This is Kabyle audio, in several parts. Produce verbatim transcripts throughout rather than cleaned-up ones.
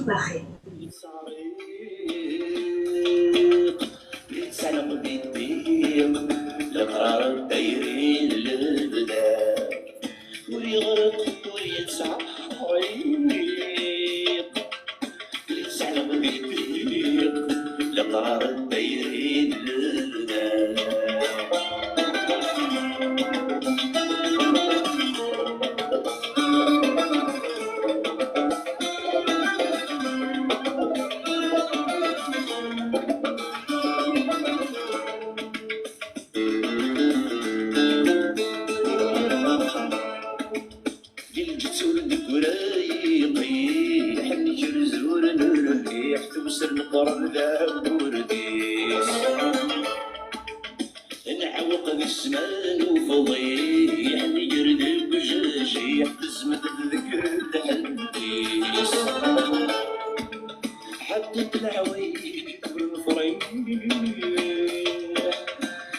Axir. Yettɛelleq di ddiq, leqrar n tayri n lebda. Ur yeɣriq, ur yettɛeqqiq. Yettɛelleq di ddiq, leqrar n tayri n lebda. Di lǧetta ur d-teggra yiqiḥ, nnger zuren ur mliḥ, tewser leqreb d aburdi-s. Nɛewweq di ssma n ufḍiḥ, nnger deg ujajiḥ, tezmed deg lḥend-is. Ḥaṭṭent leɛwayed ur nefriḥ,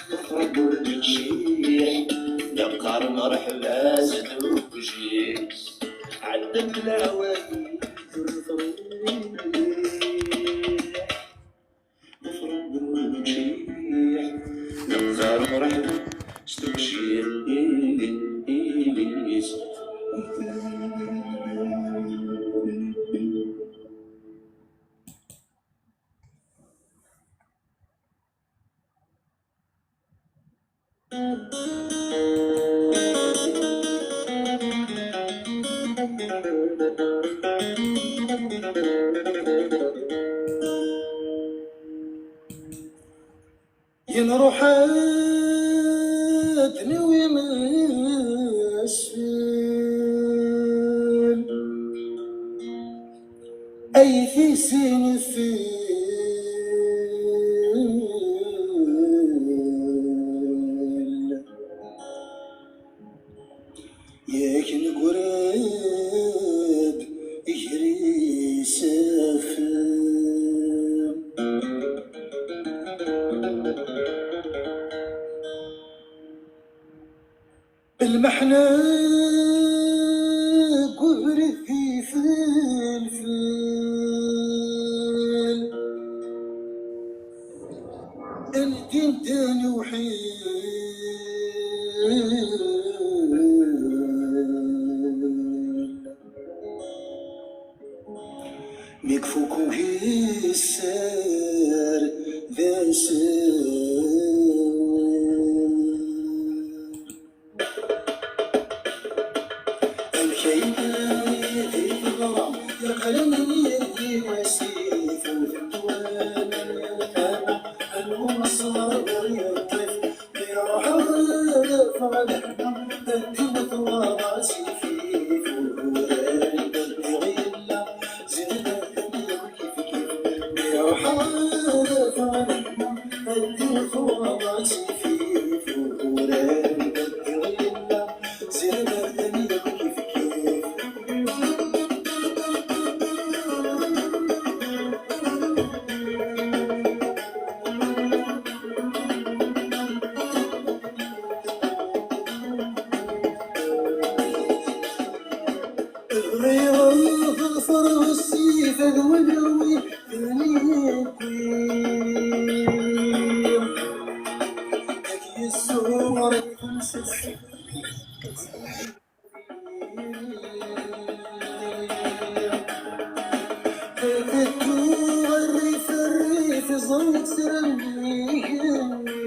tefreḍ ur d-tciḥ, neqqar mreḥba s tugjiḥ. Ɛeddant leɛwayed ur nefriḥ, tefreḍ ur d-tciḥ, neqqar mreḥba s tugjiḥ. Yenruḥ-d mi wi mesfel. Ay tisin fil. Yak neggra-d gar isafel. Lmeḥna deg ubrid d ifelfel. Ndin-d lewḥil. Mi ifuk ugisser d asawal. Amek ay d-teḍra, yeqlan yid-i wasif, ur tent-walan ara, anwa ṣṣber ur yeṭṭif, mi ruḥeɣ ad ffɣeɣ leḥma, ad d-iwet waḍas ifif, ur urar i d-ddiɣ yella, zid ad d-yakk kif kif, mi ruḥeɣ ad ffɣeɣ leḥma, ad d-iwet waḍas ifif, ur urar i d-ddiɣ yella, zid ad d-yakk kif kif. Bɣiɣ ad ḍfer ɣef ssif ad waliɣ wi d nekwi. Ad yessuɣer tamsalt. Tettu rrif rrif, ẓẓayet sra n yigenni.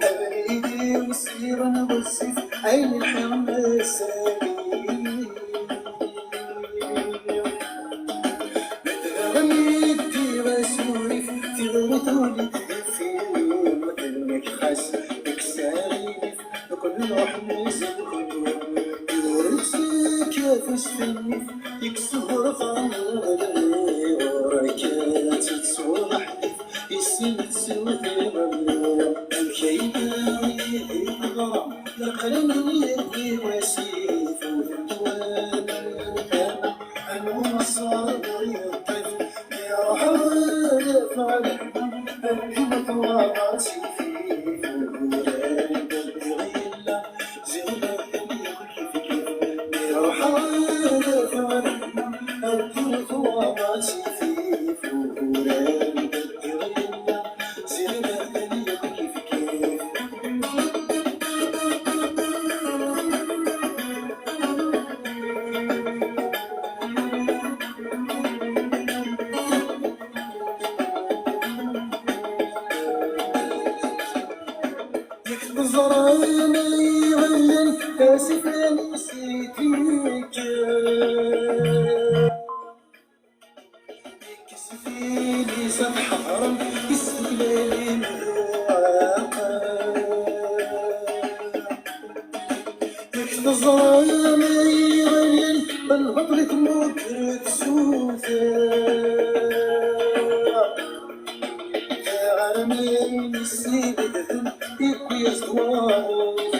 Abrid-iw siɣen ɣezzif, ayen lḥiɣ masani. Daɣen yeddi asurif, tiɣri tuli-d deffir, tennek xas deg sari. Nekkni nruḥ nzem kunwi, yurez kafus fennif, yekkes ɣur ɣur-k ad tettwuḍ aḥdif, yessin ad teswet iɣelli. Amek ay d-yid-i teḍra, yeqlen yid-i wasif, ur tent-walan ara. Anwa ṣṣber ur yeṭṭif, mi ruḥeɣ ad ffɣeɣ leḥma, ad d-iwet waḍas ifif, ur urar i d-ddiɣ yella, ziɣ la d-ddiɣ kif kif, mi ruḥeɣ Ẓran ay iɣallen asifan-is i d-yekker. Yekkes fili s ad ḥeḍren istiklal imruɛaqen. Yak teẓram ay iɣallen, lbaṭel i tmugger tsuter. Tiɣermin yessibedden, yewwi-yas-d waḍu d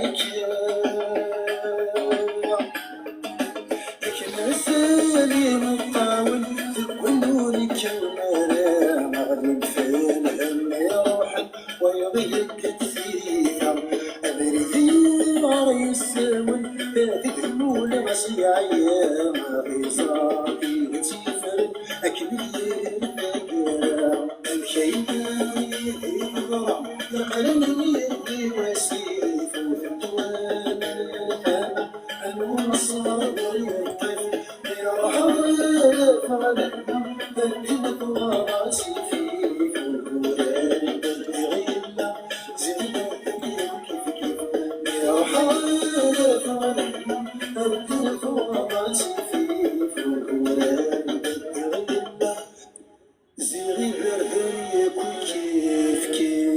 akken. Akken azal imeṭṭawen deg wannun ikkawen ara ɣlin f lhemm iruḥen, wayeḍ ihegg-d tiyita. Abrid-iw ara yessawen, d lmul ɣas yeɛya, ɣiẓra tidet yefren akken i yir taggara. Amek ay d-yeḍra, yeqlen yid-i wasif, ur tent-walan ara tama, am unṣar ur yeṭṭif, yerḥa ɣef ɣlehna, akken tuɣal asif, ur uran d-iɣilla, zid-d kif kif, yerḥa ɣef ɣlehna, akken tuɣal asif, ur uran d-iɣilla. Ziɣ iberdan yakk kifkif.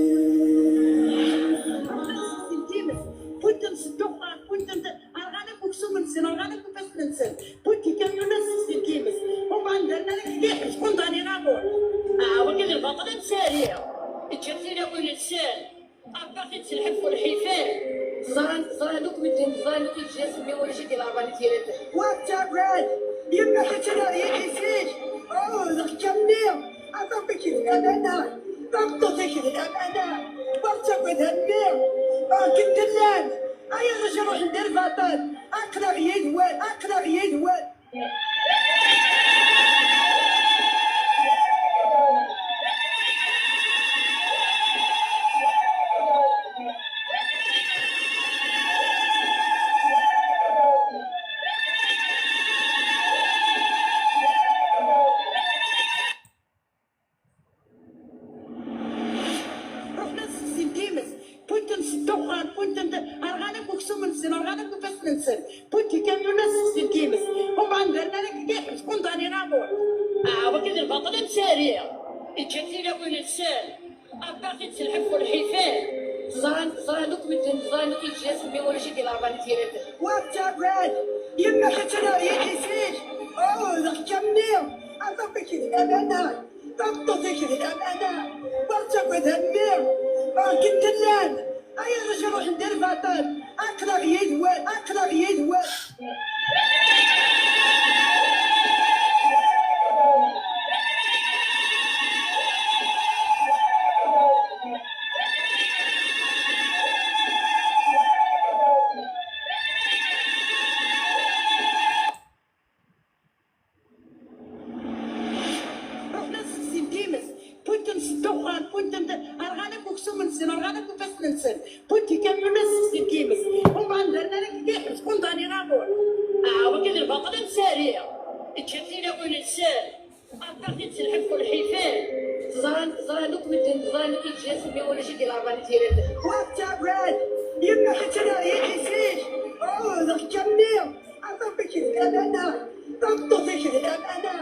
Times, wwin-ten s ddexxan, wwin-ten, rɣan akk uksum-nsen, rɣan akk ifassen-nsen, wwin-d tikamyunin s times, umbeɛd nerna-k deg iḥbes, kundani amour. Ah, wagi d lbaṭel amsari. Ǧǧan tilawin-nsen. Abaxi d lḥif u lḥifan. Ẓran, ẓran akk medden, ẓran akk iǧǧa-s mmi ulac i d-ileɛban i tira-ten. Ur ttagad, yemma ḥičan ar yidis-ik, ɛudeɣ-k a mmi, abaxi-k d lamana, tameṭṭut-ik d lamana, ur ttagad a mmi, akken tellam, ay arrac iruḥen di lbaṭel, aql-aɣ yid-wen, aql-aɣ yid-wen. Ruḥen ad sseksin times, wwin-ten s ddexxan, wwin-ten, rɣan akk uksum-nsen, rɣan akk ifassen-nsen, wwin-d tikamyunin ad sseksin times, umbeɛd nerna-k deg iḥbes, kundani amour. Ah, wagi d lbaṭel amsari. Ǧǧan tilawin-nsen. Abaxi d lḥif u lḥifan. Ẓran, ẓran akk medden, ẓran akk iǧǧa-s mmi ulac i d-ileɛban i tira-ten. Ur ttagad, yemma ḥičan ar yidis-ik, ɛudeɣ-k a mmi, abaxi-k d lamana. Tameṭṭut-ik d lamana, ur ttagad a mmi, akken tellam, ay arrac iruḥen di lbaṭel, aql-aɣ yid-wen, aql-aɣ yid-wen. Ruḥen ad sseksin times, wwin-ten s ddexxan, wwin-ten, rɣan akk uksum-nsen, rɣan akk ifassen-nsen, wwin-d tikamyunin ad sseksin times, umbeɛd nerna-k deg iḥbes, kundani amour. Ah, wagi d lbaṭel amsari. Ǧǧan tilawin-nsen. Aṭṭaxi d lḥif u lḥifan. Ẓran, ẓran akk medden, ẓran akk iǧǧa-s mmi ulac i d-ileɛban i tira-ten. Ur ttagad, yemma ḥičan ar yidis-ik, ɛudeɣ-k a mmi, abaxi-k d lamana, tameṭṭut-ik d lamana,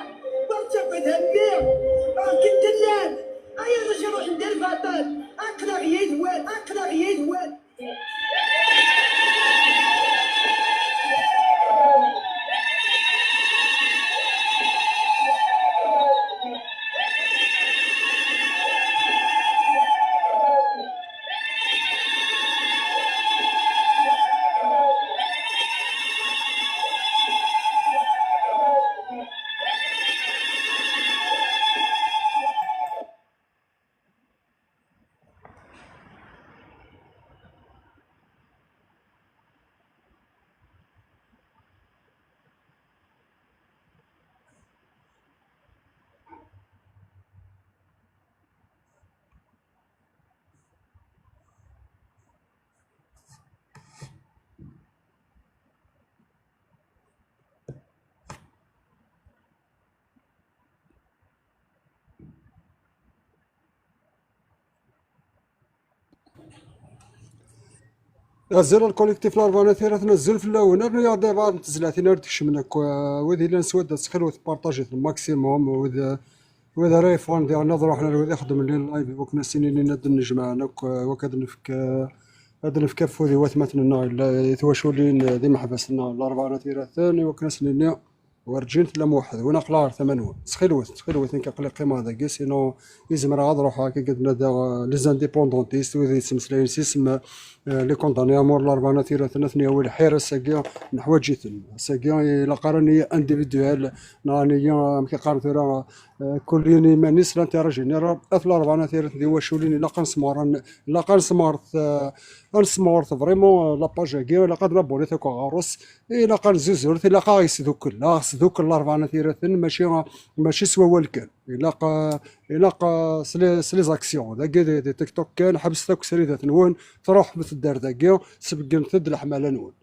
ur ttagad a mmi, akken tellam, ay arrac iruḥen di lbaṭel, aql-aɣ yid-wen, aql-aɣ yid-wen. Azul a lkolektif Larebɛa n At Yiraten, azul fell-awen. Rnu-yaɣ-d abɛaḍ n tezlatin ara d-kecmen akk, eh, wid yellan s wadda, ttxil-wet, partajit maximum, wid, wid ara yeffɣen diɣen ad ruḥen ar wid ixeddmen les lives, i wakken ad s-inin ad d-nnejmaɛen akk, eh, i wakken ad nefk, eh, ad nefk afud i watmaten-nneɣ, i twaculin, eh, d imeḥbas-nneɣ n Larebɛa n At Yiraten, i wakken ad s-nini werǧin tellam weḥd-wen, aql-aɣ ar tama-nwen. Ttxil-wet, ttxil-wet, nekk aql-i qqimeɣ dagi, sinon i zemreɣ ad ruḥeɣ akka ad nadiɣ, eh, les indépendantistes, wid yettmeslayen s isem, eh, les condamnés à mort n Larebɛa n At Yiraten, ad ten-yawi lḥir ass-agi, neḥwaǧ-iten. Ass-agi ilaq ara nili individuel, neɣ nili, eh, amek i qqaren tura, eh, kul yiwen iman-is, l'intérêt général, at Larebɛa n At Yiraten d iwaculin, ilaq ad nesmeɣren, ilaq ad nesmeɣret, eh, ad nesmeɣret vraiment, eh, la page-agi, ilaq ad nabonit akk ɣer-s, ilaq ad nzuzur, ilaq ad aɣ-yesdukel, ad aɣ-sdukel Larebɛa n At Yiraten, mačči, mačči s wawal kan. Ilaq, eh, ilaq, eh, s les, s les actions. Dagi di, di TikTok kan, ḥebset akk sridat-nwen, truḥem tedder dagi, sbeggenet-d leḥmala-nwen.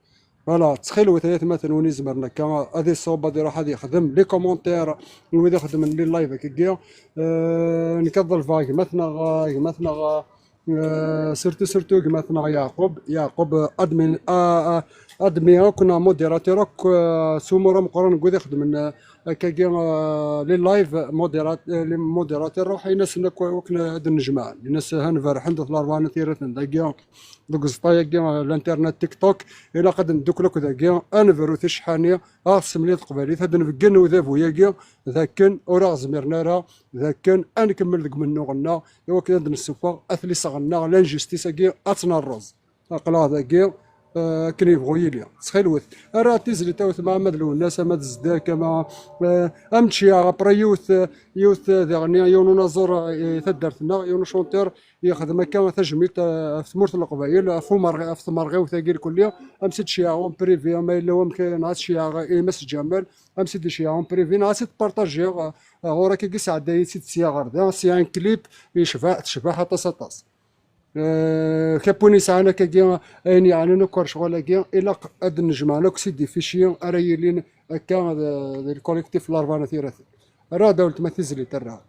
Voilà, ttxil-wet ay atmaten, win izemren akka ad iṣub, ad iruḥ ad yexdem les commentaires n wid ixedmen les lives akkagi. Euh, nekk ad ḍelbeɣ gma-tneɣ, gma-tneɣ, euh, surtout, surtout gma-tneɣ Yeɛqub, Yeɛqub, euh, admin, ah, ah, admin akk neɣ modérateur akk, euh, s umur ameqqran n wid ixedmen, euh, akkagi, euh, les lives, modérat-, euh, les modérateurs, ruḥ in-asen akk wakken ad nnejmaɛen. In-as han berrḥen-d at Larebɛa n At Yiraten dagi, deg uẓeṭṭa-agi, euh, l'internet TikTok, ilaq ad neddukel akk dagi, ad nebru ticeḥḥani, ad ɣ-tessemli teqbaylit, ad nbeggen udabu-agi, d akken ur aɣ-zmiren ara, d akken ad nkemmel deg umennuɣ-nneɣ, i wakken ad d-nessufeɣ at liseɣ-nneɣ, l'injustice-agi ad tt-nerreẓ. Aql-aɣ dagi, eh, akken yebɣu yili. Ttxil-wet, ara tizlit a wetma ama d Lwennas, ama d Zeddak, ama, eh, am Tecyaɣ, après yiwet, yiwet, eh, diɣen, yiwen unaẓur, eh, i taddart-nneɣ, yiwen ucuntir, yexdem akka tajmilt, eh, ɣef tmurt n Leqbayel, ɣef umerɣi, ɣef tmerɣiwt-agi lkulli, am si d-ceyɛeɣ en privé, ama yella wamek neɣ ad ceyɛeɣ i Mass Ǧamal, am si d-ceyɛeɣ en privé, neɣ ad tt-id-partajiɣ, eh, ɣur-ak-agi sɛeddayen-tt-id sya ɣer da, sya un clip yecbeḥ, tecbeḥ aṭas, aṭas. Eh, kap win yesɛan akkagi ayen yeɛnan akk ar ccɣel-agi, ilaq ad d-nnejmaɛen akk si d-ifici ara yilin akka d, d lkolektif n Larebɛa n At Yiraten. Rriɣ-d a weltma tizlit, rriɣ.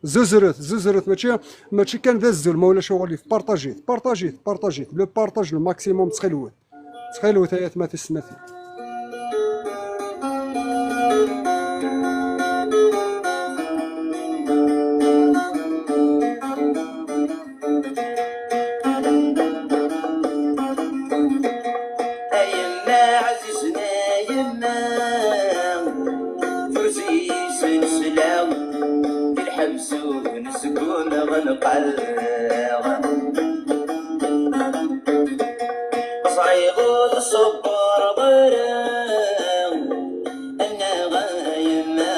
Zuzret, zuzret, mačči, mačči kan d azul, ma ulac aɣilif. Partajit, partajit, partajit. Le partage, le maximum, ttxil-wet. Ttxil-wet, ay atma tisetmatin. A yemma ɛzizen, a yemma, tuzi-yi s nesla, di lḥebs ur nesgum ɣelqeɣ. Ẓriɣ ur tṣebbreḍ ara, annaɣ a yemma,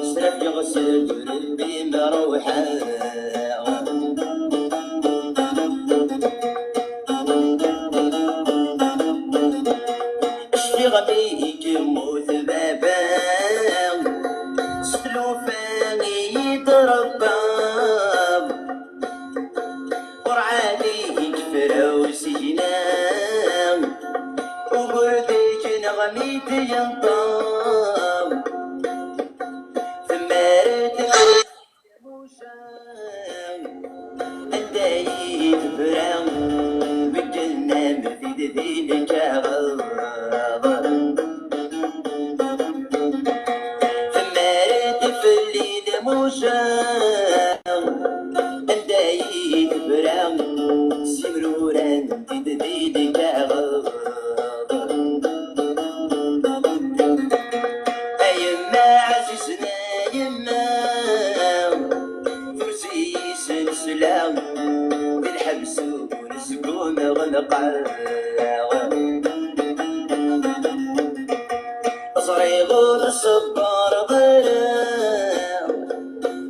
s rrif yeɣs Rebbi ma ruḥeɣ. Cfiɣ mi i yemmut baba, s tlufa i yi-d-rebbaɣ. Urɛad i yefra usigna, ugur deg-neɣ mi d-yenṭeḍ. Temmar-d Musa, anda i tebra, medden am tid di lkaɣeḍ. Temmar-d fell-i Musa, anda i tebra, simrurant-id di lkaɣeḍ. A yemma ɛzizen, a yemma, tuzi-yi s nesla, di lḥebs ur nesgum ɣelqeɣ. Ẓriɣ ur tṣebbreḍ ara,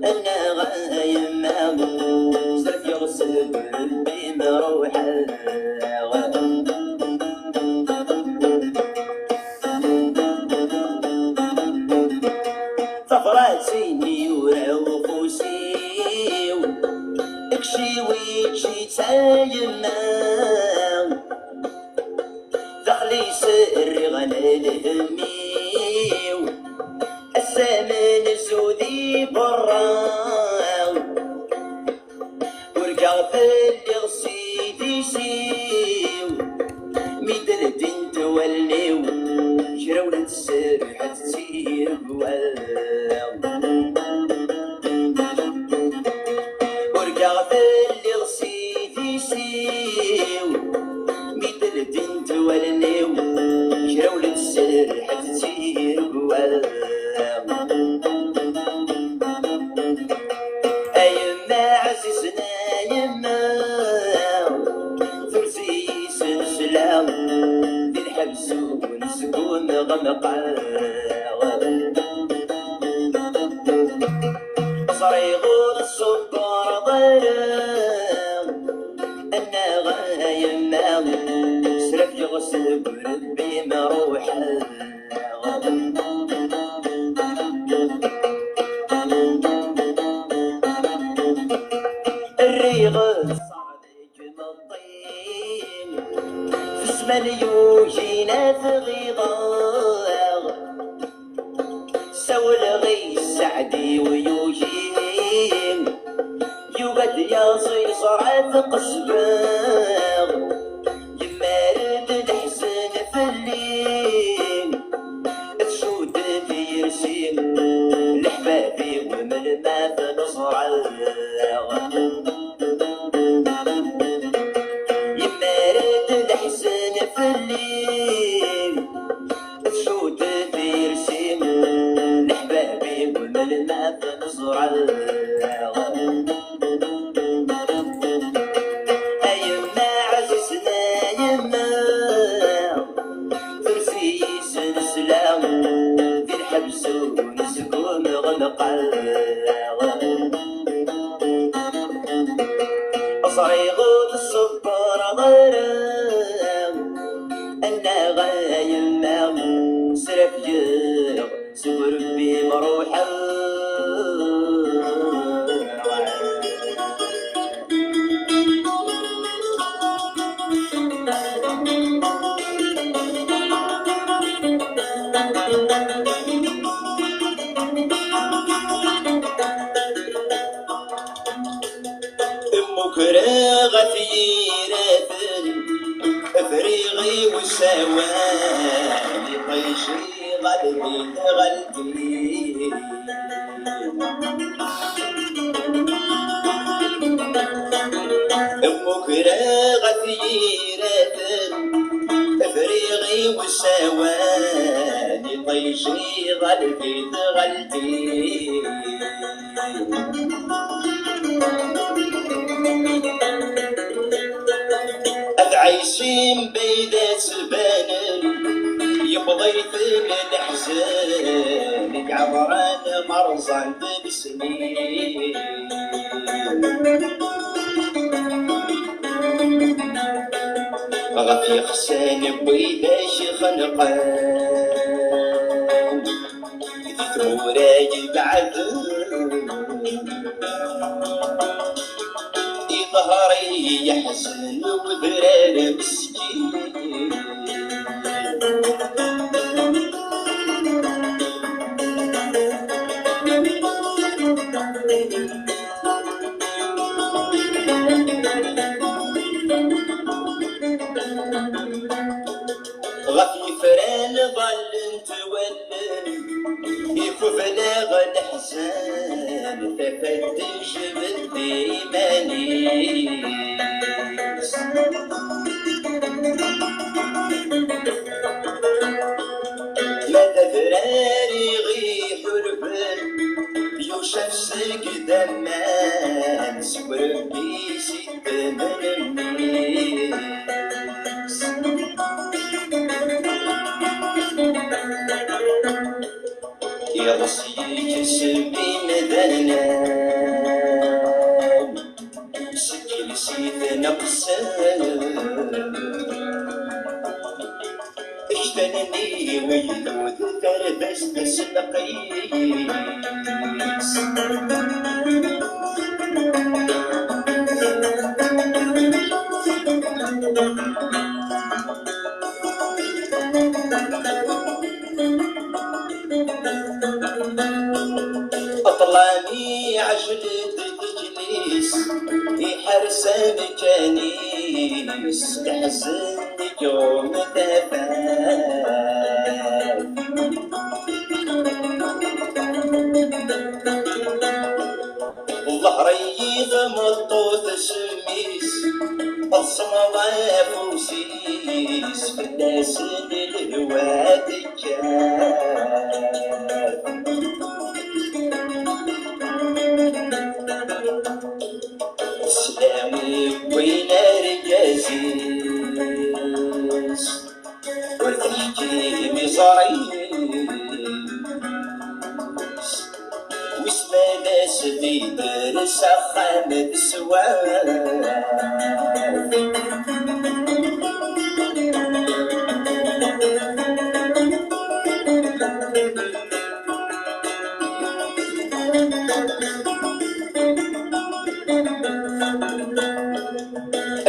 annaɣ a yemma, s rrif yeɣs Rebbi ma ruḥeɣ. Tabrat-nni ur ufus-iw, kciwi čči-tt a yemma. Daxel-is rriɣ lhemm-iw, ass amenzu di berra. Urgaɣ telliɣ s idis-iw, Serḥet tirgwa. Urgaɣ telliḍ s idis-iw, mi d-ldint wallen-iw, kra ur d-serḥet tirgwa. A yemma ɛzizen, a yemma, turez-iyi s lesla, di lḥebs ur nesgum ɣemqeɣ. Ẓriɣ ur tṣebbreḍ ara, annaɣ a yemma, srafgeɣ seg urebbi ma ruḥeɣ. Rriɣ ṣṣeɛd deg imeṭṭi, f zzman yugin ad ɣiḍeɣ. Sawleɣ i sseɛd-iw yugin, yugi ad yaẓ yeẓra tqesbeɣ. Yemmar-d leḥzen fell-i, tcudd tiyersi, leḥbab-iw melmi ad neẓra. Yemmar-d leḥzen fell-i, tcudd tiyersi, leḥbab-iw melmi ad neẓra. A yemma ɛzizen, a yemma, turez-iyi s lesla, di lḥebs ur nesgum ɣemqeɣ. Ẓriɣ ur tṣebbreḍ ara, annaɣ a yemma, srafgeɣ seg urebbi ma ruḥeɣ. Mmugreɣ ɣef yiraten, friɣ i usawen, iṭij iɣaleb-it ɣaleb-it. Mmugreɣ ɣef yiraten, friɣ i usawen, iṭij iɣaleb-it ɣaleb-it. Ad ɛisin bayda ttbanen, yewweḍ-iten leḥzen, i iɛemren ma rẓan-d lesnin. Ɣef yixsan n widak ixenqen, di tmura ibeɛden, iḍher-iyi yeḥzen udrar meskin. Ɣef yifran ḍallent wallen, ikubel-aɣ leḥzen, tafat tejbed iman-is. Ma d adrar i ɣ-iḥurben, yucaf seg daman, seg urebbi si ddemn-nni. Iḍes yekkes imdanen, seg iles-iten aqsen. Ktan-nni wegdud tardast s lqis. Ṭṭlam iɛjel-d deg iḥers amkan-is, leḥzen deg iɣum tafat. Ay tameṭṭut s mmi-s, teḍsem ɣef ufus-is, fell-asen lehwa tekkat. Teslam i win argaz-is, ur teḥkim iẓri-s. Wis ma d as-d-idres axxam d sswat.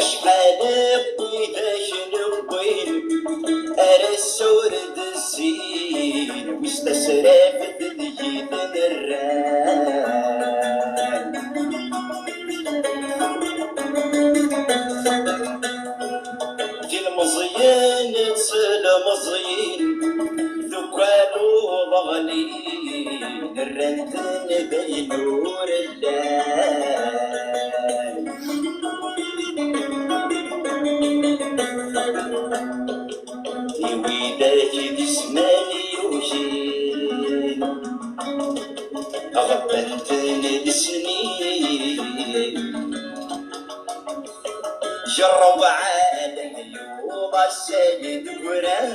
Acḥal n widak newwin ar ass-a ur d-zin, wis tasraft deg-i d-nerran. D ilmeẓyen d tlemẓyin, d ukal uḍeɣli, rran-ten d ayen ur llan. I widak d isman yukin, ɣebbant-ten lesnin. Jerreb ɛad yuḍ asay d wran.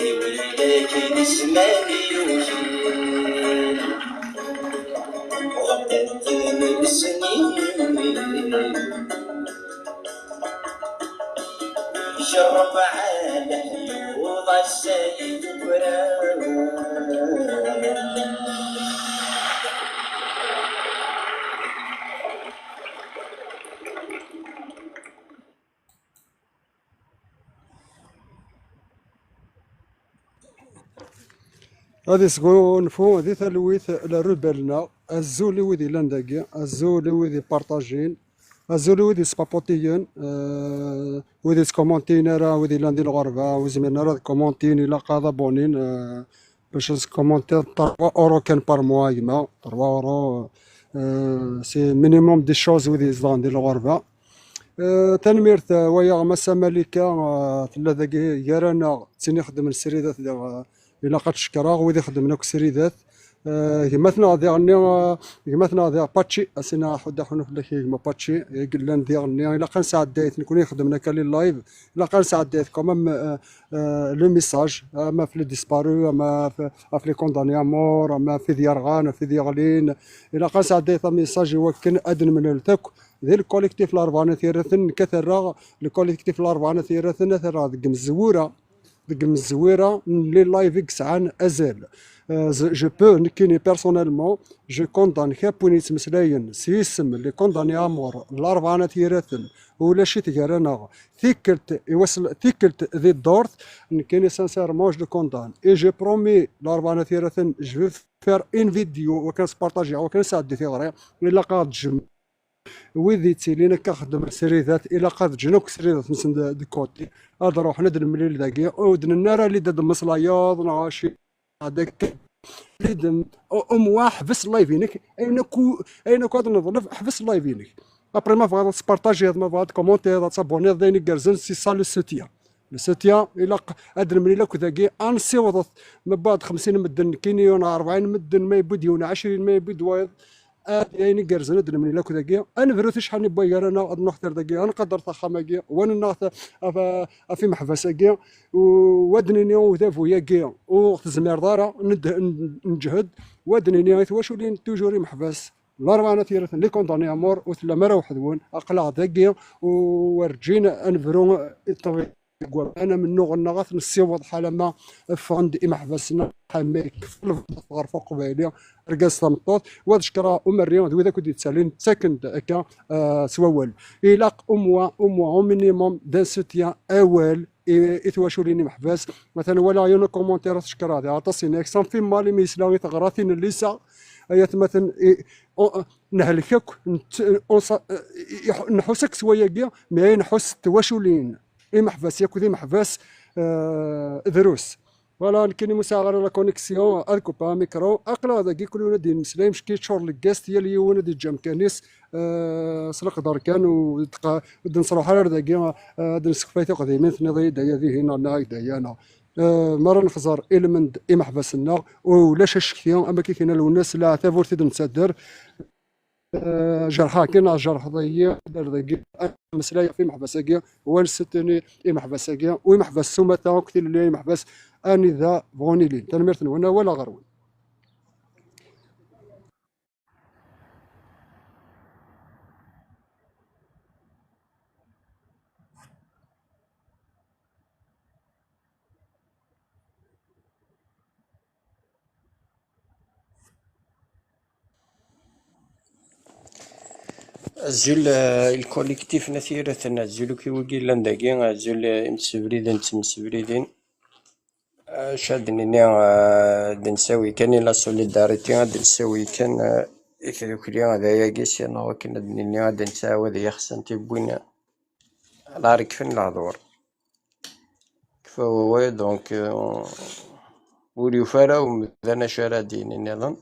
I widak d isman yukin, ɣebbant-ten lesnin. Jerreb ɛad yuḍ asay d wran. Ad isgunfu di talwit la rubel-nneɣ. Azul i wid yellan dagi, azul i wid ipartajin, azul i wid yespapotiyen, eh, wid yettkomontiyen ara, wid yellan di lɣerba, ur zmiren ara ad komontiyen, ilaq ad abonin, eh, bac ad tkomontiḍ trois euros kan par mois, a gma, trois euros, eh, c'est minimum des choses wid yezdeɣen di lɣerba. Eh, tanemmirt, eh, wayeɣ Massa Malika, eh, tella dagi gar-aneɣ, d tin ixeddmen sridat diɣ, eh, ilaq ad tt-cekkreɣ, wid ixeddmen akk sridat. Eh, gma-tneɣ diɣ-nni, eh, gma-tneɣ diɣ Paci, a sina ḥudd aḥunu fell-ak a gma Paci, i yellan diɣ-nni, ilaq ad nesɛedday-t, nekkni ixeddmen akka les lives, ilaq ad nesɛedday-t quand même, eh, eh, le message, ama f les disparus, ama f, af les condamnés à mort, ama f wid yerɣan, af wid yeɣlin, ilaq ad nesɛedday-t message i wakken ad nemlal-t akk, di le collectif Larebɛa n At Yiraten, nekk ad t-rreɣ, le collectif Larebɛa n At Yiraten ad t-rreɣ deg umezwura, deg umezwura n les lives i yesɛan azal. Euh, je, je peux, nekkini, personnellement, je condamne akk win yettmeslayen s yisem les condamnés à mort, Larebɛa n At Yiraten, ulac-it gar-aneɣ, tikkelt i wass, tikkelt di ddurt, nekkini, sincèrement, je le condamne. Et je promets, Larebɛa n At Yiraten, je vais faire une vidéo, wakken ad spartajiɣ, wakken ad sɛeddi tiɣri, ilaq ad ǧǧem wid yettilin akka xeddmen sridat, ilaq ad ǧǧen akk sridat-nsen de, de côté, ad ruḥen ad nemlil dagi, ur d-nenni ara lid ad mmeslayeḍ neɣ aci, ad akka lid, au, au moins ḥbes live-inek, ayen akk, ayen akk ad neḍleb, ḥbes live-inek. Après ma tebɣiḍ ad tespartajiḍ, ma tebɣiḍ ad tkomontiḍ, ad taboniḍ, d ayen igerrzen, c'est ça le soutien. Le soutien, ilaq ad nemlil akk dagi, ad nessiweḍ-t. Ma bɛed xemsin medden, nekkini, neɣ rebɛin medden, ma yewwi-d yiwen ɛecrin, ma yewwi-d wayeḍ, ad, d ayen igerrzen ad nemlil akk dagi. Ad nebrut acḥal n waygar-aneɣ, ad nruḥ tar dagi, ad nqader taxxam-agi, wa nennaɣ ta-, af, af imeḥbas-agi, u, u ad d-nini i udabu-agi, ur tezmireḍ ara, ned-, n-, neǧhed, u ad d-nini i twaculin, toujours imeḥbas. Larebɛa n At Yiraten, les condamnés à mort, ur tellam ara weḥd-wen, aql-aɣ dagi, u werǧin ad nebru i ṭṭbib. Deg waman amennuɣ-nneɣ ad t-nessiweḍ ḥalama ffɣen-d imeḥbas-nneɣ, ḥama yekfa lbaṭel ɣer Uqbayli, argaz tameṭṭut, wa d ccekra umerri d wid akk d-yettalin, ttaken-d akka, ah, s wawal. Ilaq au moins, au moins, au minimum d'un soutien, awal i, i twaculin imeḥbas. Matan walaɣ yiwen ukumentaṛ, ccekra di aṭas, yenna-yak ça me fait mal imi yesla i teɣratin n Lisa, ay atmaten, i, o-, nehlek akk, nett-, on sa-, i, i, nḥus akk s wayagi, mi ay nḥus s twaculin. Imeḥbas, yakk d imeḥbas, eh, drus. Voilà, nekkini ma sɛiɣ ara la connexion, ad kupaɣ amikru. Aql-aɣ dagi, kul yiwen ad d-yemmeslay, mecki yeččur lgast, yal yiwen ad yeǧǧ amkan-is, eh, s leqder kan, u d-qa-, ur d-nesruḥ ara ar dagi, eh, ad d-nessekfay tiqdimin, tenniḍ-iyi-d aya dihin, neɣ nniɣ-ak-d aya, neɣ, eh, mi ara nexẓer ilmend imeḥbas-nneɣ, ulac acekti, am akka i k-yenna Lwennas, leɛtab ur t-id-nettadder. Eh, jerḥeɣ-k neɣ jerḥeḍ-iyi, ar dagi, ad nmeslay ɣef imeḥbas-agi, wa nessutuni imeḥbas-agi, u imeḥbas s umata akk tilelli imeḥbas anida bɣun ilin. Tanemmirt-nwen, awal ɣer-wen. Azul, eh, i lkolektif n At Yiraten, azul akk i wigi yellan dagi, azul, eh, imsebridin d tmesebridin. Eh, acu ad d-nini, eh, ad d-nsawi kan i la solidarité, ad d-nsawi kan, eh, i tdukli d ayagi, sirna akken ad d-nini ad d-nettɛawad i ixṣan tiwwin la rekfen lehdur. Kfa wawal, donc, euh, ur yufi ara umdan acu ara d-yini nniḍen.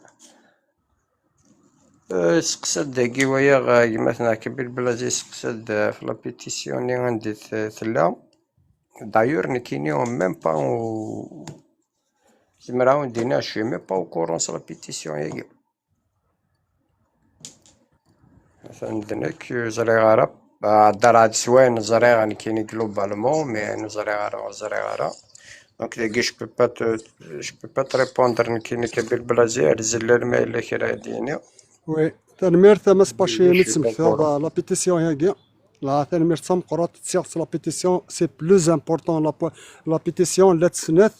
Euh, seqsa-d dagi wayeɣ, euh, gma-tneɣ Kabil Blazi seqsa-d, euh, ɣef la pétition-nni anda t-, tella. D'ailleurs, nekkini, même pas, zemreɣ ad wen-d-iniɣ, je suis même pas au courant s la pétition-agi. Atan d nekk, ur ẓriɣ ara. Heddreɣ-d s wayen ẓriɣ nekkini globalement, mais ur ẓriɣ ara, ur ẓriɣ ara. Donc, dagi, je peux pas te, je peux pas te répondre nekkini Kabil Blazi, ar zellal ma yella kra ad d-yini. Oui, tanemmirt a Mass Pachi, mi d-tesmektiḍ la pétition-agi. La, tanemmirt tameqqrant, d tiɣet la pétition, c'est plus important, la po-, la pétition, la tesnat,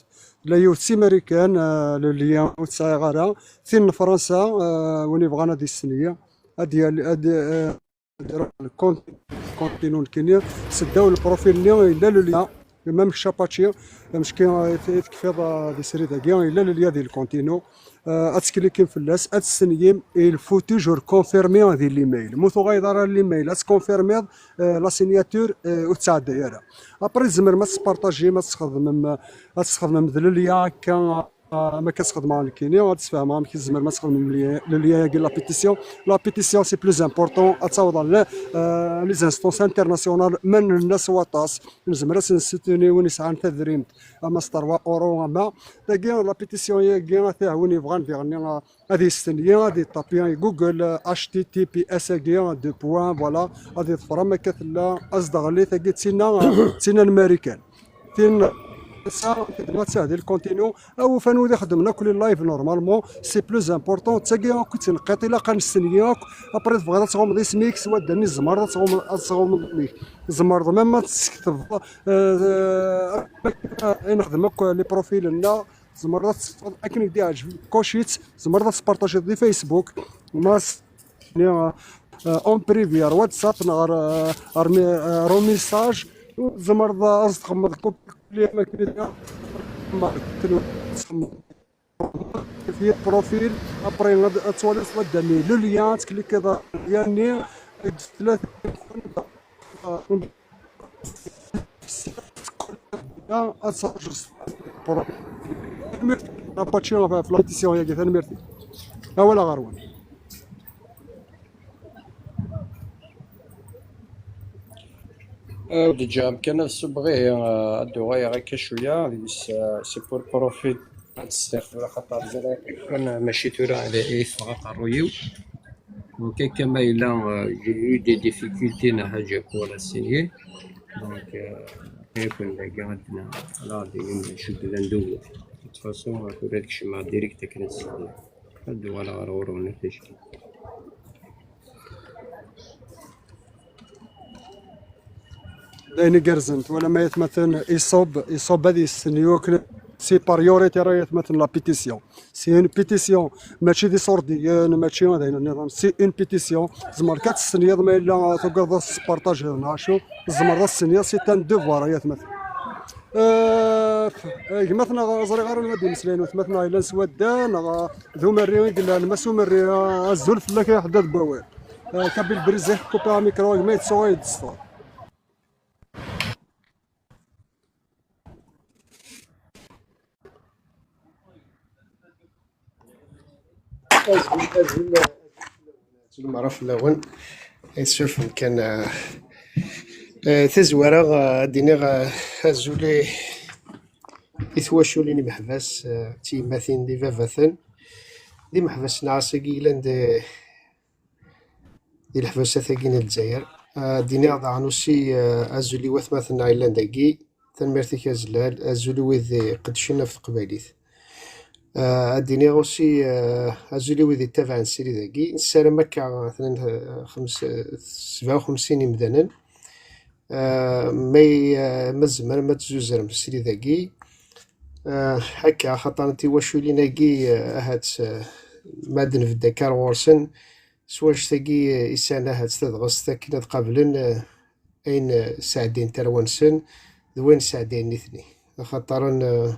la yiwet si Marikan, euh, le lien ur tt-sɛiɣ ara, tin n Fransa, euh, win yebɣan ad yessenyi, ad yal-, ad, euh, ad iruḥ le compte, compte-inu nekkini, seddaw le profil-nni, yella le lien, même Chapachi, mecki, euh, i t-, i tekfiḍ, euh, di srid-agi, yella le lien di le compte-inu. Euh, ad tklikim fell-as, ad testenyim, et il faut toujours confirmer di l'email. Ma ur tuɣaleḍ ara l'email, ad tconfirmiḍ, euh, la signature, euh, ur tettɛedday ara. Après, tzemrem ad tespartajim, ad tesxedmem, ad tesxedmem d le lien akka, euh, am akka sxedmeɣ nekkini, ad tesfehmeɣ amek tzemrem ad tesxedmem le lien-, le lien-agi, la pétition. La pétition, c'est plus important, ad tawḍ ɣer, euh, les instances internationales, ma nella s waṭas, nezmer ad s-nessutuni win yesɛan tadrimt, ama s trois euros, ama, dagi, la pétition-agi, ad taɣ win yebɣan diɣenni, euh, ad yestenyi, ad yeṭṭapi i Google, euh, H T T P S agi, deux points, voilà, ad yeḍfer am akka tella, ad s-d-ɣelli tagi d tinna, euh, d tinna n Marikan. Tin, ass-a, ma tsaɛdi le continu, a ufan wid ixeddmen akk les live normalement, c'est plus important, d tagi akk i d tineqqiṭ, ilaq ad nestenyi akk, après tebɣiḍ ad tɣummeḍ isem-ik, s wadda-nni tzemreḍ ad tɣummeḍ, ad tɣummeḍ isem-ik. Tzemreḍ même ad teskteḍ, euh, euh, i nexdem akk les profils-nneɣ, tzemreḍ ad teṭṭfeḍ akken i k-d-iɛǧeb, coche-it, tzemreḍ ad tespartajiḍ di Facebook, mas, ni, euh, en privé, ar WhatsApp, neɣ ar, euh, ar mi-, euh, ar message, tzemreḍ ad s-txedmeḍ copier-coller akken i d-, ma, fi profil, après ad, ad twaliḍ s wadda-nni le lien, ad tklikiḍ ar le lien-nni, deg tlata, ad teṛjuḍ. Tanemmirt, Apache, ɣef la pétition-agi, tanemmirt. Awal ɣer-wen. Ad d-ǧǧeɣ amkan ad ṣubbeɣ ihi, eh, ad d-uɣaleɣ akka cwiya, deg-s, eh, c'est pour profit ad testeɣ tura, xaṭer ẓriɣ kan mačči tura i teffeɣ aqerruy-iw. Donc, akka ma yella, euh, j'ai eu des difficultés, neɣ ḥaǧa pour la signer. Donc, euh, aql-iken dagi, ad n-, ala, ad d-inin cuklan d ugur. De toute façon, tura ad kecmeɣ direct akken ad signer. Ad d-uɣaleɣ ɣer ɣur-wen, ulac acu. D ayen igerrzen, twalam ay atmaten, iṣub, iṣub ad yestenyu akken, c'est prioritaire ay atmaten la pétition. C'est une pétition, mačči d iṣurdiyen, mačči d ayen nniḍen, c'est une pétition. Tzemreḍ kan ad testenyiḍ ma yella tugadeḍ ad tespartajiḍ neɣ acu, tzemreḍ ad testenyiḍ, c'est un devoir ay atmaten. Euh, gma-tneɣ, ur ẓriɣ ara anwa d-imeslayen, watmaten-a yellan s wadda, neɣ d umerri i yellan, Mass Umerri, azul fell-ak ay aḥeddad n wawal. Euh, Kabil Brizek, kupiɣ amikru, gma yettsuɣ-iyi-d ssfeḍ. Azul, azul, azul merra fell-awen. Surfem kan, eh, eh, tazwara, eh, ad d-iniɣ, eh, azul i, i twaculin imeḥbas, eh, d tiyemmatin d ibabaten d imeḥbas n Ɛasagi yellan di, di leḥbasat-agi n Lezzayer. Eh, ad d-iniɣ daɣen aussi, eh, azul i watmaten-nneɣ yellan dagi. Tanemmirt-ik a Zellal, azul i wid iqeddcen ɣef teqbaylit. Eh, ad d-iniɣ aussi, eh, azul i wid ittabaɛen srid-agi. Nessaram akka atnan, eh, xems-, eh, sebɛa u xemsin imdanen. Eh, ma y-, eh, ma tzemrem ad tzuzrem srid-agi. Eh, akka, axaṭer n tiwaculin-agi, eh, ahat, eh, ma ad nbedd akka ar ɣur-sen, s wanect-agi, eh, i sɛan ahat tadɣest akken ad qablen, eh, ayen, eh, sɛeddin tarwa-nsen d wayen sɛeddayen nitni. Axaṭer, eh,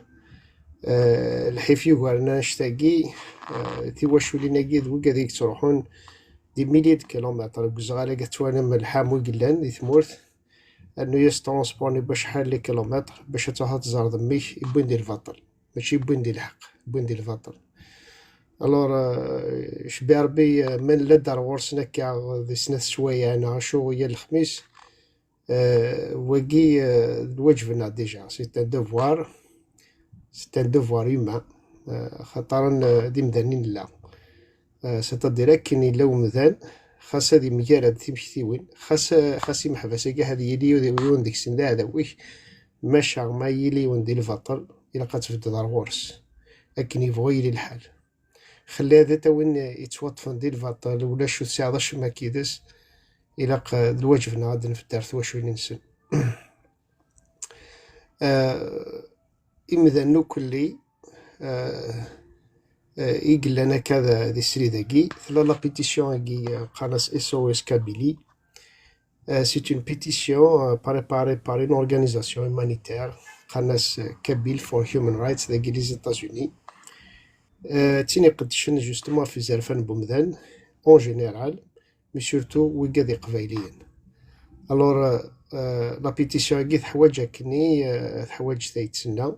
eh, lḥif yugaren annect-agi, eh, tiwaculin-agi d wigad i yettruḥun des milliers de kilomètres deg uzɣal-agi, tettwalim lḥamu i yellan di tmurt, rnu-yas transport-nni n wacḥal n kilomètres bac ad truḥeḍ ad teẓreḍ mmi-k i wwin di lbaṭel, mačči i wwin di lḥeqq, i wwin di lbaṭel. Alors, euh, cbi Rebbi, euh, ma nella-d ar ɣur-sen akka di snat sswayeɛ neɣ acu yal lexmis, euh, wagi, euh, d lwaǧeb-nneɣ déjà, c'est un devoir, c'est un devoir humain, euh, xaṭer, euh, d imdanen i nella. Euh, c'est-à-dire akken yella umdan, xas ad yemgarad timektiwin, xas, xas imeḥbas-agi ad yili yiwen deg-sen d aɛdaw-ik, maca ma yili yiwen di lbaṭel, ilaq ad tbeddeḍ ar ɣur-s, akken yebɣu yili lḥal. Xelli ad t-awin yettwaṭṭfen di lbaṭel, ulac ur tesɛiḍ acemma yid-s, ilaq, eh, d lwaǧeb-nneɣ ad nbedd ar twaculin-nsen. Eh, imdanen ukelli, eh, eh, i yellan akka d-, di srid-agi, tella la pétition-agi, eh, qqaren-as S O S Kabylie. Euh, c'est une pétition, euh, préparée par une organisation humanitaire, qqaren-as, euh, Kabyle for Human Rights, dagi les États-Unis. Euh, d tin iqeddcen justement ɣef yizerfan n umdan, en général, mais surtout wigad iqbayliyen. Alors, euh, euh, la pétition-agi teḥwaǧ akkenni, euh, teḥwaǧ tayet-nneɣ.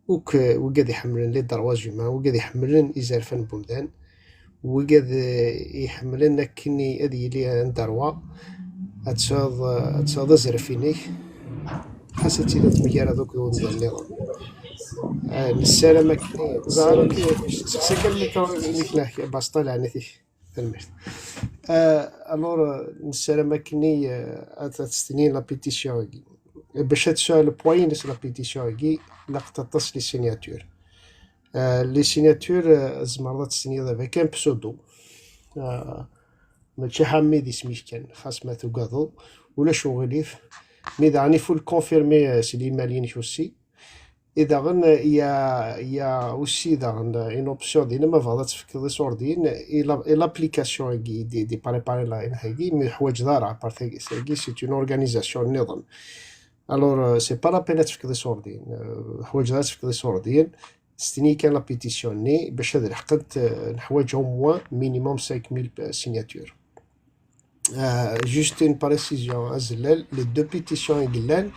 Akk, euh, wigad iḥemmlen les droits humains, wigad iḥemmlen izerfan n umdan, wigad, euh, iḥemmlen akken i-, ad yili un droit, ad tesɛuḍ, euh, ad tesɛuḍ azref-inek, xas ad tiliḍ temgaraḍ akked wemdan nniḍen. Euh, nessaram akken i-, ẓer, ok, sexsi kan lmikru-inek, baṣṭa, leɛnat-ik. Tanemmirt. Euh, alors, euh, nessaram akken i, euh, ad, ad testini la pétition-agi. Bac ad tesɛu le poids-ines la pétition-agi, ilaq aṭas les signatures. Euh, les signatures, euh, tzemreḍ ad testiniḍ avec un pseudo. Euh, mačči ḥammi d isem-ik kan, xas ma tugadeḍ, ulac uɣilif. Mi daɣen il faut le confirmer, euh, s l'email-inek aussi. Et daɣen, il y a, il y a aussi daɣen une option dinna, ma tebɣiḍ ad tefkeḍ iṣurdiyen, et la, et l'application-agi di, di préparer la, hagi, mi ḥwaǧeḍ ara, à part tagi, c'est une organisation nniḍen. Alors, euh, c'est pas la peine ad tefkeḍ iṣurdiyen. Euh, ḥwaǧeḍ ad tefkeḍ iṣurdiyen, stini kan la pétition-nni, bac ad lḥqent, euh, neḥwaǧ au moins minimum cinq mille signatures. Euh, juste une précision, a Zellal, les deux pétitions i yellan,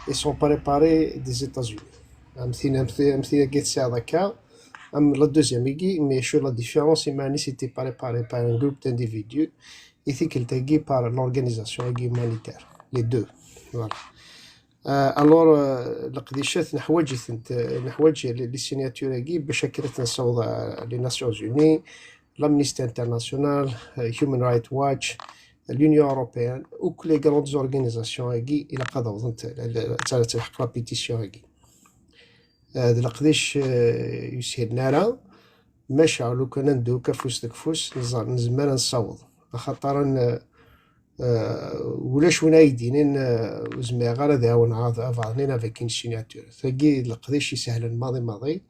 elles sont préparées des États-Unis. Am tin, am tin, am tin-agi tesɛiḍ akka, am la deuxième-agi, mais sur la différence, iman-is était préparé par un groupe d'individus, et tikkelt-agi par l'organisation humanitaire, les deux. Voilà. Euh, alors, euh, leqdicat neḥwaǧ-itent, euh, neḥwaǧ les, les signatures-agi bac akken ad ten-nessaweḍ, euh, les Nations Unies, l'Amnesty International, euh, Human Rights Watch, l'Union Européenne, akk les grandes organisations-agi, ilaq ad awḍent, ad telḥeq la pétition-agi. Euh, d leqdic, euh, ur yeshilen ara, maca lukan ad neddu akk afus deg ufus, neẓ-, nezmer ad nessaweḍ. Axaṭer, euh, Euh, ulac win ay d-yinin, euh, ur zmireɣ ara ad ɛawneɣ ad, ad baḍnin avec une signature. Tagi d leqdic isehlen maḍi maḍi.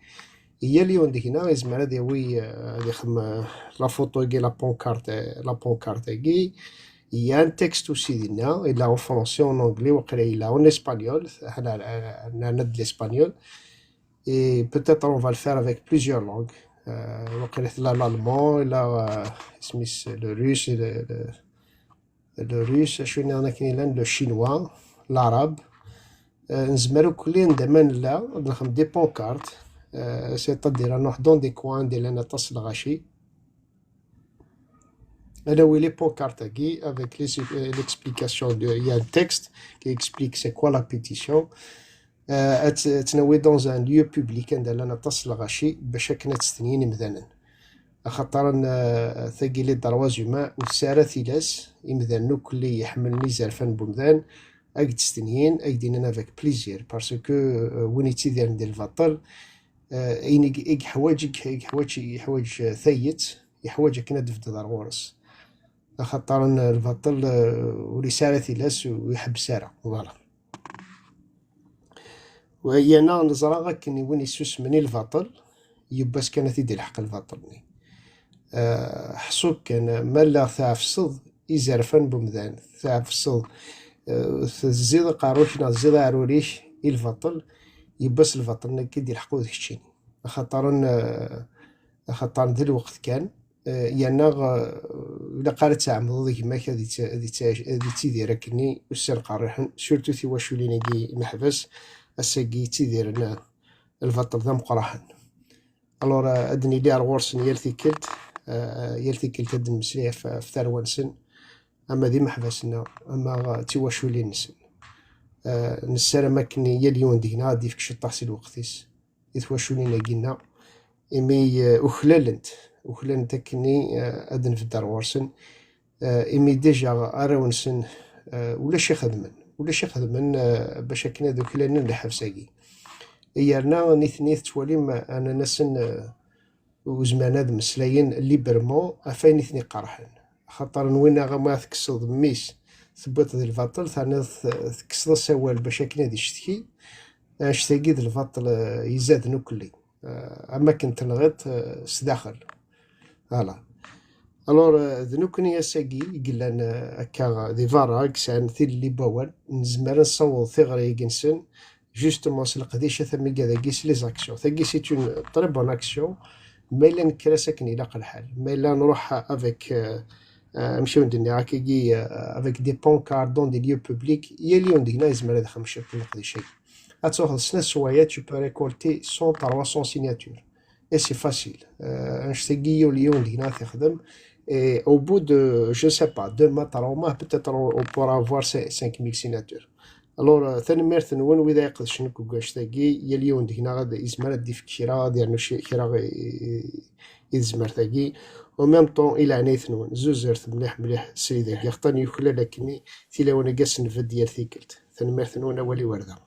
Yal yiwen deg-neɣ yezmer ad yawi, euh, ad ixdem, euh, la photo-agi, la pancarte, euh, la pancarte-agi. Il y a un texte aussi dinna, yella en français, en anglais, waqila yella en espagnol, nerna-d l'espagnol. Et peut-être on va le faire avec plusieurs langues. Euh, waqila tella l'allemand, yella, euh, isem-is le russe, le, le, le russe, acu nniḍen akken yellan, le chinois, l'arabe. Euh, nezmer akk lli anda ma nella, ad nexdem des pancartes, euh, c'est-à-dire ad nruḥ dans des coins anda llan aṭas n lɣaci. Ad nawi les pancartes-agi avec les, euh, l'explication de, il y a un texte qui explique c'est quoi la pétition. Euh, ad t-, ad tt-nawi dans un lieu public anda llan aṭas n lɣaci bac akken ad stenyin imdanen. Axaṭer, euh, tagi les droits humains ur tesɛi ara tilas, imdanen akk lli iḥemmlen izerfan n umdan ad stenyin, ad d-inin avec plaisir, parce que, euh, win yettidiren di lbaṭel, euh, ayen i, i yeḥwaǧ, i yeḥwaǧ, yeḥwaǧ, euh, tayet, yeḥwaǧ akken ad d-tebded ar ɣur-s. Axaṭer, euh, lbaṭel, euh, ur yesɛi ara tilas, ur iḥebbes ara. Voilà. Yerna neẓra akken i win yessusmen i lbaṭel, yiwwas kan ad t-id-ilḥeq lbaṭel-nni. Ah, ḥṣu kan, ma lliɣ tɛefseḍ izerfan n umdan, tɛefseḍ, ah, tezziḍ aqerru-k neɣ tezziḍ aɛrur-ik i lbaṭel, yiwwas lbaṭel-nni ad k-id-ilḥeq ula d keččini. Axaṭer, ah, axaṭer d lweqt kan, eh, yerna, eh, ilaq ara tɛemmdeḍ gma-k ad itt-, ad itt-, ad ittidir akkenni ussan qerriḥen, surtout tiwaculin-agi imeḥbas, ass-agi ttidiren, eh, lbaṭel d ameqqraḥen. Alors, eh, ad nili ar ɣur-sen yal tikkelt, eh, yal tikkelt ad d-nemmeslay ɣef, ɣef tarwa-nsen, ama d imeḥbas-nneɣ, ama, eh, d tiwaculin-nsen. Eh, nessaram akken yal yiwen deg-neɣ ad d-yefk ciṭṭaḥ si lweqt-is i twaculin-agi-nneɣ, imi, eh, uklalent, uklalent akkenni, eh, ad nbedd ar ɣur-sen, eh, imi déjà arraw-nsen, eh, ulac ixedmen, ulac ixedmen, eh, bac akken ad uklalen lḥebs-agi. Yerna nitni tettwalim, eh, rnan-asen, eh, ur zmiren ad mmeslayen librement ɣef wayen i ten-iqerḥen. Axaṭer n winna ma tekkseḍ mmi-s, tewwiḍ di lbaṭel, terniḍ t-, tekkseḍ-as awal bac akken ad icetki, annect-agi d lbaṭel, eh, izaden ukelli. Eh, am akken tenɣiḍ, eh, s daxel. Voilà. Alors, eh, d nekkni ass-agi i yellan, eh, akka di berra, i yesɛan tilelli n wawal, nezmer ad nessaweḍ tiɣri-agi-nsen, justement, s leqdicat am wigad-agi, s les actions. Tagi, c'est une très bonne action. Ma yella nekker-as akken ilaq lḥal, ma yella nruḥ avec, euh, euh, amek i wen-d-nniɣ akkagi, euh, avec des pancartes dans des lieux publics, yal yiwen deg-neɣ yezmer ad ixdem ciṭ n leqdic-agi. Ad truḥeḍ snat sswayeɛ, tu peux récolter cent, trois cents signatures. Et c'est facile. Euh, annect-agi yal yiwen deg-neɣ ad t-ixdem. Et au bout de, je sais pas, deux mois, trois mois, peut-être on, on pourra avoir cin-, cinq mille signatures. Alors, euh, tanemmirt-nwen wid ay iqedcen deg ugact-agi, yal yiwen deg-neɣ ad yezmer ad d-ifk kra, ad yernu ci-, kra i, i, i tezmert-agi. En même temps, i leɛnayt-nwen, zuzret mliḥ, mliḥ srid-agi, xaṭer yuklal akkenni tilawin-agi ad s-nbedd yal tikkelt. Tanemmirt-nwen, awal-iw ar da.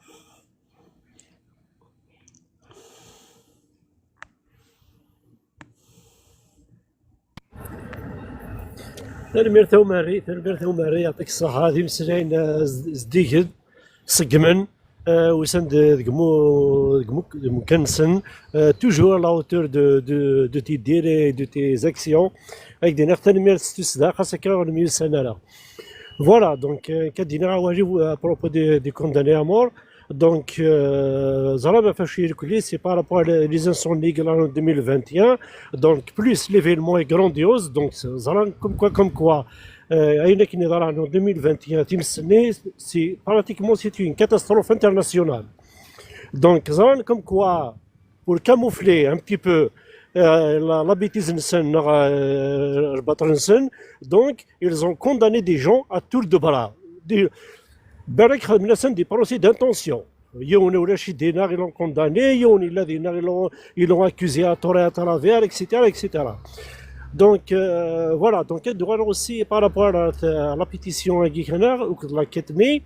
Tanemmirt a Umarri, tanemmirt a Umarri, yɛṭik ṣṣeḥḥa, d imeslayen, eh, z-, zeddigen, ṣeggmen, eh, usan-d deg mu-, deg mu-, deg umkan-nsen, eh, toujours à la hauteur de, de, de tes dires et de tes actions. Ad k-d-iniɣ tanemmirt s tussda, xas akka ur nemyussan ara. Voilà, donc, euh, ad d-iniɣ awal-iw à propos des, des condamnés à mort. Donc, euh, ẓram ɣef wacu irkelli, c'est par rapport à les, les incendies de l'année deux mille vingt et un. Donc, plus l'événement est grandiose, donc, ẓran comme quoi, comme quoi, euh, ayen akken yeḍran en deux mille vingt et un, times-nni, c'est pratiquement, c'est une catastrophe internationale. Donc, ẓran comme quoi, pour camoufler un petit peu, euh, la, la bêtise-nsen, euh, lbaṭel-nsen, donc, ils ont condamné des gens à tour de bras. Des, balak xedmen-asen des procès d'intention. Yiwen ulac dinna, ils l'ont condamné, yiwen yella dinna, ils l'ont, ils l'ont accusé à tort et à travers, et cetera, et cetera. Donc, euh, voilà, donc, ad d-uɣaleɣ aussi par rapport à la, à la pétition-agi kan, ou la ketmi.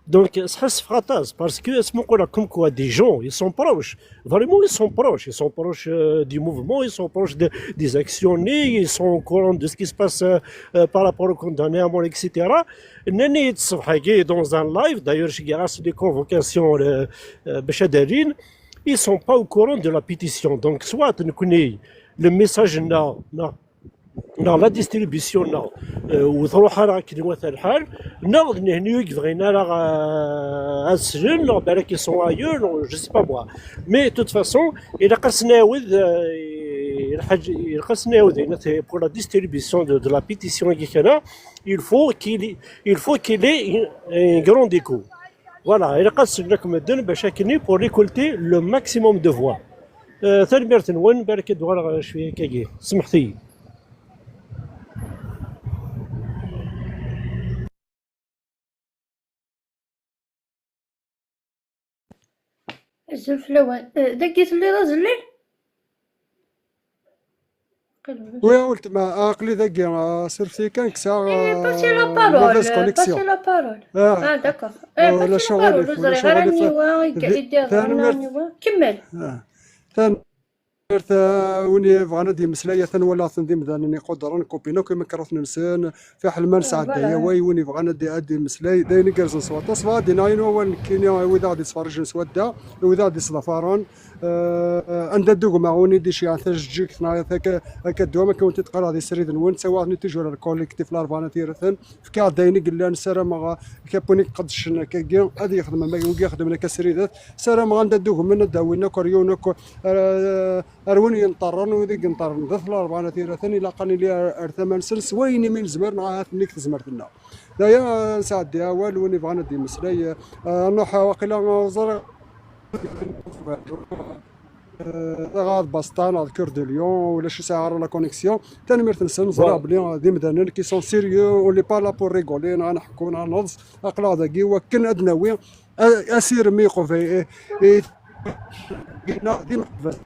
Donc, ça se fracasse parce que, à ce moment-là, comme quoi des gens, ils sont proches. Vraiment, ils sont proches. Ils sont proches, euh, du mouvement, ils sont proches de, des actionnaires, ils sont au courant de ce qui se passe, euh, euh, par rapport aux condamnés à mort, et cetera. Nani, dans un live, d'ailleurs, je grâce des convocations, euh, euh, Bachadaline, ils sont pas au courant de la pétition. Donc, soit nous connaissons le message, non, non, neɣ la distribution, neɣ, euh, ur truḥ ara akken iwata lḥal, neɣ d nehni ur yebɣin ara, euh, ad slen, neɣ balak ils sont ailleurs, neɣ je sais pas moi. Mais de toute façon, ilaq ad s-nɛawed, euh, lḥaǧ-, ilaq ad s-nɛawed, pour la distribution de, de la pétition-agi kan, il faut qu'il y, il faut qu'il y ait un grand écho. Voilà, ilaq ad slen akk medden bac akken pour récolter le maximum de voix. Euh, tanemmirt-nwen, balak ad d-uɣaleɣ cwiya akkagi. Semḥet-iyi. Azul fell-awen. Eh, dagi telliḍ a Zellal? Oui, a weltma, aql-i dagi, ah, surfet-iyi kan, kkseɣ, eh, passer la parole, mauvaise connexion. Passer la parole. Ah, d'accord. Eh, passer la parole, ur ẓriɣ ara aniwa i d-, i d-yeḍran, aniwa. Kemmel. Ah. Tanemmirt, ah, win yebɣan ad yemmeslay, atan walaɣ-ten d imdanen iqudren, kupin akk imekraten-nsen, fiḥel ma nesɛedday awal, win yebɣan ad, ad yemmeslay, d ayen igerrzen s waṭas. Bɣiɣ ad d-iniɣ ayen wawal nekkini, i wid aɣ-d-yettferrijen s wadda, i wid aɣ-d-yettḍafaren, eh, anda d-ugmeɣ win i d-iceyɛen tajeǧǧigt neɣ akka, akka ddwa, ma kkawent-id qqareɣ di srid-nwen, ttawiɣ-ten-id toujours ar le collectif Larebɛa n At Yiraten, fkiɣ-d ayen i yellan, ssarameɣ, eh, akka win i iqeddcen akkagi, ad yexdem am wigi ixedmen akka sridet, ssarameɣ anda d-ugmen ad d-awin akk ar yiwen akk, eh, ar win yenṭerren, wid i yenṭerren d At Larebɛa n At Yiraten, ilaq ad nili ar, ar tama-nsen s wayen imi nezmer, neɣ ahat nnig tezmert-nneɣ. D aya, eh, nesɛeddi awal, win ibɣan ad d-yemmeslay, eh, nruḥ, eh, waqila, eh, ẓriɣ, eh, ad Bastan, ad Cœur de Lion, ulac ur sɛiɣ ara la connexion. Tanemmirt-nsen, ẓriɣ belli, eh, d imdanen qui sont sérieux, on n'est pas là pour rigoler, neɣ ad nḥekku, neɣ ad neḍs. Aql-aɣ dagi, wakken ad nawi a-, asirem i Iqubay-, i, i, d imeḥbas.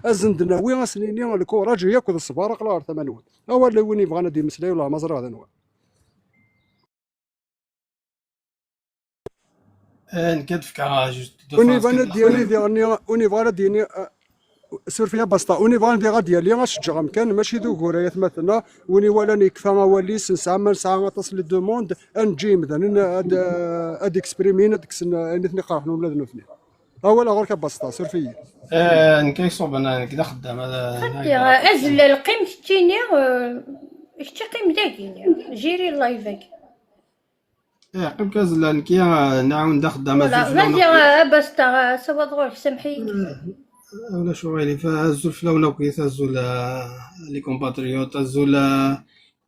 Azen-d nawi, ad sen-nini lkuraj yakk d ṣṣber, aql-aɣ ɣer tama-nwen. Awal i win yebɣan ad d-yemmeslay, wellah ma ẓriɣ d anwa. Eh, nekk ad fkeɣ juste deux phrases kan. Win yebɣan ad d-yali diɣen, win yebɣan ad d-yini, eh, suref-iyi a Basta, win yebɣan diɣ ad d-yali, ad ceǧǧeɣ amkan, mačči d ugur ay atmaten-a, win iwalan yekfa awal-is, nesɛa ma nesɛa aṭas n les demandes, ad neǧǧ i yimdanen ad, ad exprimin, ad kksen ayen i ten-iqerḥen ula d nutni. Awal ɣur-k a Basta, suref-iyi. Eh, nekk ay ṣuben, nekk d axeddam, ad, xaṭi, azellal, qqim keččini, eh, kečči qqim dagi, jiri live-agi. Eh, qqim kan a Zellal, nekk, eh, nɛawen-d axeddam. Voilà, azul fell-awen vas-y, akk. Eh, a Basta, eh, sawaḍ ɣur-k, samḥ-iyi. Eh, ulac uɣilif, eh, azul fell-awen akkit, azul, eh, les compatriotes, azul, eh,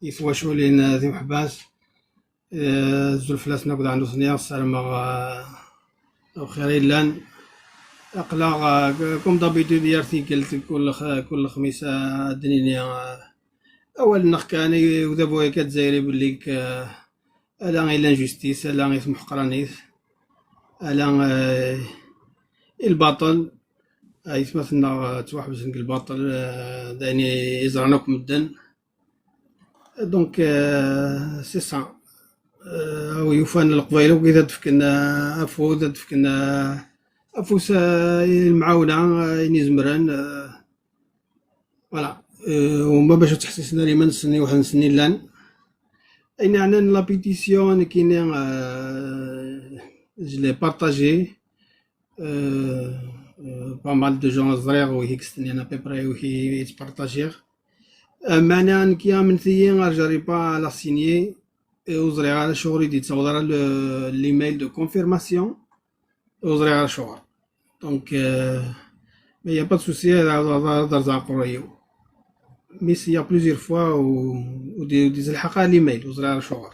i twaculin, eh, timeḥbas. Eh, azul fell-asen akk daɣen nutni, ssarameɣ, eh, lxir yellan. Aql-aɣ, eh, comme d'habitude, yar tikkelt, kul x-, kul lexmis, eh, ad d-nini, eh, awal-nneɣ kan i udabu-agi azzayri belli, eh, ala i l'injustice, ala i tmeḥqranit, ala, eh, i lbaṭel. Aytmaten-nneɣ, eh, ttwaḥebsen deg lbaṭel, eh, d ayen i ẓran akk medden. Donc, euh, c'est ça. Euh, a wi yufan Leqbayel akk i ad d-fken, euh, afud, ad d-fken, euh, afus, euh, i lemɛawna, euh, ayen izemren, euh, voilà. Euh, u ma bac ad ttḥessisen ar iman-nsen i waḥed-nsen i llan. Ayen yeɛnan la pétition, nekkini, euh, je l'ai partagée. Euh, euh, pas mal de gens ẓriɣ wi i yestenyan à peu près wi i yettpartajiɣ. Euh, meɛna nekki amenet-iyi, j'arrive pas à la signer. Euh, ur ẓriɣ ara acuɣer i d-yettaweḍ ara le, l'email de confirmation. Ur ẓriɣ ara acuɣer. Donc, euh, mais y a pas de souci, ad, ad, ad, ad rẓeɣ aqerruy-iw. Mais il y a plusieurs fois u, u d-, u d-yezlḥeq ara l'email, ur ẓriɣ ara acuɣer.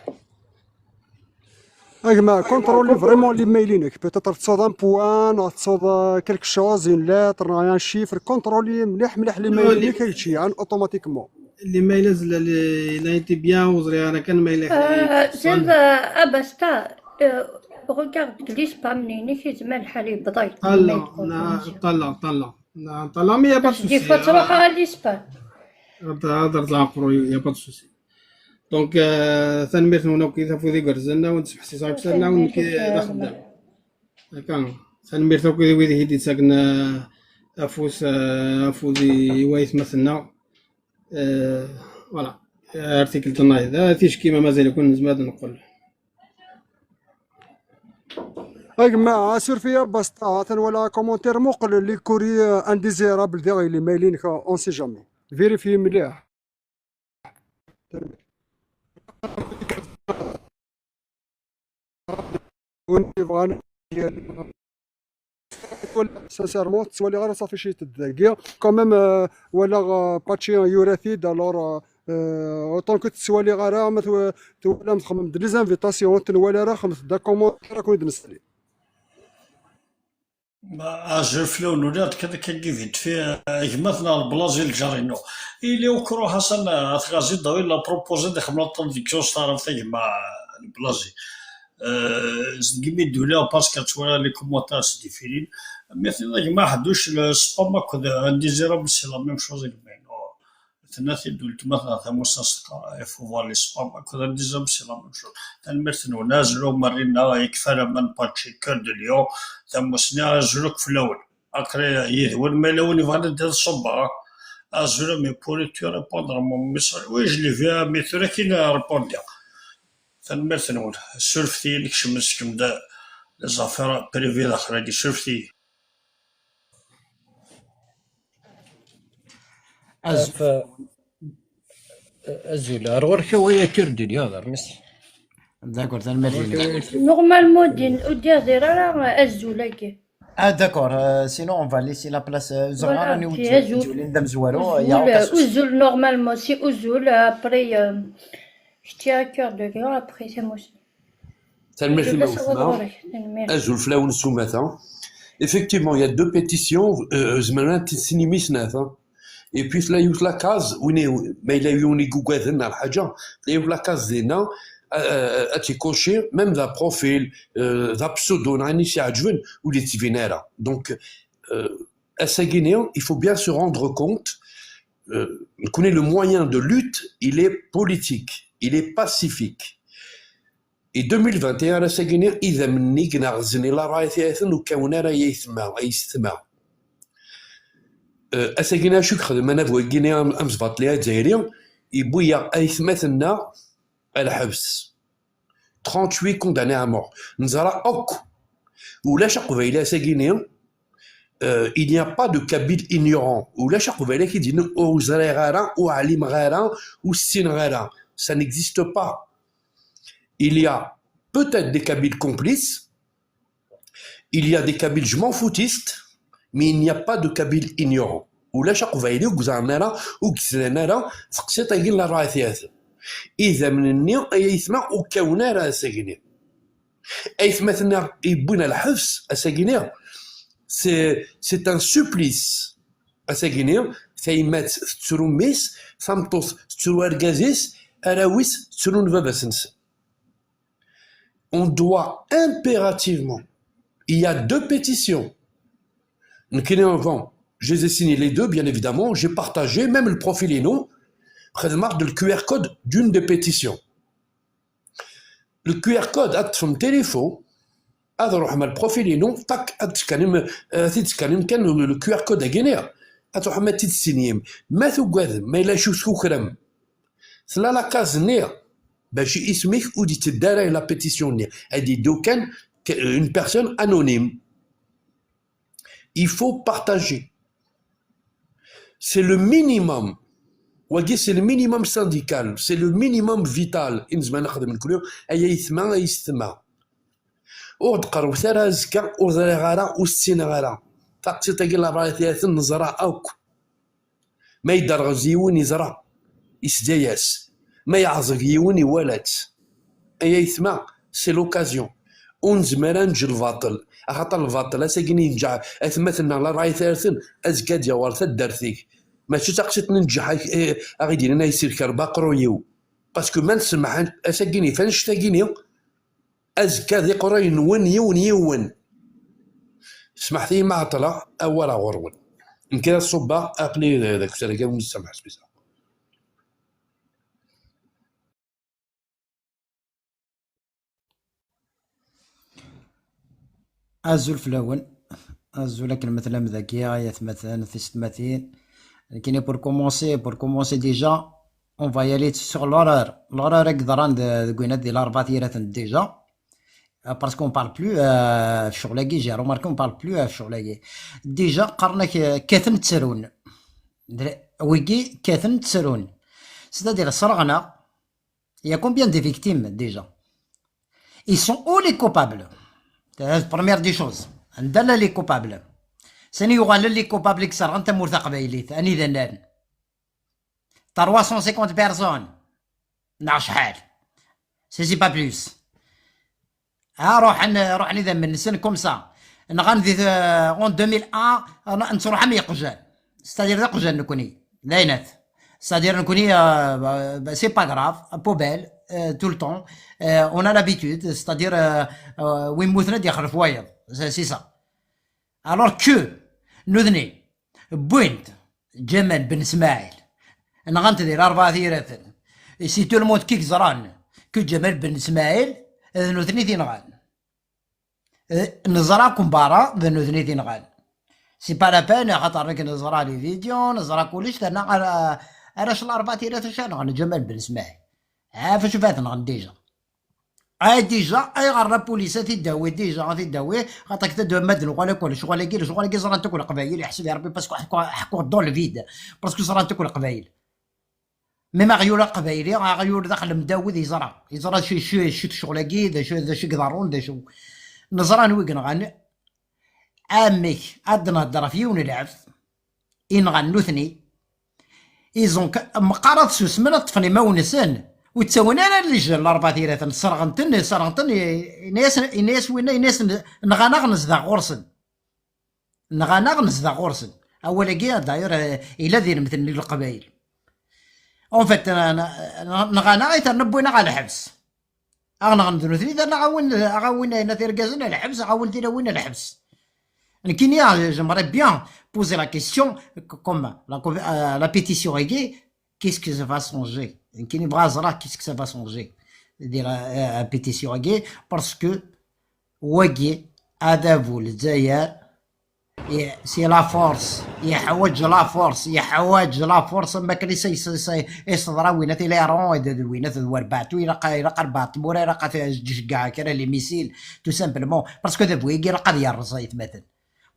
A gma, contrôle vraiment l'email-inek. Peut-être tettuḍ un point, neɣ tettuḍ, euh, quelque chose, une lettre, neɣ un chiffre. Contrôle mliḥ, mliḥ l'email-inek, ad yečči, hein, automatiquement. L'email azla, il a été bien, ur ẓriɣ ara kan ma yella. Euh, tiens, euh, a Basta, euh, regarde les spams-inek, yezmer lḥal yebḍa-yak l'email de confirmation. Ṭṭalleɣ, ṭṭalleɣ, ṭṭalleɣ, mais y a pas de souci. Des fois, ttruḥeɣ ɣer les spams. Ad, ad rẓeɣ aqerruy-iw, y a pas de souci. Donc, euh, tanemmirt-nwen akk, i afud igerrzen, ad wen-d-smeḥsiseɣ akk, ad wen-d-, d axeddam. Akka, tanemmirt akk i wid i d-yettaken, euh, afus, euh, afud i, i waytmaten-nneɣ. Euh, voilà. Ar tikkelt nniḍen. Ah, ticki ma mazal-iken nezmer ad neqqel. A gma, suref-iyi a Basta, atan wala commentaire, muqel les courriers indésirables diɣ les mails-inek, on sait jamais. Vérifiez mliḥ. Win yebɣan, sincèrement, ttwaliɣ ara ṣafi ciṭ dagi. Quand même, euh, walaɣ, euh, Patchy yura-t-id, alors, euh, euh, autant que ttwaliɣ ara, ma tw-, twalam txemmem-d les invitations, ur t-nwala ara, xemmet-d commentaire, ad ken-id-nesli. Ma azul fell-awen, uliɣ-d kan akka vite fait, gma-tneɣ Leblazi, lǧar-inu. Ili ukru Ḥasan, a tɣazi d-awi la proposé ad ixemmel la traduction s taɛrabt, a gma Leblazi. Euh, deg imi d-uliɣ parce que ttwaliɣ les commentaires s défilin. Mais tiniḍ gma Ḥedduc, le spam akked indésirable, c'est la même chose, gma-inu. Tenna-t-id weltma-tneɣ tamussast, il faut voir les spam akked indésirable, c'est la même chose. Tanemmirt-nwen, azul Marina, yekfa laman, Pachi, Cœur de Lion, tamussni, azul akk fell-awen. Aql-i yid-wen, ma yella win yebɣan ad d-iṣubbeɣ. Azul, mais pourrais-tu répondre à mon message? Oui, je l'ai vu, mais tura kan répondiɣ. Tanemmirt-nwen. Surfet-iyi, nekcem, neskem-d les affaires privées daxel-agi. Surfet-iyi. Az-, azul, ar ɣur-k a waya Cœur de Lion, d armis. D'accord, tanemmirt-nwen. Normalement, din, ur d-yehdir ara azul-agi. Ah, d'accord. Euh, sinon, on va laisser la place. Euh, ẓriɣ ara niwet azul d amezwaru. Uzul, normalement, c'est uzul. Après, euh, kečč a Cœur de Lion, après, c'est moi. Tanemmirt i ma weltma. Azul fell-awen s umata. Effectivement, il y a deux pétitions, euh, zemren ad tt-ssinim i snat, hein. Et puis, la yiwet la case, win i, ma yella yiwen i yugaden neɣ lḥaǧa, la yiwet la case dinna, euh, ad tt-ikoci, même d aprofil, euh, d apseudo, neɣ ayen i s-iɛeǧben, ur d-ittbin ara. Donc, euh, ass-agi-ni, il faut bien se rendre compte, euh, que le moyen de lutte, il est politique, il est pacifique. Et deux mille vingt et un, ass-agi-ni, idammen-nni i ineɣzen i la rayet i aten ur kkawen ara ay aytma, ay yessetma. Euh, ass-agi-ni, acu i yexdem anabu-agi-ni am-, amezbaṭli azzayri, yewwi-yaɣ aytmaten-nneɣ ɣer lḥebs. Trente-huit condamnés à mort. Neẓra akk. Ulac aqbayli ass-agi-ni, euh, il n'y a pas de Kabyle ignorant. Ulac aqbayli ak-id-yennan ur ẓriɣ ara, ur ɛlimeɣ ara, ur ssineɣ ara. Ça n'existe pas. Il y a peut-être des Kabyles complices, il y a des Kabyles je m'en foutistes, mais il n'y a pas de Kabyle ignorant. Ulac aqbayli ur yeẓran ara, ur yeslan ara, teqsiṭ-agi n la rayet i aten. Idammen-nni ay aytma ur kkawen ara ass-agi-ni. Aytmaten-a yewwin ɣer lḥebs ass-agi-ni, c'est, c'est un supplice. Ass-agi-ni, tayemmat tettru mmi-s, tameṭṭut tettru argaz-is, arraw-is ttrun baba-s-nsen. On doit impérativement, il y a deux pétitions. Nekkini, bon, je les ai signées les deux, bien évidemment. J'ai partagé, même le profil inu, xedmeɣ-d le Q R code d'une des pétitions. Le Q R code, ad teṭṭfem téléphone, ad ruḥem ar le profil inu, tak, ad tskanim, euh, ad t-id-tskanim kan le, le Q R code-agi-ni, ad truḥem ad t-id-tessinim. Ma tugadem, ma yella acu tkukrem, tella la case-nni, bac isem-ik ur d-yetteddu ara la pétition-nni. Ad yeddu kan que-, une personne anonyme. Il faut partager. C'est le minimum. Wagi, c'est le minimum syndical. C'est le minimum vital. I nezmer ad nexdem nekkni, ay aytma, ay yessetma. Ur d-qerrwet ara azekka, ur ẓriɣ ara, ur ssineɣ ara. Taqsiṭ-agi n la rayet i aten neẓra akk. Ma yedderɣez yiwen, yeẓra, yesla-yas. Ma yeɛẓeg yiwen, iwala-tt. Ay aytma, c'est l'occasion. Ur nezmir ad neǧǧ lbaṭel, axaṭer lbaṭel ass-agi-ni yenǧeɛ atmaten-nneɣ la rayet i aten, azekka ad yaweṛ taddart-ik. Mačči d taqsiṭ n nnǧeḥ, eh, a ɣ-id-yennan ay sirker baqru-iw. Parce que ma nsemmeḥ ass-agi-ni f annect-agi-ni, azekka d iqruyen-nwen yiwen yiwen. Smeḥt-iyi ma ɛeṭṭleɣ, awal ɣur-wen. Nekk ad ṣubbeɣ, aql-i d, d akessar-agi, ur nessamḥ s wisa. Azul fell-awen. Azul akken ma tellam dagi, ay atmaten, tisetmatin. Nekkini, pour commencer, pour commencer déjà, on va y aller sur l'horaire. L'horaire i yeḍran d-, deg winna di Larebɛa, tira-ten déjà. Euh, parce qu'on parle plus, euh, ɣef ccɣel-agi, j'ai remarqué, on parle plus, euh, ɣef ccɣel-agi. Déjà, qqaren-ak, euh, kkaten ttrun. Dre-, wigi, kkaten ttrun. C'est-à-dire, sserɣen-aɣ, il y a combien de victimes déjà? Ils sont où les coupables? C'est la première des choses. Anda llan les coupables? Sani yuɣalen les coupables i yesserɣen tamurt taqbaylit? Anida llan? Trois cent cinquante personnes. Neɣ acḥal? Si c'est pas plus. Ha, ruḥen, ruḥen idammen-nsen comme ça. Nɣan di, en deux mille un, nettruḥ am yeqjan. C'est-à-dire d iqjan nekni. D aynat. C'est-à-dire nekni, euh, bah, c'est pas grave, poubelle. euh, tout le temps, euh, on a l'habitude, c'est-à-dire, euh, euh, win mmuten ad d-yexlef wayeḍ, c'est c'est ça. Alors que nutni wwin-d Ǧamal Ben Smaɛil, nɣan-t di Larebɛa Tiraten, et c'est tout le monde qui yeẓran que Ǧamal Ben Smaɛil d nutni i t-inɣan. Eh, neẓra Kumbara d nutni i t-inɣan. C'est pas la peine, axaṭer nekk neẓra les vidéos, neẓra kullec, terna ara, ara cel Larebɛa Tiraten acu nɣan Ǧamal Ben Smaɛil. Ɛaf acu fat nɣan déjà. Ay déjà, ayɣer la police a t-id-tawi déjà, a t-id-tawi, xaṭer k-tadwa ma d-nuɣal akk lecɣal-agi, lecɣal-agi ẓran-t akk Leqbayel, yeḥseb Rebbi parce que ḥku-, ḥkuɣ dans le vide, parce que ẓran-t akk Leqbayel. Même aɣyul aqbayli, aɣyul daxel n Dawed yeẓra, yeẓra acu, acu, acu d ccɣel-agi, d acu, d acu i iḍerrun, d acu. Neẓra anwa i yenɣan, amek ad d-nhedder ɣef yiwen n lɛebd, inɣan nutni, ils ont que-, meqqar ad susmen, ad ṭṭfen imawen-nsen, ur ttawin ara les jeunes Larebɛa Tiraten, sserɣen-ten, sserɣen-ten, i-, yenna-yasen, yenna-yas winna, yenna-yasen, nɣan-aɣ nezdeɣ ɣur-sen. Nɣan-aɣ nezdeɣ ɣur-sen. Awal-agi, d'ailleurs, eh, yella di lemtel n Leqbayel. En fait, n-, n-, nɣan-aɣ, i terna wwin-aɣ ɣer lḥebs. Aɣ nɣen d nutni, terna aɣ-awin, aɣ-awin ayennat irgazen ɣer lḥebs, aɣ-awin tilawin ɣer lḥebs. Nekkini, ah, j'aimerais bien poser la question, comme la, euh, la pétition-agi, qu'est-ce que ça va changer? Nekkini bɣa ẓreɣ qu'est-ce que ça va changer di la, euh, pétition-agi, parce que wagi, adabu Lezzayer, i-, c'est la force, yeḥwaǧ la force, yeḥwaǧ la force, am wakken i s-, i s-, i s-, i s-teḍra winat i l'Iran, d, d winat d warbaɛtu, ilaq, ilaq arbaɛ tmura, ilaq ad tceggeɛ kra les missiles, tout simplement, parce que adabu-agi ilaq ad yerreẓ, ay atmaten.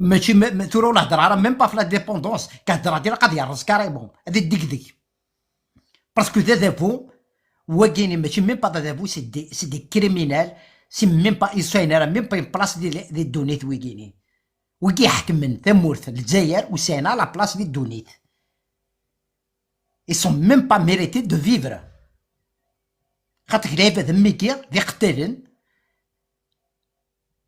Mačči, ma, ma, tura ur nehder ara, même pas ɣef l'indépendance, ka hedreɣ-d ilaq ad yerreẓ carrément, ad iddegdeg. Parce que d adabu, wagini mačči même pas d adabu, c'est des, c'est des criminels, c'est même pas, ils sont même pas une place di, di ddunit wigini. Wigi iḥekmen tamurt, Lezzayer, ur sɛin ara la place di ddunit. Ils sont même pas mérités de vivre. Xaṭer lɛibad am wigi d iqettalen,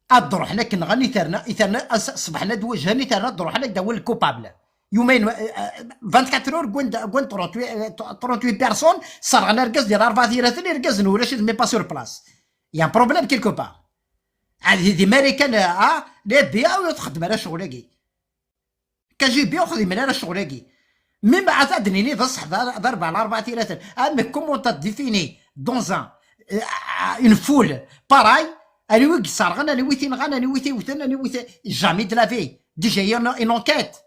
ad d-ruḥen akken nɣan iterna, iterna, ass-, ṣṣbeḥ ad d-wajhen iterna ad d-ruḥen ad d-awin le coupable. Yumayen, euh, euh, vingt-quatre heures, wwin-d, wwin-d trente-huit, euh, trente-huit personnes, sserɣen argaz di Larebɛa Tiraten, irgazen ulac, même pas sur place. Il y a un problème quelque part. Ah, di, di Marikan, ah, les F B I ur txeddem ara ccɣel-agi. K G B ur xdimen ara ccɣel-agi. Même ad, ad d-nini d ṣṣeḥ, d, d arbaɛ, Larebɛa Tiraten. Ah, mais comment t'as défini dans un, euh, une foule pareille, anwi i yesserɣen, anwi i t-inɣan, anwi i t-iwten, anwi i t-, jamais de la vie. Déjà, il y en a une enquête.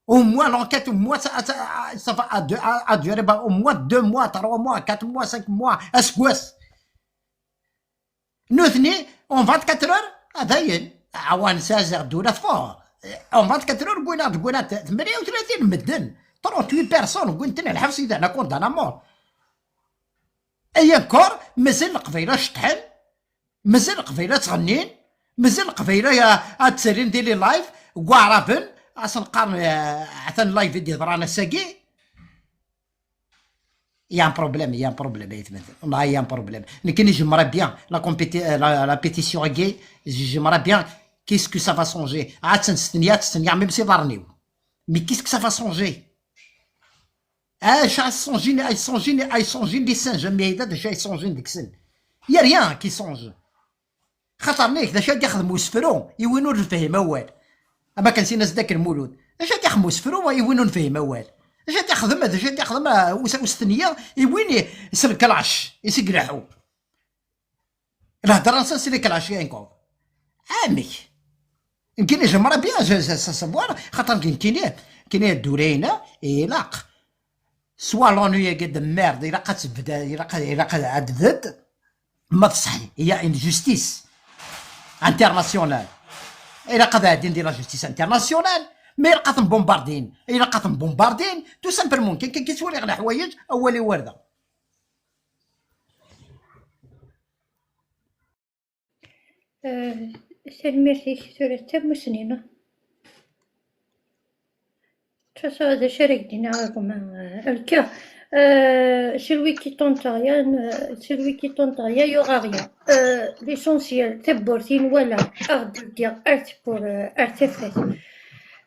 Au moins, l'enquête, au moins, ça, ça, ça va à deux, à, à durer, bah, au moins deux mois, trois mois, quatre mois, cinq mois, aseggas. Nutni, en vingt-quatre heures, a dayen, awan saziɣ ddula teffeɣ. En vingt-quatre heures, wwin-aɣ-d, wwin-aɣ-d tmenya u tlatin n medden, trente-huit personnes, wwin-ten ɣer lḥebs, i d-hna condamnés à mort. Et encore, mazal Leqbayel ad ceṭṭḥen, mazal Leqbayel ad ttɣennin, mazal Leqbayel ad, ad ttalin di les lives, deg Waɛraben, ad sen-qqaren, eh, atan live i d-yeḍran ass-agi. Il y a un problème, il y a un problème, ay atmaten. Wallahi, il y a un problème. Nekkini, j'aimerais bien la compéti-, euh, la, la pétition-agi, j'aimerais bien, qu'est-ce que ça va changer? Ah, ad tt-nestenya, ad tt-nestenya, même si iḍarren-iw. Mais qu'est-ce que ça va changer? Ah, ça a changé, a changé, a changé les singes, mais il y a des gens qui changent. Il y a rien qui change. Xaṭer nek, d acu ad d-ixdem usefru i win ur nefhim awal? Am akken sin-as-d akken Mulud. D acu ad d-ixdem usefru i win ur nefhim awal? D acu ad d-ixdem, d acu ad d-ixdem, ah, us-, ustenyi i win i, s leklac i s-ileḥḥu? Lhedra-nsen s leklac i encore. Amek? Nekkini j'aimerais bien, je, je, je savoir, xaṭer nekkini, nekkini ddura-ina, ilaq. Soit l'onu-agi de merde, ilaq ad tebda, ilaq, ilaq ad tbedd, ma d ṣṣeḥ, il y a une justice internationale. Ilaq ad ɛeddin di la justice internationale, mais ilaq ad ten-bombardin, ilaq ad ten-bombardin, tout simplement, kan, kan, kan ttwaliɣ leḥwayeǧ, awal-iw ar da. Euh, tanemmirt-ik, tura d tamusni. De toute façon, d acu ara k-d-iniɣ a gma, euh, le cœur. Euh, celui qui tente rien, euh, celui qui tente rien, il y aura rien. Euh, l'essentiel, tawwurt i nwala, ad ɣ-d-ldiɣ ar tewwurt, euh, ar tafat.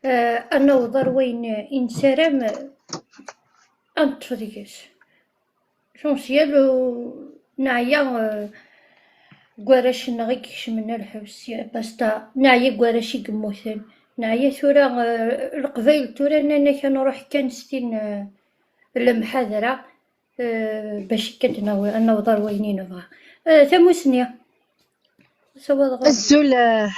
Euh, ad naweḍ ar wayen i nessaram, euh, ad neṭṭef deg-s. L'essentiel, euh, Neɛya, eh, deg warrac-nneɣ i ikecmen ar lḥebs, ya basta. Neɛya deg warrac i yemmuten. Neɛya tura, eh, Leqbayel tura nnan-ak ad nruḥ kan s tin, eh, lemḥadra, eh, bac akka ad nawi-, ad naweḍ ar wayen i nebɣa. Eh, tamusni. Sawaḍ ɣur-, Azul, eh,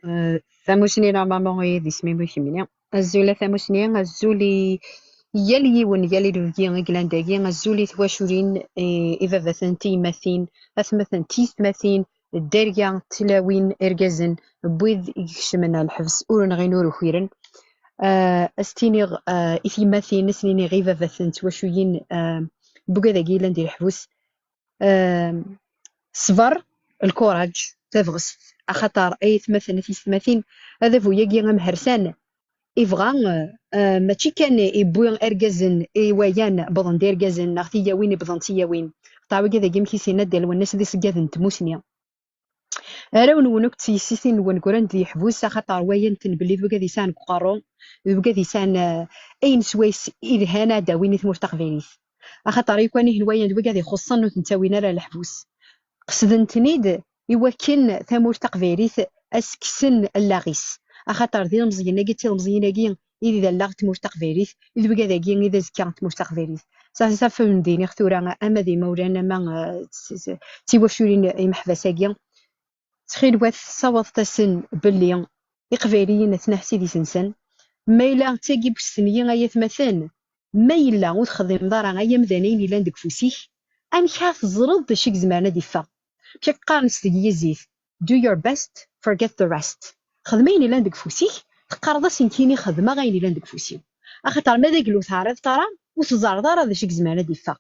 eh, tamusni normalement i d isem-im i kemmini. Azul a tamusni, azul i yal yiwen, yal inebgi i yellan dagi, azul i twaculin, i, i baba-ten, tiyemmatin, atmaten, tiyessetmatin, dderya, tlawin, irgazen, n wid i ikecmen ar lḥebs, ur nɣin, ur ukiren. Ah, ad s-tiniɣ, ah, i tiyemmatin, ad s-niniɣ i baba-ten, twaculin, ah, n wigad-agi yellan di leḥbus, ah, ṣṣber, lkuraǧ, tabɣest, axaṭer ay atmaten, a tiyessetmatin, adabu-agi amhersan, ibɣa, eh, mačči kan iwwi irgazen i wayan, wwḍen-d irgazen, neɣ tiyawin, wwḍen tiyawin. Axaṭer wigad-agi, amek i s-yenna Dda Lwennas, d iṣeggaden n tmusni. Arraw-nwen akk d tyessisin-nwen ggran-d di leḥbus, axaṭer wayan-ten belli d wigad yesɛan deg uqerru, d wigad yesɛan, eh, ayen swayes ilhan ad d-awin i tmurt taqbaylit. Axaṭer yakk anihen wayan d wigad ixuṣṣen ur ten-ttawin ara leḥbus. Qesden-ten-id i wakken tamurt taqbaylit ad s-kksen allaɣ-is. Axaṭer d ilemẓiyen-agi d tilemẓiyin-agi i d allaɣ n tmurt taqbaylit, i d wigad-agi i d azekka n tmurt taqbaylit. Sa, sa fhem d-iniɣ tura, ama d imawlan, ama, eh, d, d, d tiwaculin imeḥbas-agi, ttxil-wet, sawḍet-asen belli Iqbayliyen atna s idis-nsen. Ma yella d tagi n ustenyi, ay atmaten, ma yella ur texdimeḍ ara ay amdan ayen yellan deg ufus-ik, amek ara teẓreḍ d acu i izemren ad d-iffeɣ? Amek akka qqaren s teglizit, "Do your best, forget the rest." Xdem ayen yellan deg ufus-ik, teqqareḍ-as nekkini xedmeɣ ayen yellan deg ufus-iw. Axaṭer ma d agel ur teɛriḍeḍ ara, ur teẓẓareḍ ara d acu i izemren ad d-iffeɣ.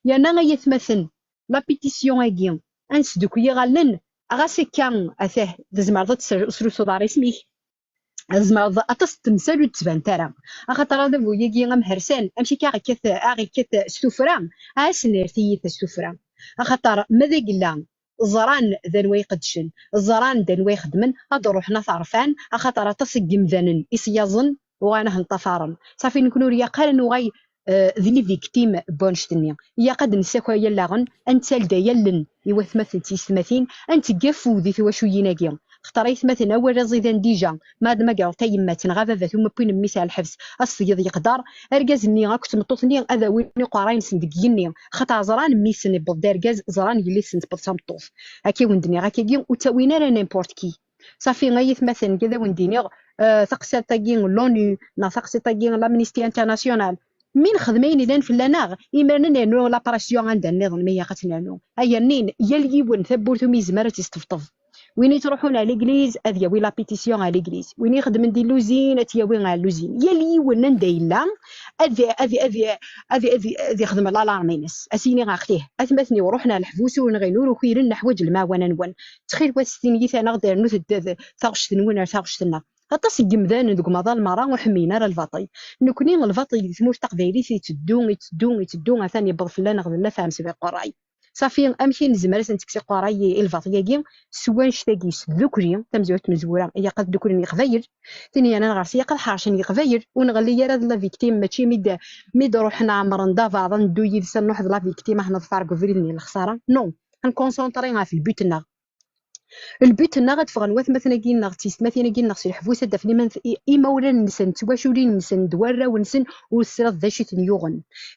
Yerna ay atmaten, la pétition-agi, ad nesdukkel iɣallen, ɣas akka, atah, tzemreḍ ad tesrusuḍ ɣer isem-ik. Tzemreḍ aṭas n temsal ur d-ttbanent ara. Axaṭer adabu-agi amhersan, amek akka aɣ-ikkat, aɣ-ikkat s tuffra, a as-nerr tiyita s tuffra. Axaṭer ma d agella, ẓran d anwa iqeddcen, ẓran d anwa ixedmen, ad d-ruḥen ad t-rfan, axaṭer aṭas n yemdanen i s-yaẓen, uɣalen ad ten-ṭṭafaren. Safi, nekkni ur yaq ara nuɣal, eh, d les victimes n wannect-nni. Ilaq ad d-nessakay allaɣen, ad nettalday allen i watmaten d tiyessetmatin, ad netteg afud i twaculin-agi. Xaṭer ay atmaten, awal aẓidan dija, ma ad magreḍ tayemmat neɣ ababat umi wwin mmi-s ar lḥebs, ad s-tgeḍ leqder, argaz-nni akked tmeṭṭut-nni ad awin iqerray-nsen deg yigenni, xaṭer ẓran mmi-sen yewweḍ d argaz, ẓran yelli-tsen tewweḍ d tameṭṭut. Akka i wen-d-nniɣ, akkagi ur ttawin ara n'importe qui. Safi, ay atmaten, ad awen-d-iniɣ, eh, taqsiṭ-agi n l'ONU neɣ taqsiṭ-agi n l'Amnesty International, mi nexdem ayen yellan fell-aneɣ, imiren ad nernu la pression anda nniḍen mi ilaq ad tt-nernu. Ay rnin, yal yiwen tawwurt umi yezmer ad tt-isṭebṭeb. Win yettruḥun ar l'église ad yawi la pétition ar l'église. Win ixeddmen di l'usine ad t-yawi ar l'usine. Yal yiwen anda yella ad, ad, ad, ad, ad, ad ixdem l'alarme-ines. Ad s-yini, axtih, atmaten-iw ruḥen ar leḥbus, ur nɣin, ur ukiren, neḥwaǧ lemɛawna-nwen. Ttxil-wet, s tin yit-aneɣ-d, rnut-d taɣect-nwen ar taɣect-nneɣ. Aṭas n yemdanen deg umaḍal merra ur ḥemmlen ara lbaṭel. Nekkni, lbaṭel di tmurt taqbaylit itteddu, itteddu, itteddu, atan yewweḍ fell-aneɣ d llafɛam s iqerray. Safi, amek i nezmer ad s-nekkes iqerray i, i lbaṭel-agi? S wannect-agi, s tdukli, tamezwarut n tmezwura, ilaq ad dduklen Yeqbayel. Tin yernan ɣer-s, ilaq ad ḥercen Yeqbayel, ur nɣelli ara d la victime, mačči mi d, mi d-ruḥen ɛemren d abaḍ, ad neddu yid-s, ad nruḥ d la victime, ad neḍfer deg ubrid-nni lexsara. Non, ad nkunṣentri ɣef lbut-nneɣ. Lbut-nneɣ ad ffɣen watmaten-agi-nneɣ d tiyessetmatin-agi-nneɣ si leḥbus, ad d-afen iman-, i-, imawlan-nsen d twaculin-nsen d warraw-nsen, ur tesriḍ d acu i ten-yuɣen.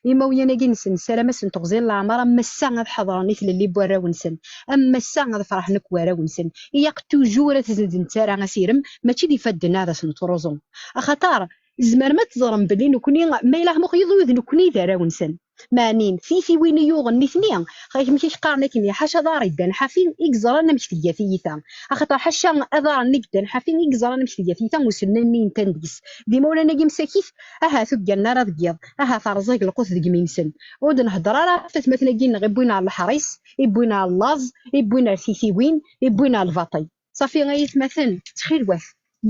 Imawlan-agi-nsen, nessaram-asen teɣzi n leɛmer, am ass-a ad ḥeḍren i tlelli n warraw-nsen, am ass-a ad ferḥen akk warraw-nsen. Ilaq toujours ad sen-d-nettarra asirem, mačči d ifadden ara sen-truẓu. Axaṭer tzemrem ad teẓrem belli nekkni, ma yella muqyeḍ, ur d nekkni i d arraw-nsen. Meɛnin, tiytiwin i yuɣen nitni, xaṭer amek i k-qqaren akken, ḥaca aḍar i ddan ḥafi i yeẓran amek tga tiyita. Axaṭer ḥaca aḍar-nni i ddan ḥafi i yeẓran amek tga tiyita, usennan-nni yettan deg-s. D imawlan-agi msakit, ahat ur ggalen ara deg yiḍ, ahat rẓag lqut deg imi-nsen. Ur d-nhedder ara ɣef atmaten-agi-nneɣ i wwin ɣer leḥris, i wwin ɣer llaẓ, i wwin ɣer tiytiwin, i wwin ɣer lbaṭel. Safi, ay atmaten, ttxil-wet,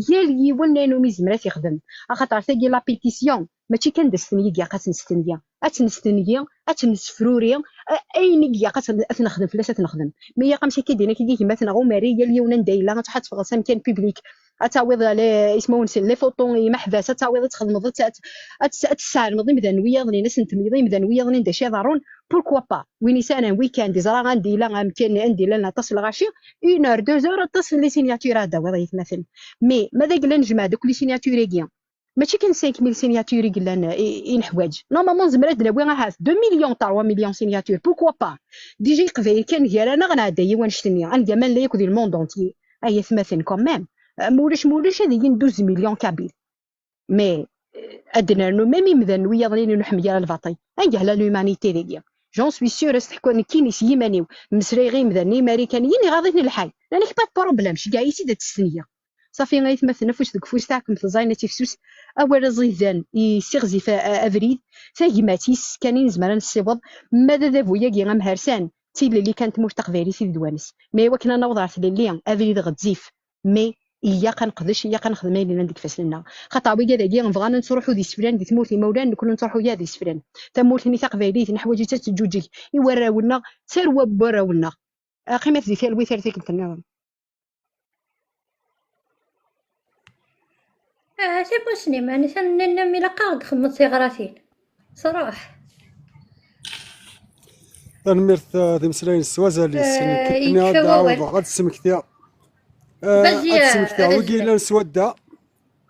yal yiwen ayen umi yezmer ad t-ixdem. Axaṭer tagi la pétition, mačči kan d astenyi i ilaq ad tt-nestenyi. Ad tt-nestenyi, ad tt-nessefruri, a-, ayen i ilaq ad t-, ad t-nexdem fell-as ad t-nexdem. Mi ilaq amek akka i d-yenna kagi gma-tneɣ Umari, yal yiwen anda yella, ad tṛuḥ ad teffeɣ s amkan public, ad tawiḍ le-, ismawen-nsen, les photos n yimeḥbas, ad tawiḍ ad txedmeḍ, ad t-, ad t-, ad t-, ad tessɛelmeḍ imdanen wiyaḍnin, ad sen-temliḍ imdanen wiyaḍnin d acu iḍerrun, Pourquoi pas? Win yesɛan un week-end, yeẓra anda yella amkan, anda yella aṭas n lɣaci, une heure, deux heures, aṭas n les signatures ad d-tawiḍ ay atmaten. Mais ma d agla nejmeɛ-d akk les signatures-agi, mačči kan cinq mille signatures i yellan, i, i neḥwaǧ. Normalement, nezmer ad d-nawi ahat deux millions, trois millions signatures. Pourquoi pas? Déjà, Iqbayel kan gar-aneɣ nɛedda yiwen annect-nni. Anga ma nella yakk di le monde entier. Ay atmaten, quand même. Euh, ma ulac, ma ulac, ad yin douze millions Kabyles. Mais, euh, ad d-nernu même imdanen wiyaḍ-nni ur nḥemmel ara lbaṭel. Anga la l'humanité dagi? J'en suis sûr, ad s-teḥku nekkini s yiman-iw. Mmeslayeɣ i imdanen imarikaniyen, iɣaḍ-iten lḥal. Nnan-ak pas de problème, ceggeɛ-iyi-tt-id ad tt-stenyiɣ. Ṣafi, ay atmaten, afus deg ufus, taɛkemt ẓẓayen ad tifsus. Awal aẓidan yessiɣzif a-, a-, abrid. Tagmat yes kan i nezmer ad nessiweḍ. Ma d adabu-agi amhersan, d tilelli kan n tmurt taqbaylit i d ddwa-nnes. Mais i wakken ad naweḍ ɣer tlelli, abrid ɣezzif. Mais ilaq ad neqdec, ilaq ad nexdem ayen yellan deg ifassen-nneɣ. Xaṭer wigad-agi bɣan ad nettruḥu d iseflan di tmurt imawlan, nekkni ur nettruḥu ara d iseflan. Tamurt-nni taqbaylit neḥwaǧ-itt ad teǧǧuǧeg i warraw-nneɣ, d tarwa n warraw-nneɣ. Qqimet di talwit ar tikkelt nniḍen. Ah, tamusni, meɛna tanna-nnem ilaq ad aɣ-d-xedmeḍ tiɣratin. Ṣruḥ. Tanemmirt, ah, d imeslayen s wazal-is. Eh, nekk ad d-ɛawdeɣ ad d-smektiɣ. Eh, ad d-smektiɣ wigi yellan s wadda.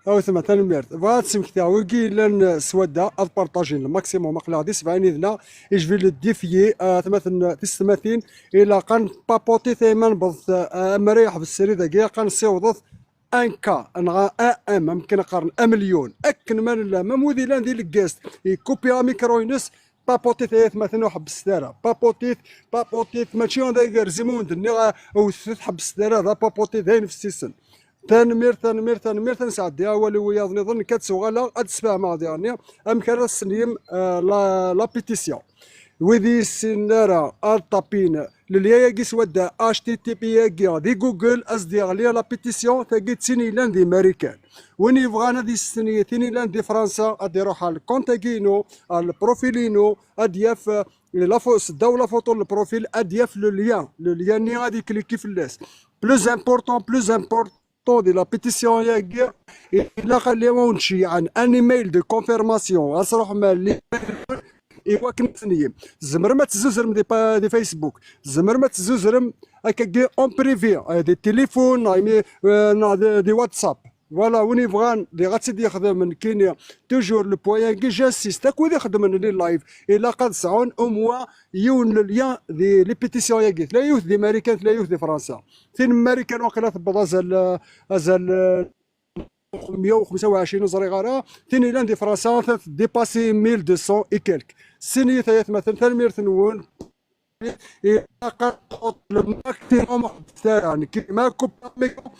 Awetma, tanemmirt. Bɣiɣ ad d-smektiɣ wigi yellan s wadda, ad partajin le maximum, aql-aɣ di sebɛin yid-neɣ, et je vais le défier, ah, atmaten, tisetmatin, ilaq ad npaputi tayma newweḍ, ah, ammer ad yeḥbes srid-agi, ilaq ad nessiweḍ un K, neɣ un M, amek kan qqaren, amelyun. Akken ma nella, ma wid yellan di Leggaẓ, ikupi amikru-ines, paputit ay atmaten, ur ḥebbset ara. Paputit, paputit, mačči d agerzi ma wen-d-nniɣ, ah, wtet, ḥebbset ara, d apaputi, d ayen fessisen. Tanemmirt, tanemmirt, tanemmirt, ad nesɛeddi awal i wiyaḍ nniḍen, nekk ad d-ssuɣaleɣ, ad d-sfehmeɣ diɣenni amek ara testenyim, ah, la, la pétition. Wid i yessinen ara ad tapin lelya-agi s wadda, H T T P agi di Google, ad s-d-yeɣli la pétition, tagi d tin yellan di Marikan. Win yebɣan ad yestenyi tin yellan di Fransa, ad iruḥ ɣer lkunt-agi-inu, ɣer lprofil-inu, ad yaf, eh, la fo-, seddaw la photo n lprofil, ad yaf le lien. Le lien-nni ad ikliki fell-as. Plus important, plus important, di la pétition-agi, ilaq ad wen-d-ceyyɛen un email de confirmation, ad s-ruḥem ɣer l'email i wakken ad testenyi. Tzemrem ad tezzuzrem di pa-, di Facebook, tzemrem ad tezzuzrem akkagi en privé, eh, di téléphone, neɣ imi, eh, neɣ di, di WhatsApp. Voilà, win yebɣan, diɣ ad tt-id-yexdem nekkini, toujours le point-agi, j'insiste, akk wid ixeddmen les lives, ilaq ad sɛun au moins yiwen le lien di les pétitions-agi. Tella yiwet di Marikan, tella yiwet di Fransa. Tin n Marikan waqila tewweḍ azal, azal, eh, meyya u xemsa u ɛecrin, ur ẓriɣ ara. Tin yellan di Fransa, ta tdépasser mille deux cents et quelques. Ssinit ay atmaten, tanemmirt-nwen. Ilaq ad txuṭ le maximum, ur ḥebbset ara. Nekk ma kupa mikro,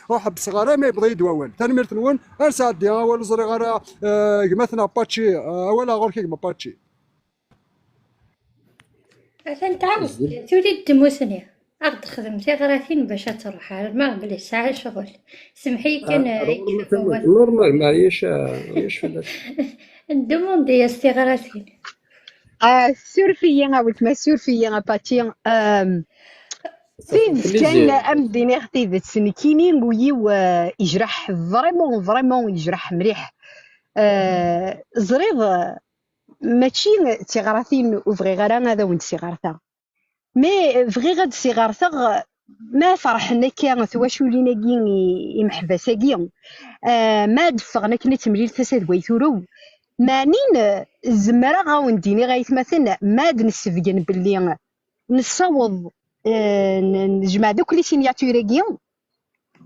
ur ḥebbseɣ ara, ma yewweḍ-iyi-d wawal. Tanemmirt-nwen, ad nesɛeddi awal, ur ẓriɣ ara, eh, gma-tneɣ Paci, eh, awal-a ɣur-k a gma Paci. Atan tɛawed, tuli-d tmusni. Ad ɣ-d-texdem tiɣratin bac ad truḥ, ɛelmeɣ belli tesɛa ccɣel. Semmeḥ-iyi kan, ah, eh, normal, normal, maɛlic, ah, ulac fell-as. Ndumundi-as tiɣratin. Ah, suref-iyi a weltma, suref-iyi a Pati. Ahm, tidet kan, ad m-d-iniɣ tidet, nekkini ul-iw, ah, yejreḥ, vraiment, vraiment yejreḥ mliḥ. Ah, ẓriɣ, mačči d tiɣratin ur bɣiɣ ara ad awen-d-siɣerteɣ. Mais bɣiɣ ad d-siɣerteɣ ma ferḥen akka twaculin-agi, i-, imeḥbas-agi, ah, ma ad ffɣen akken ad temlil tasa d way turew. Meɛnin, zemreɣ ad awen-d-iniɣ, ay atmaten, ma ad nessebgen belli nessaweḍ, ah, n-, nejmeɛ-d akk les signatures-agi,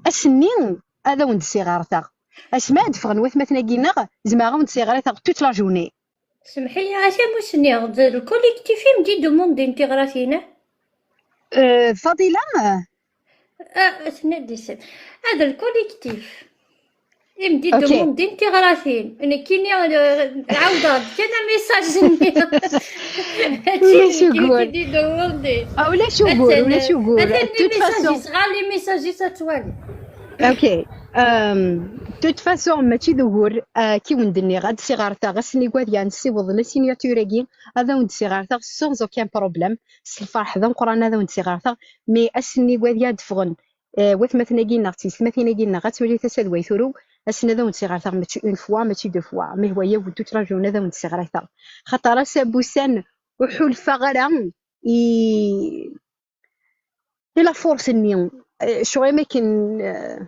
ass-nni ad awen-d-siɣerteɣ. Asmi ad d-ffɣen watmaten-agi-nneɣ, zemreɣ ad awen-d-siɣerteɣ toute la journée. Semmeḥ-iyi, a tamusni, d lkolektif i m-d-idumundin tiɣratin, ah? Euh, Fadila? Ah, tenna-d isem. Ah, d lkolektif i m-d-idumundin tiɣratin. Nekkini, euh, ɛawdeɣ-d kan amisaj-nni. Ulac ugur. Ah, ulac ugur, ulac ugur. Atan de toute façon, les messages, ad twali. Ok. Euh, de toute façon, mačči d ugur, euh, ki wen-d-nniɣ, ad d-siɣerteɣ ass-nni wad yan ssiweḍ la signature-agi, ad awen-d-siɣerteɣ sans aucun problème, s lferḥ d ameqqran ad awen-d-siɣerteɣ, mais ass-nni wad yan d-ffɣen, euh, watmaten-agi-nneɣ, d tiyessetmatin-agi-nneɣ, ad twali tasa d way turew, ass-nni ad awen-d-siɣerteɣ, mačči une fois, mačči deux fois, mais wa yaw toute la journée ad awen-d-siɣerteɣ. Xaṭer ass-a n wussan, ur ḥulfaɣ ara i, i la force-nni. Eh, ccɣel am akken, eh,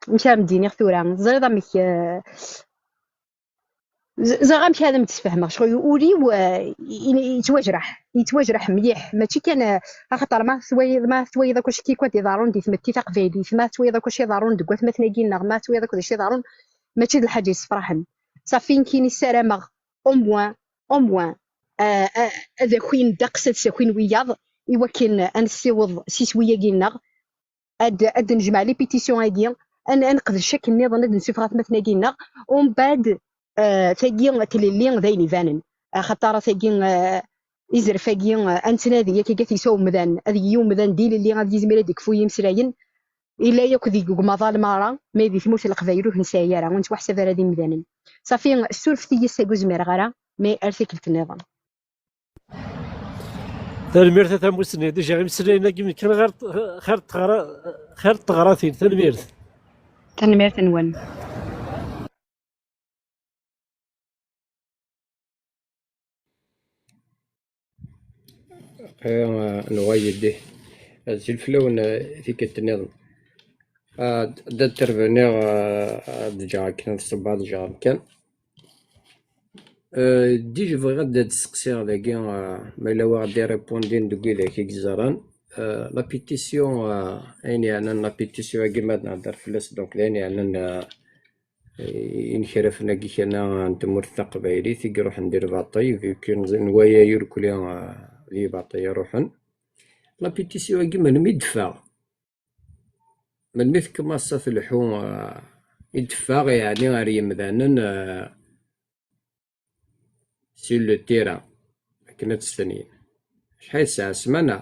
amek ara m-d-iniɣ tura, teẓriḍ amek, eh, z-, ẓriɣ amek ara m-d-sfehmeɣ. Ccɣel ul-iw, eh, i-, i-, yettwajreḥ, yettwajreḥ mliḥ, mačči kan, eh, axaṭer ma tway-, ma twayeḍ akk acu i d-iḍerrun di tmetti taqbaylit, ma twayeḍ akk acu iḍerrun deg watmaten-agi-nneɣ, ma twayeḍ akk d acu iḍerrun, mačči d lḥaǧa yessefraḥen. Safi nekkini ssarameɣ au moins, au moins, euh, euh, ad akin ddeqs, ad sakin wiyaḍ, i wakken ad nessiweḍ s iswi-agi-nneɣ, ad, ad d-nejmeɛ les pétitions-agi, ad, ad neqdec akken nniḍen, ad d-nessufeɣ atmaten-agi-nneɣ, umbeɛd, euh, tagi tlelli d ayen ibanen, axaṭer tagi, euh, izerf-agi, euh, ad nettnadi akka, ad t-yesɛu umdan, ad yili umdan d ilelli, ad yizmir ad ikfu yimeslayen, Yella yakk deg umaḍal merra, ma di tmurt n Leqbayel ur t-nesɛi ara, ur nettwaḥsab ara d imdanen. Safi, ssurfet-iyi, ass-agi ur zmireɣ ara, mais ar tikkelt nniḍen. Tanemmirt a tamussni, déjà imeslayen-agi kan xir, xir teɣra-, xir teɣratin, tanemmirt. Tanemmirt-nwen. Aya, eh, nwa yeddi. Azul fell-awen, eh, tikkelt nniḍen. Ad, ad d-interveniɣ, eh, ad ǧǧeɣ akken ad ṣubbeɣ, ad ǧǧeɣ amkan. Eh, déjà bɣiɣ ad d-steqsiɣ dagi, eh, ma yella wa ɣ-d-irrepondin deg widak i yeẓran. Eh, la pétition, eh, ayen yeɛnan la pétition-agi ma ad nehder fell-as, donc d ayen yeɛnan, eh, inekrifen-agi kan n tmurt taqbaylit i iruḥen di lbaṭel, vu que n waya irkelli, eh, di lbaṭel i ruḥen. La pétition-agi melmi i d-teffeɣ? Melmi tkumaṣṣa tleḥḥu, eh, i d-teffeɣ, yeɛni ar yemdanen, eh, sur le terrain, akken ad stenyin. Acḥal yesɛa, ssmana?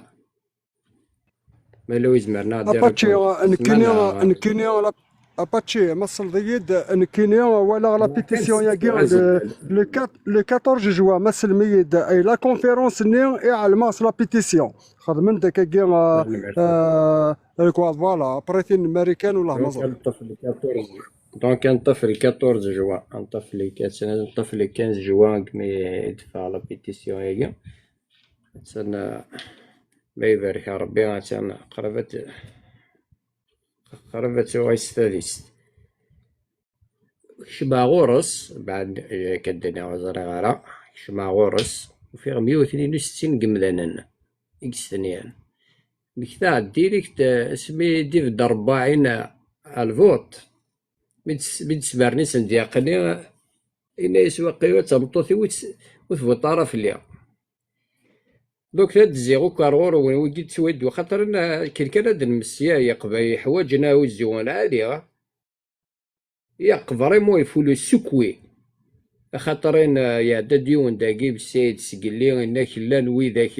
Ma yella wi izemren ad d-irrepond. Apache, nekkini, nekkini, la-, Apache, ma tsellḍeḍ-iyi-d, nekkini walaɣ la pétition-agi, le, le quatre, le quatorze juin, ma tsellem-iyi-d, ay la conférence-nni i ɛelmeɣ s la pétition. Xedmen-d akkagi, euh, euh, voilà, après tin n Marikan u Lehmaẓer. Donc, ad neṭṭef le quatorze juin, ad neṭṭef le quinze juin, mi d-teffeɣ la pétition-agi. Attan, ma ibarek Rebbi, attan qrib ad, qrib ad tuɣal s tadist. Kecmeɣ ɣur-s, beɛd, eh, akka d-nniɣ ur ẓriɣ ara, kecmeɣ ɣur-s, ufiɣ meyya u tnin u settin n yemdanen i yestenyan. Mmektaɣ-d direct, eh, asmi d-ibedd rebbaɛin, eh, lbuṭ. Mi d-, mi d-sbernisen d-yaqli, yenna-yas waqila d tameṭṭut-iw ur tt-, ur tbuṭ ara fell-i. Donc, ad d-zziɣ akk ar ɣur-wen, wigi d-ttwiddu, xaṭer n-, akken kan ad d-nmesya, yeqba yeḥwaǧen aɛuzzu n lɛali. Yeqber, vraiment, il faut le secouer. Axaṭer in, yeɛda-d yiwen dagi, bessayed sgelli, inna-k llan widak,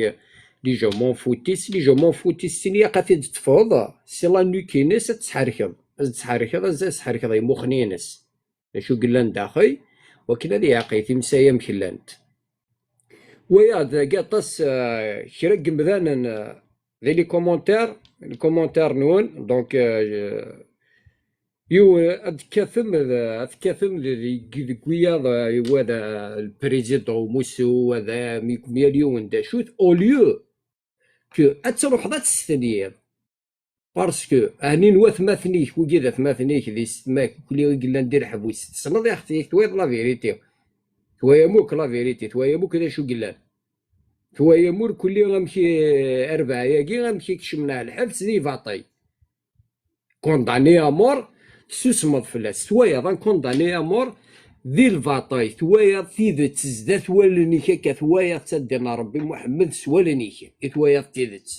les gens m'en foutisent, les gens m'en foutisent, tin yaq ad t-id-teṭṭfeḍ, si la nuque-ines ad tesḥerkeḍ, ad tesḥerkeḍ, ad tesḥerkeḍ imuxen-ines. D acu yellan daxel, wakken ad yeɛqel timsal amek llant. Wayaɣ-d dagi aṭas, eh, kra n yemdanen, eh, di les commentaires, les commentaires-nwen, donc, eh, yiwen ad tekkatem d, ad tekkatem d, deg, deg wiyaḍ, eh, wa d, eh, le président Oumoussou, wa d, eh, mi-, yal yiwen d acu-t, au lieu que ad truḥeḍ ad testenyiḍ. Parce que, ɛni n watmaten-ik, wigi d atmaten-ik, d yessetma-k, ukli i yellan di leḥbus, tessneḍ i aɣ-t-, twayeḍ la vérité. Twayam akk la vérité, twayam akk d acu yellan. Twayam ur kulli amek i, arbaɛ-agi, amek i kecmen ar lḥebs di lbaṭel. Condamné à mort, tessusmeḍ fell-as. Twayeḍ, un condamné à mort, di lbaṭel, twayeḍ tidet, zdat wallen-ik akka, twayeḍ-tt ad d-inna Rebbi Muḥemmed s wallen-ik, i twayeḍ tidet.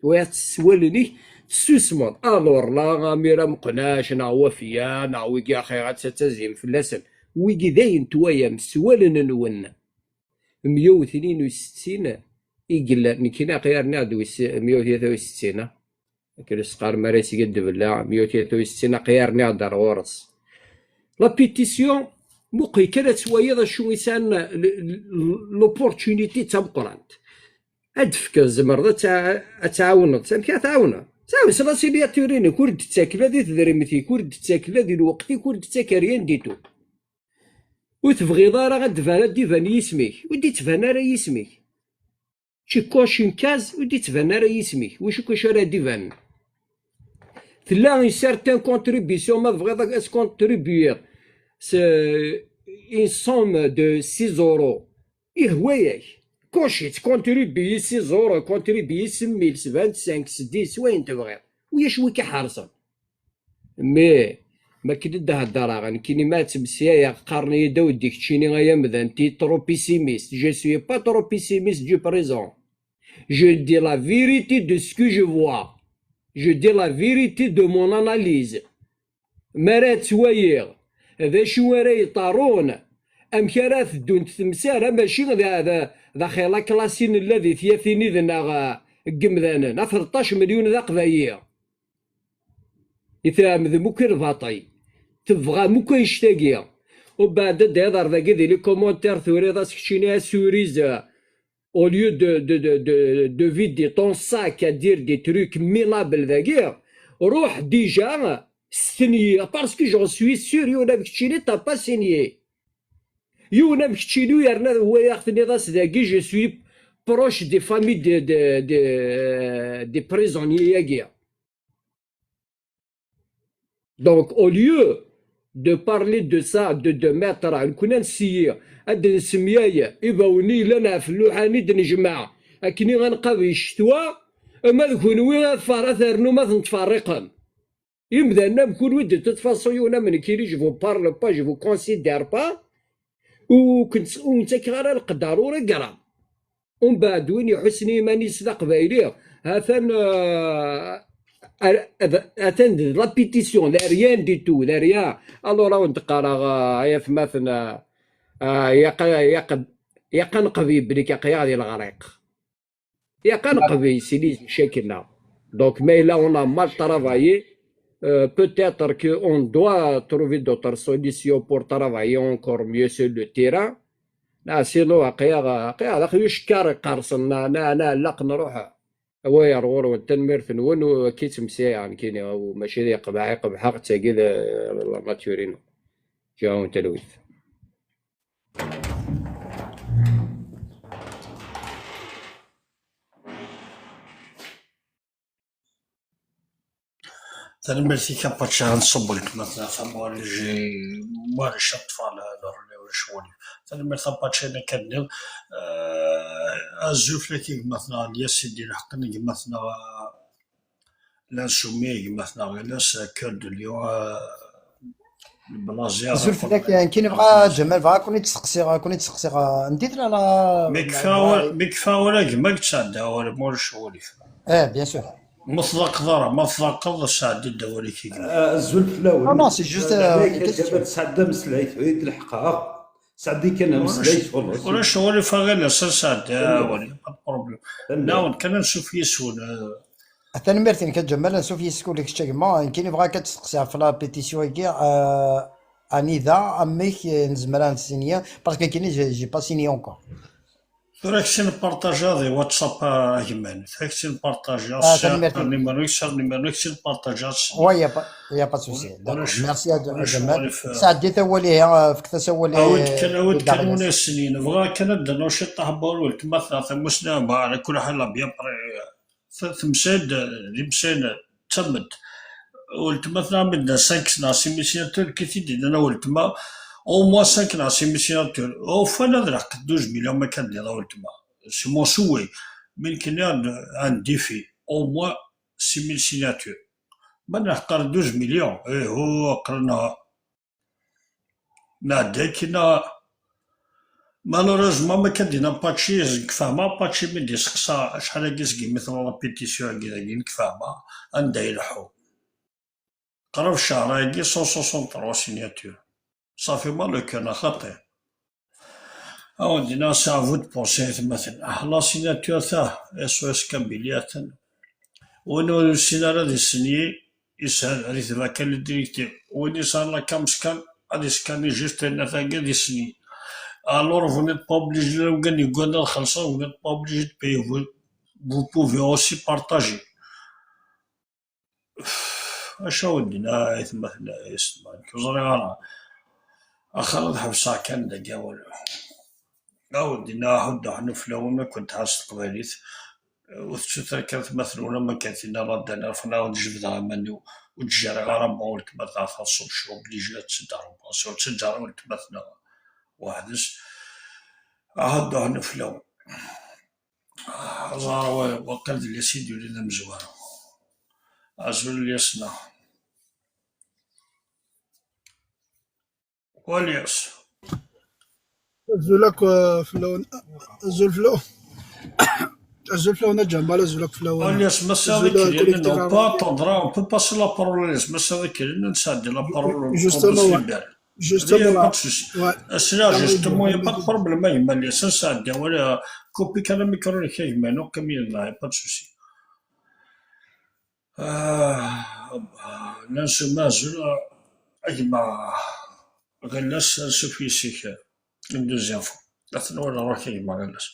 Twayeḍ-tt s wallen-ik, tessusmeḍ. Alors là, amir ameqnac, neɣ wafya, neɣ wigi axir ad tazzim fell-asen. Wigi d ayen twayam s wallen-nwen. Meyya u tnin u settin i yellan, nekkini aql-i rniɣ-d wis meyya u tlata u settin, a. Akken i s-qqaren mi ara yeskiddeb llaɛ, meyya u tlata u settin aql-i rniɣ-d ar ɣur-s. La pétition, muqel kan ad twayeḍ acu i sɛan l-, l-, l'opportunité d tameqqrant. Ad d-tefkeḍ, tzemreḍ ad tɛa-, ad tɛawneḍ. Amek ara tɛawneḍ? Tɛawen s la signature-inek, ur d-ttakel la di tedrimt-ik, ur d-ttakel la di lweqt-ik, ur d-ttakel rien du tout. Ur tebɣiḍ ara ad d-iban, ad d-iban yisem-ik, ur d-ittban ara yisem-ik. Tu coches une case, ur d-yettban ara yisem-ik. Wacu acu ara d-ibanen? Tella une certaine contribution, ma tebɣiḍ ad s-contribuiḍ s une somme de six euros. Ihwa-yak. Coche-itt, contribuer six euros, contribuer six mille, sept-vingt-cinq, six, wayen tebɣiḍ. Ulac wi k-iḥerṣen. Mais, ma akken i d-heddreɣ, nekkini ma ttmeslayeɣ, qqaren-iyi-d: « Awed-d keččini ay amdan, t'es trop pessimiste. » Je suis pas trop pessimiste du présent. Je dis la vérité de ce que je vois. Je dis la vérité de mon analyse. Mi ara ttwaliɣ d acu ara yeḍrun, amek ara teddunt temsal, mačči d, d, d axi la classe i nella di tyatin-id neɣ, eh, deg yemdanen, a treṭṭac melyun d aqbayli. I tɛemdem akk i lbaṭel. Tebɣam akk annect-agi. Ubeɛd ad d-iḍer dagi di les commentaires, turiḍ-as keččini asuriz, eh, au lieu de, de, de, de, de vider ton sac à dire des trucs minables dagi, ruḥ déjà signer, parce que j'en suis sûr, yiwen am keččini t'as pas signé. Yiwen am keččini, yerna wayeɣ tenniḍ-as dagi, je suis proche des familles de, de, de, des prisonniers-agi. Donc, au lieu de parler de ça, de, de mettre, nekkni ad nsiyi, ad d-nsemyay ibawen-nni yellan ɣef lluḥani d-nejmeɛ, akken ad nqabel ccetwa, ma d kunwi ad far-, ad ternum ad ten-tferriqem. Imdanen am kunwi, de toute façon, yiwen am nekkini, je vous parle pas, je vous considère pas, ur ken-, ur nettakeɣ ara leqder, ur agraɣ. Umbeɛd win iḥussen i yiman-is d aqbayli, atan, euh, ar-, ad-, atan d la pétition, d rien du tout, d rien. Alors, ad wen-d-qqareɣ, euh, ay atmaten, euh, euh, yaq-, yaq-, yaq ad neqbel belli aql-aɣ di leɣriq. Yaq ad neqbel si les échecs-nneɣ. Donc, ma yella on a mal travaillé, euh, peut-être que on doit trouver d'autres solutions pour travailler encore mieux sur le terrain. Ah, sinon, aql-aɣ, aql-aɣ d axyuc kkar iqersen, na, na, na, laq nruḥ. Awayeṛ ɣur-wen, tanemmirt-nwen, u akka i ttmeslayeɣ nekkini, u mačči d iqbeḥ i qebḥeɣ, d tagi d la nature-inu. Ǧǧiɣ-awen talwit. Tanemmirt-ik a Pacha, ad nṣubb weltma-tneɣ tamuɣli, j-, ma ulac ad ṭṭfeɣ le, le relais, ulac wali. Tanemmirt a Pacha, ayen akka tenniḍ. Eh, azul fell-ak a gma-tneɣ Lyas, i d-ileḥqen gma-tneɣ, eh, Lansumi, gma-tneɣ Lyas, eh, Cœur de Lion, eh, Leblazi, azul fell-ak, eh, nekkini bɣa, Ǧamal, bɣa ad ken-id-steqsiɣ, ad ken-id-steqsiɣ, eh, anda i tella la-, mi kfa la-, wa-, mi kfa wala gma-k, ttɛedda awal, ma ulac wali. Eh, bien sûr. Ma tḍaqeḍ ara, ma tḍaqeḍ, sɛeddi-d awal-ik i gma. Ah, azul fell-awen. Non, non, c'est juste, euh, une question. Ǧamal, sɛedda ameslay, tura i d-leḥqeɣ. Sɛeddi kan ameslay, ulac, xullas. Ulac aɣilif a Ɣilas, ad sɛeddi awal, pas de problème. Tanemmirt. Nɛawed kan ansuf yes-wen, euh. Tanemmirt-inek a Ǧamal, ansuf yes-k ula kečč a gma. Nekkini bɣiɣ ad k-steqsiɣ ɣef la pétition-agi, euh, anida, amek, euh, nezmer ad nsigni, parce que nekkini, j'ai, j'ai pas signé encore. Tura kečč npartajaḍ i WhatsApp, a gma-n. Tura kečč npartajaḍ, ah, tanemmirt. Sɛiɣ numéro-ik, sɛiɣ numéro-ik, kečč npartajaḍ. Ouais, y a pas, y a pas de souci. D'accord. Merci à, à Ǧamal. Sɛeddi-t awal ihi, euh, fket-as awal i, awi-d kan, awi-d kan win ay yessnen. Bɣiɣ kan ad d-rnuɣ ciṭṭaḥ n wawal weltma-tneɣ tamussni, bah, ala kulli ḥal, bien prêt. Ta-, temsal-d, d imsal, d tamemt. Weltma-tneɣ mi d-nnan cinq neɣ six mille signatures, nekk i t-id-yennan a weltma, au moins cinq neɣ six mille signatures. Ufan ad lḥeqent douze millions ma kan diḍ a weltma. C'est mon souhait. Mi nekk nniɣ un défi, au moins six mille signatures. Ma nḥeqq ar douze millions, ihu, aql-aneɣ nɛedda akkin, a-, malheureusement, ma kan d-yenna Pachi, nekk fehmeɣ Pachi mi d-iseqsa acḥal-agi segmi tella la pétition-agi dagi, nekk fehmeɣ anda ileḥḥu. Qrib ccher-agi, cent soixante-trois signatures. Ça fait mal au cœur, neɣ xaṭi? Awen-d-iniɣ, c'est à vous de penser, a atmaten. Ah, la signature ta, S O S Kabylie, atan. Win ur yessin ara ad isenyi, ishel, ad itbeɛ kan les directives. Win yesɛan la cam scan, ad iscani juste ayen ata-agi ad isenyi. Alors, vous n'êtes pas obligé, les gens yuggaden ad xellṣen, vous n'êtes pas obligé de payer. Vous, vous pouvez aussi partager. Acu awen-d-nniɣ, a atmaten, a yessetma, nekk ur ẓriɣ ara. Axir ad ḥebseɣ kan dagi awal. Awd dinna aḥuddu ḥnu fell-awen akk n tɛas teqbaylit. Ur tettu ara kan tmatnun am akka tinna raddan afɣen-aɣ-d jebdeɣ aman-iw, ur ttjerriɣ ara ma weltma teɛfa ṣṣub cɛub lija ad tedder, ur ttedder weltma-tneɣ weḥd-s. Aḥuddu ḥnu fell-awen. Aẓar waqil d lyas i d-yulin d amezwaru. Azul lyas-nneɣ. Walyas. Azul akk uh, fell-awen. Azul fell-awen. Azul fell-awen a Ǧamal, azul akk fell-awen. Walyas, ma sɛiḍ ikelli, on peut attendre, on peut passer la parole, Walyas, ma sɛiḍ ikelli, ad nesɛeddi la parole. Justement, justement. Pas de souci. Asla, justement, il n'y a pas de problème, a gma Lyas, ad nesɛeddi awal, euh, couper kan amikru-inek a gma, non, comme il n'y a pas de souci. Ah, llan s umazul, a gma Ɣilas, ansuf yes-k, une deuxième fois. Ad ten-walaɣ akk a gma Ɣilas.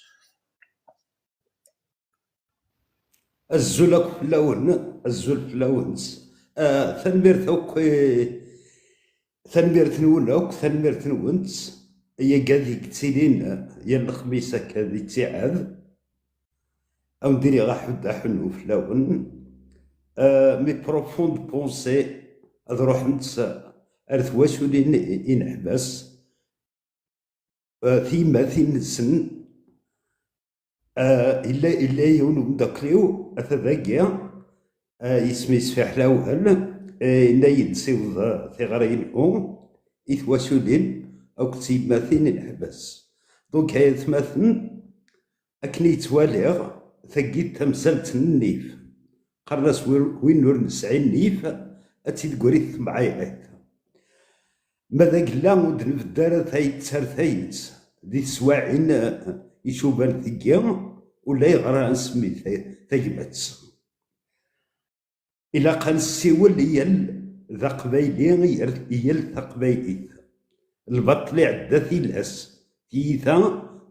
Azul akk fell-awen, azul fell-awen. Ah, tanemmirt akk, eh, tanemmirt-nwen akk, tanemmirt-nwent. Ay agad i yettilin yal lexmis akka di ttiɛad. Ad wen-d-iniɣ aḥuddu aḥunnu fell-awen. Ah, mes profondes pensées ad ruḥent ar twaculin ineḥbas, ah, tiyemmatin-nsen. Ah, illa, illa yiwen umeddakel-iw, ata dagi, ah, isem-is Fiḥel Awhel, ah, yenna-yi-d siweḍ, ah, tiɣri-inu i twaculin akked tyemmatin ineḥbas. Donc, ay atmaten, akken i yettwaliɣ, tagi d tamsalt n nnif. Qqaren-as win, win ur nesɛi nnif, ad tt-id-gri temɛayrit. Ma d agella ur d-nbedd ara tayet ar tayet, di teswaɛin, eh, icuban tegi, ulayɣer ad nsemmi ta-, tagmat. Ilaq ad nessiwel i yal d aqbayli, i yal, i yal taqbaylit. Lbaṭel iɛedda tilas, tiyita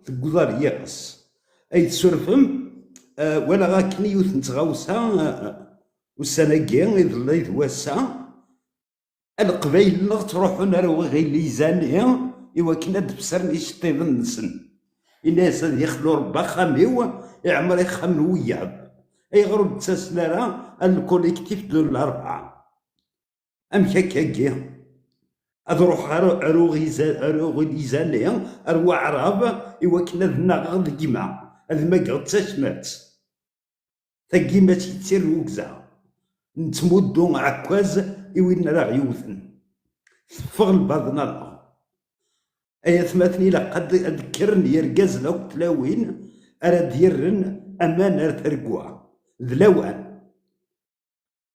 tewweḍ ar yiɣes. Ay tsurfem, eh, walaɣ akken yiwet n tɣawsa, eh, ussan-agi, iḍelli d wass-a, a Leqbayel-nneɣ ttruḥun ar uɣilizan-nni i wakken ad d-bessren iceṭṭiḍen-nsen. Ini-as ad yexlu Rebbi axxam-iw, iɛemmer ixxamen n wiyaḍ. Ayɣer ur d-ttasen ara a lkolektif de l'Arbaɛa? Amek akkagi? Ad ruḥeɣ ar, ar uɣiza-, ar uɣilizan-nni, ar Waɛrab, i wakken ad nnaɣeɣ d gma, ad mageɣ d tacmat. Tagi mačči d tirrugza. Nettmuddu aɛekkaz i win ara ɣ-yewten. Teffeɣ lbaḍna-nneɣ. Ay atmaten, ilaq ad, ad kkren yergazen akked tlawin ara d-yerren aman ar tergwa. D lawan.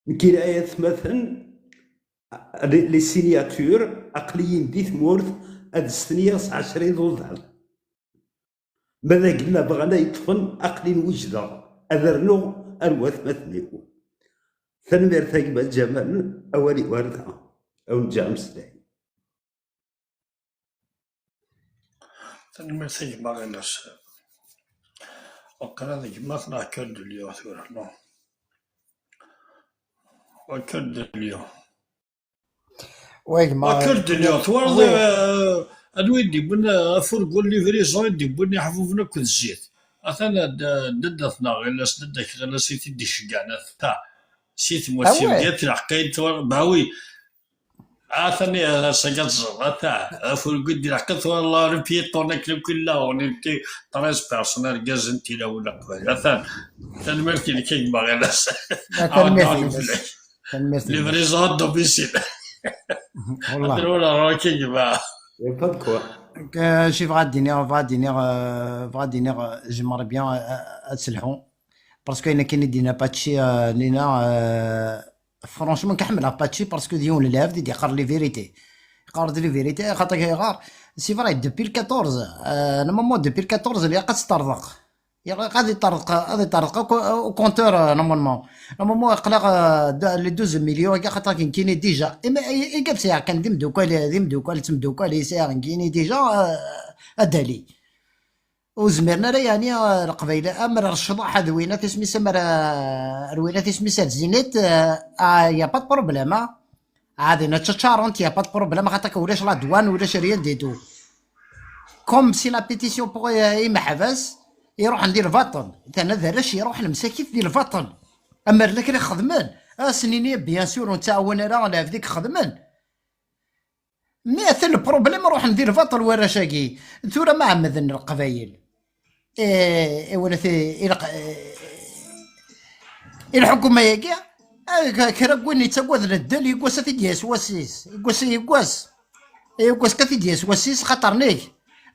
Nekki, ay atmaten, les, les signatures, aql-iyi-n di tmurt ad stenyiɣ s ɛecra iḍudan. Ma d agella bɣan ad yi-ṭṭfen, aql-in wejdeɣ ad rnuɣ ar watmaten-iw. Tanemmirt a gma Ǧamal, awal-iw ar da, a wen-ǧǧeɣ ameslay. Tanemmirt a gma Ɣilas. Waqila d gma-tneɣ Cœur de Lion tura, non? Wa Cœur de Lion. Wa gma. Wa Cœur de Lion, twalaḍ, euh, anwa i d-yewwin, euh, afurgu n livraison i d-yewwin iḥbuben akked zzit? Atan d-, d-, dadda-tneɣ Ɣilas, dadda-k Ɣilas i t-id-iceggɛen, ata. Si tmurt-iw, ah ouais, di at leɛqayed, twalaḍ, bah oui. Atan ass-agi ad teẓreḍ, ata, afurgu i d-ileḥqen, twalaḍ, le piéton akken akk illa, on était treize personnes, argaz n tilawin leqbayel. Atan, tanemmirt-inek a gma Ɣilas. Tanemmirt-inek. Livraison à domicile. Wallah. Ad nwala ɣer-k a gma. Y a pas de quoi. Euh, je vais dire, va dire, euh, va dire, euh, j'aimerais bien, euh, ad telḥu. Parce que ayen akken i d-yenna Patchy, euh, nina, euh, franchement, ka ḥemmleɣ Patchy parce que d yiwen n lɛebd i d-yeqqar les vérités. Yeqqar-d les vérités, xaṭer yeɣɣar. C'est vrai, depuis le quatorze, euh, normalement, depuis le quatorze, ilaq ad teṭṭerḍeq. Ilaq ad iṭṭerḍeq, ad iṭṭerḍeq au, au compteur, euh, normalement. Normalement, aql-aɣ, euh, d-, les douze millions, agi xaṭer nekkini déjà. Ima, i, i gab sɛiɣ kan d imdukkal, d imdukkal, d temdukkal i sɛiɣ nekkini déjà, euh, ad d-ali. Ur zmiren ara, yeɛni, Leqbayel, amer ar ccḍeḥ ad winat isem-is, amer ar winat isem-is ar zzin-it, ah, y a pas de problème, ah. Ɛad ina ttaččarent, y a pas de problème, xaṭer ulac la douane, ulac rien du tout. Comme si la pétition pour, euh, imeḥbas iruḥen di lbaṭel. Tana d arrac iruḥen msakit di lbaṭel. Amer la kra xedmen, a sen-ini bien sûr ur nettɛawan ara lɛebd i ixedmen. Mais atan le problème ruḥen di lbaṭel warrac-agi. Tura ma ɛemmden leqbayel. Eh, eh, wala ti-, ilaq, eh, i lḥukuma-agi, eh, k-, kra n win yettaggaden ddel, yiwwas ad t-id-yas wass-is. Yiwwas, yiwwas. Yiwwas kan ad t-id-yas wass-is, xaṭer nek.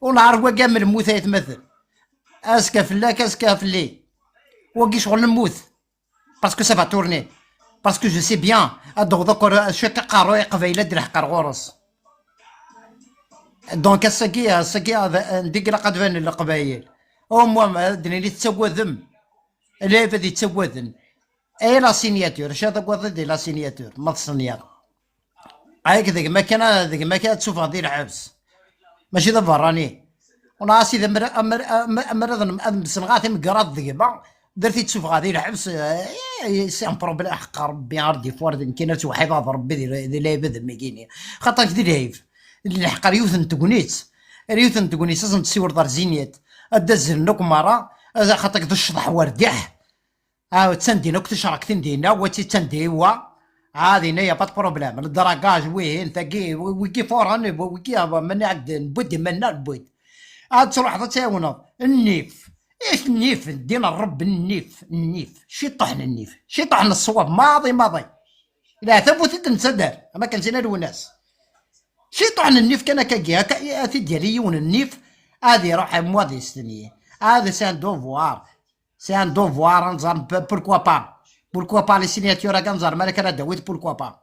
Ur nɛerf wagi am lmut ay atmaten. Azekka fell-ak, azekka fell-i. Wagi ccɣel lmut. Parce que ça va tourner. Parce que je sais bien, ad d-awḍeɣ akk ar-, cwiṭ aqerru i Qbayel ad d-leḥqer ɣur-s. Donc, ass-agi, ass-agi, ad, anda i ilaq ad banen Leqbayel. Au moins, ad d-nini tettagadem. Lɛibad yettagaden. Ay la signature, acu ad tagadeḍ di la signature, ma testenyaḍ. Ayek d gma kan, d gma kan ad tsuffɣeḍ di lḥebs. Mačči d aberrani. Wala a sidi, amer, amer, amer, amer ad, ad msenɣa timegraḍ d gma, d ar t-id-suffɣeɣ di lḥebs, eh, c'est un problème, ḥeqqa Rebbi, ar d-ifuṛ d nekkini ad twḥiḍeḍ Rebbi di, di lɛibad am wigini. Xaṭer d lɛib. D lḥeqq ar yiwet n tegnit. Ar yiwet n tegnit, ad sen-tessiwleḍ ar Zinyat. Ad d-azzlen akk merra, ad, xaṭer d ccḍeḥ werdiḥ. Ah, ttan din akk ticerktin dinna, wa tittan di wa. Ah, dinna, y a pas de problème. Le dragage, wihin, tagi, wi-, wigi furan, wi-, wigi, ah, mani ɛedden, newwi-d iman-nneɣ, newwi-d. Ad truḥeḍ ad tɛiwneḍ. Nnif. Ish nnif, ddin Ṛebbi nnif, nnif. Ciṭuḥ n nnif. Ciṭuḥ n ṣṣwab, maḍi, maḍi. Leɛtab ur t-id-nettader, ama kan sin a Lwennas. Ciṭuḥ n nnif kan akkagi, akka, ad t-id-yali yiwen n nnif, ad iruḥ am wa di stenyi. Ad c'est un devoir. C'est un devoir, ad nẓer, p-, pourquoi pas. Pourquoi pas les signatures akka nẓer, ma ara d-tawiḍ, pourquoi pas.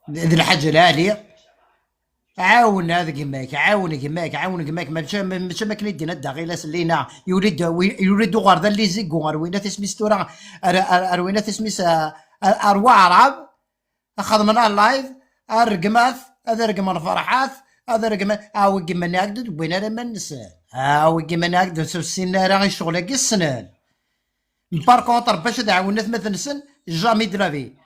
D, d lḥaǧa lɛali. Ɛawen ad gma-k, ɛawen gma-k, ɛawen gma-k. Mačči, mačči am akken i d-yenna Dda Ɣilas Lina. Yuli-d, yuli-d uɣerda n Lizigu, ar winat isem-is tura, ar, ar, ar winat isem-is, ar, ar Waɛrab. Ad xedmen live, ad regmat, ad regmen Ferḥat, ad regmen, a wi gma-nni ak-d ur d-wwin ara iman-nsen. A wi gma-nni ak-d ur ssinen ara i ccɣel-agi ssnen. Par contre, bac ad ɛawnen atmaten-nsen, jamais de la vie.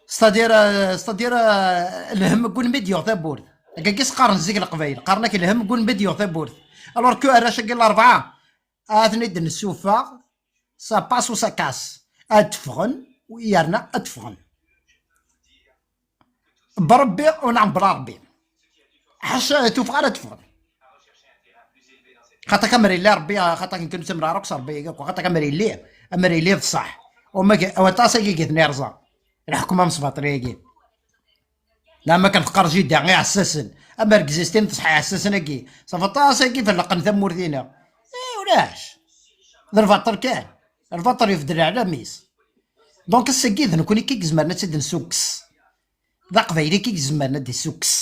C'est-à-dire, euh, c'est-à-dire, euh, lhemm n win mi d-yuɣ tawwurt. Akka i s-qqaren zik Leqbayel, qqaren-ak lhemm n win mi d-yuɣ tawwurt. Alors que arrac-agi n Larebɛa, ad ten-id-nessufeɣ, ça passe ou ça casse. Ad ffɣen, yerna ad ffɣen. Bṛebbi u neɣ bla Ṛebbi. Ḥaca tuffɣa ara teffɣen. Xaṭer amer yelli Ṛebbi, xaṭer nekk nsemmer ara akk s Ṛebbi, xaṭer amer yelli, amer yelli d ṣṣeḥ. Uma g-, aṭas agi i yetnerẓa. Leḥkem amesbaṭli-agi. Lama kan teqqar jida iɛessasen. Amer gzistin teṣḥa iɛessasen-agi. Ṣafi aṭas agi felleqen tamurt-ina. Eh, ulac. D lbaṭel kan. Lbaṭel yebdel ɛlamis. Donc, ass-agi d nekkni kan i izemren ad tt-id-nessukkes. D aqbayli kan i izemren ad d-issukkes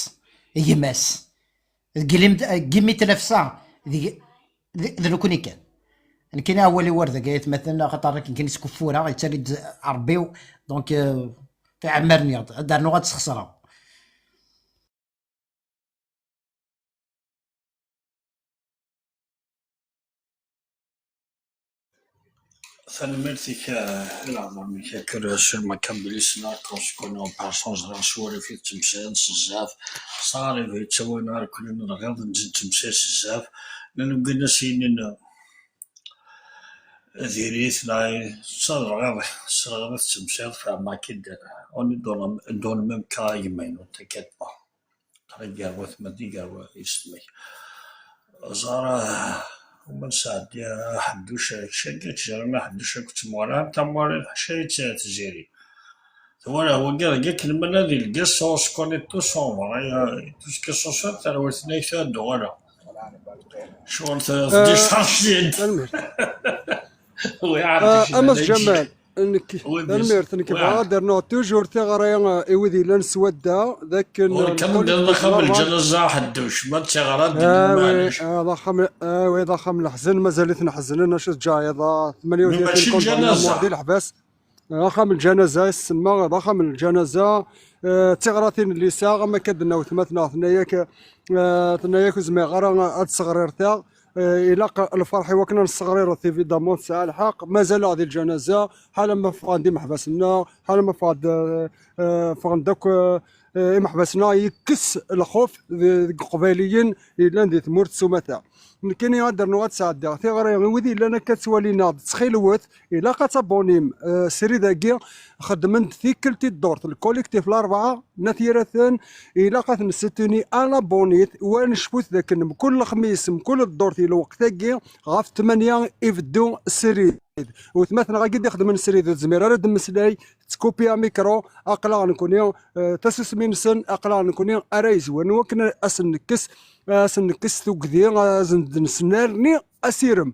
gma-s. Deg lim-, deg imi tnafsa, deg, d, d nekkni kan. Nekkini awal-iw ar deg aytmaten, axaṭer akken kan i skuffureɣ, yettali-d Ṛebbi-w. Donc, euh, iɛemmer-nniɣ-d, ad d-rnuɣ ad tt-sxeṣreɣ. Tanemmirt-ik, eh, i leɛmer-nnek, a Kra Sir Makabilis, là, quand je connais en personne, ẓriɣ s warif i tettemsayaḍ s zzaf, s aɣrib yettawin ar kulli n lɣiḍ, nettemsayad s zzaf, nnan mgin as yinin, eh, diri-t, là, s lɣiḍ, s lɣiḍ i tettemsayaḍ, fehmeɣ-k-id, on est dans le, dans le même cas, a gma-inu, t'inquiète pas. Aql-i gar watma-k, gar wa-, yessetma-k. Ẓer, ah, uma nesɛeddi aḥedduc, kečč akka ttjerran aḥedduc akked tmura, tamura lḥaca i tt-, tziri. Twala, wagi, dagi akken ma nadi lgaz, on se connaît tous en vrai, euh, tout ce qui se fait, terwel-ten-ak ad d-uɣaleɣ. Ccɣel t-, ah, tdicharged. Tanemmirt. Wi ɛad ah, a Mass Ǧamal, nekk, oui, bien sûr. Tanemmirt, nekk bɣiɣ ad d-rnuɣ toujours tiɣri, eh, i wid yellan s wadda, d akken, ɣur-k am nniḍen axxam n lǧanaza, ḥedduc, ma d tiɣra, d ah, oui, maɛlic. Ah, d axxam, ah, oui, d axxam n leḥzen, mazal-iten ḥeznen, acu teǧǧayeḍ, ah, tmanya u tlatin mačči lǧanaza. Di leḥbas. Ah, axxam n lǧanaza, isemma d axxam n lǧanaza, eh, d tiɣratin n lisaɣ, am akka d-tenna wetma-tneɣ, tenna-yak, eh, tenna-yak ur zmireɣ ara ad sseɣrireɣ ta. Eh, ilaq lferḥ i wakken ad nesseɣriret, évidemment, tesɛa lḥeqq. Mazal-aɣ di lǧanaza, ḥala ma ffɣen-d imeḥbas-nneɣ, ḥala ma ffɣen-d, eh, eh, ffɣen-d akk, eh, eh, imeḥbas-nneɣ, yekkes lxuf de-, deg Iqbayliyen yellan di tmurt s umata. Nekkini ad d-rnuɣ ad sɛeddiɣ tiɣri i wid yellan akka ttwalin-aɣ-d, ttxilwet, ilaq ad tabunim, eh, srid-agi, xeddmen-d tikkelt i ddurt, le collectif Larebɛa n At Yiraten, ilaq ad ten-nessutuni à l'abonnit, wa necfut dakken mkul lexmis, mkul ddurt i lweqt-agi, ɣef tmanya ibeddu srid. Wetma-tneɣ-agi d-ixedmen srid, ur tezmir ara ad d-mmeslay, tettkupi amikru, aql-aɣ nekkni, eh, tasusmi-nsen, aql-aɣ nekkni ara yezwaren wakken ad sen-nekkes, ad sen-nekkes tugdi, ad sen-d-nesnerni asirem.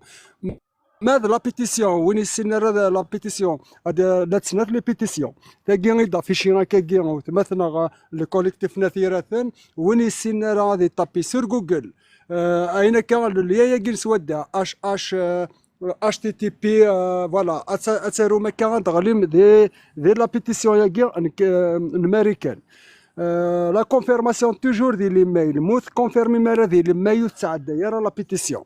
Ma d la pétition, win yessinen ara d la pétition, ad, la tsnat les pétitions. Tagi i d-affichi akkagi, wetma-tneɣ, le collectif n At Yiraten, win yessinen ara ad iṭapi sur Google. Eh, ayen akka, le lien-agi n swadda, H H, eh, H T T P, eh, voilà, ad ta-, ad tarum akka, ad d-teɣlim di, di la pétition-agi n, eh, n Marikan. Eh, la confirmation toujours di l'email, mu tconfirmim ara di l'email ur tettɛedday ara la pétition.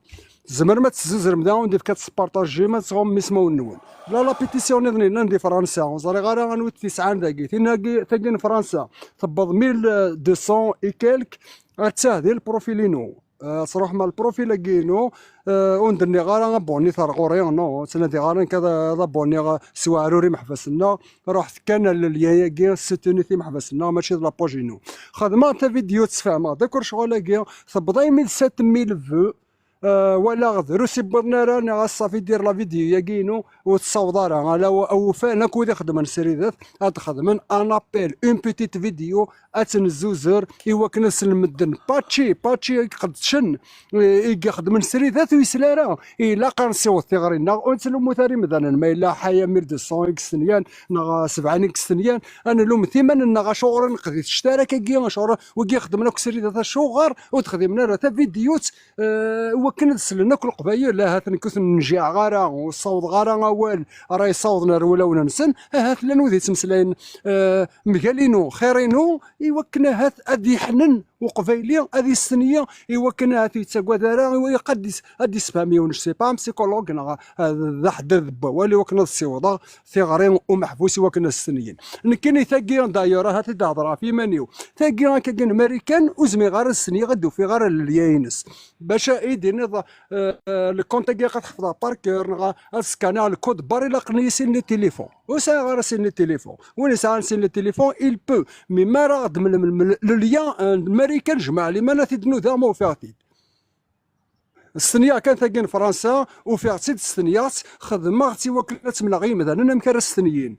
Tzemrem ad tezzuzrem da, ad d-ifk ad tespartajim, ad tesɣum ismawen-nwen. La, la pétition niḍen yellan di Fransa, ur ẓriɣ ara anwa i tt-yesɛan dagi. Tin-agi, tagi n Fransa, tewweḍ mille deux cents et quelques, attah di le profil-inu. Eh, tṛuḥem ar le profil-agi-inu, eh, ur d-nniɣ ara abonit ar ɣur-i, non, ur ttnadiɣ ara nekk ad, ad aboniɣ s weɛrur imeḥbas-nneɣ. Ruḥet kan ar le lien-agi, ssutunit imeḥbas-nneɣ, mačči d la page-inu. Xedmeɣ tavidyu, ttfehmeɣ-d akk lecɣal-agi, tewweḍ armi d sept mille vues. Eh, walaɣ drus i wwiḍen ara, niɣ ass-a fi dir la vidéo-yagi-inu ur tessaweḍ ara. Ala w-, awufan akk wid ixeddmen sridet ad xedmen un appel, une petite vidéo, ad tt-nezzuzer i wakken ad slen medden. Pačči, pačči i iqeddcen, eh, i ixeddmen sridet ur yesli ara. Ilaq ad nessiweḍ tiɣri-nneɣ, ur nettlummut ara imdanen. Ma yella ḥaya mille deux cents i yestenyan, neɣ sebɛin i yestenyan, ad nlumet iman-nneɣ, acuɣer ur neqdit ara akkagi, acuɣer wigi ixeddmen akk sridet, acuɣer ur d-xdimen ara tavidyut, eh, i wakken ad slen akk Leqbayel? Ahat nekk ur ten-njiɛeɣ ara, ur ssawḍeɣ ara awal ara yessawḍen ar wulawen-nsen. Ahat llan wid yettmeslayen, eh, mgal-inu, xir-inu, i wakken ahat ad yeḥnen Uqbayli, ad istenyi, i wakken ahat ur yettagad ara, i wakken ad is-, ad d-isefhem yiwen, je sais pas, un psychologue neɣ, eh, d aḥeddad n wawal, i wakken ad ssiwḍeɣ tiɣri umeḥbus i wakken ad stenyin. Nekkini tagi, d'ailleurs, ahat i d-hedreɣ ɣef yiman-iw. Tagi akkagi n Marikan, ur zmireɣ ara ad stenyiɣ, ad d-ufiɣ ara lelya-ines. Bac i d-iniḍ, eh, eh, le compte-agi ad t-ḥefḍeɣ par cœur, neɣ ad skaniɣ le code barre, ilaqen-iyi sin n téléphone. Ur sɛiɣ ara sin n téléphone. Win yesɛan sin n téléphone, il peut. Mais mi ara ɣ-d-mel-, mel-, mel-, le lien, eh, n Marikan, jmeɛ liman ad t-id-nudaɣ ma ufiɣ-t-id. Stenyaɣ kan tagi n Fransa, ufiɣ-tt-id, stenyaɣ-tt, xedmeɣ-tt i wakken ad tt-mleɣ i yimdanen amek ara stenyin.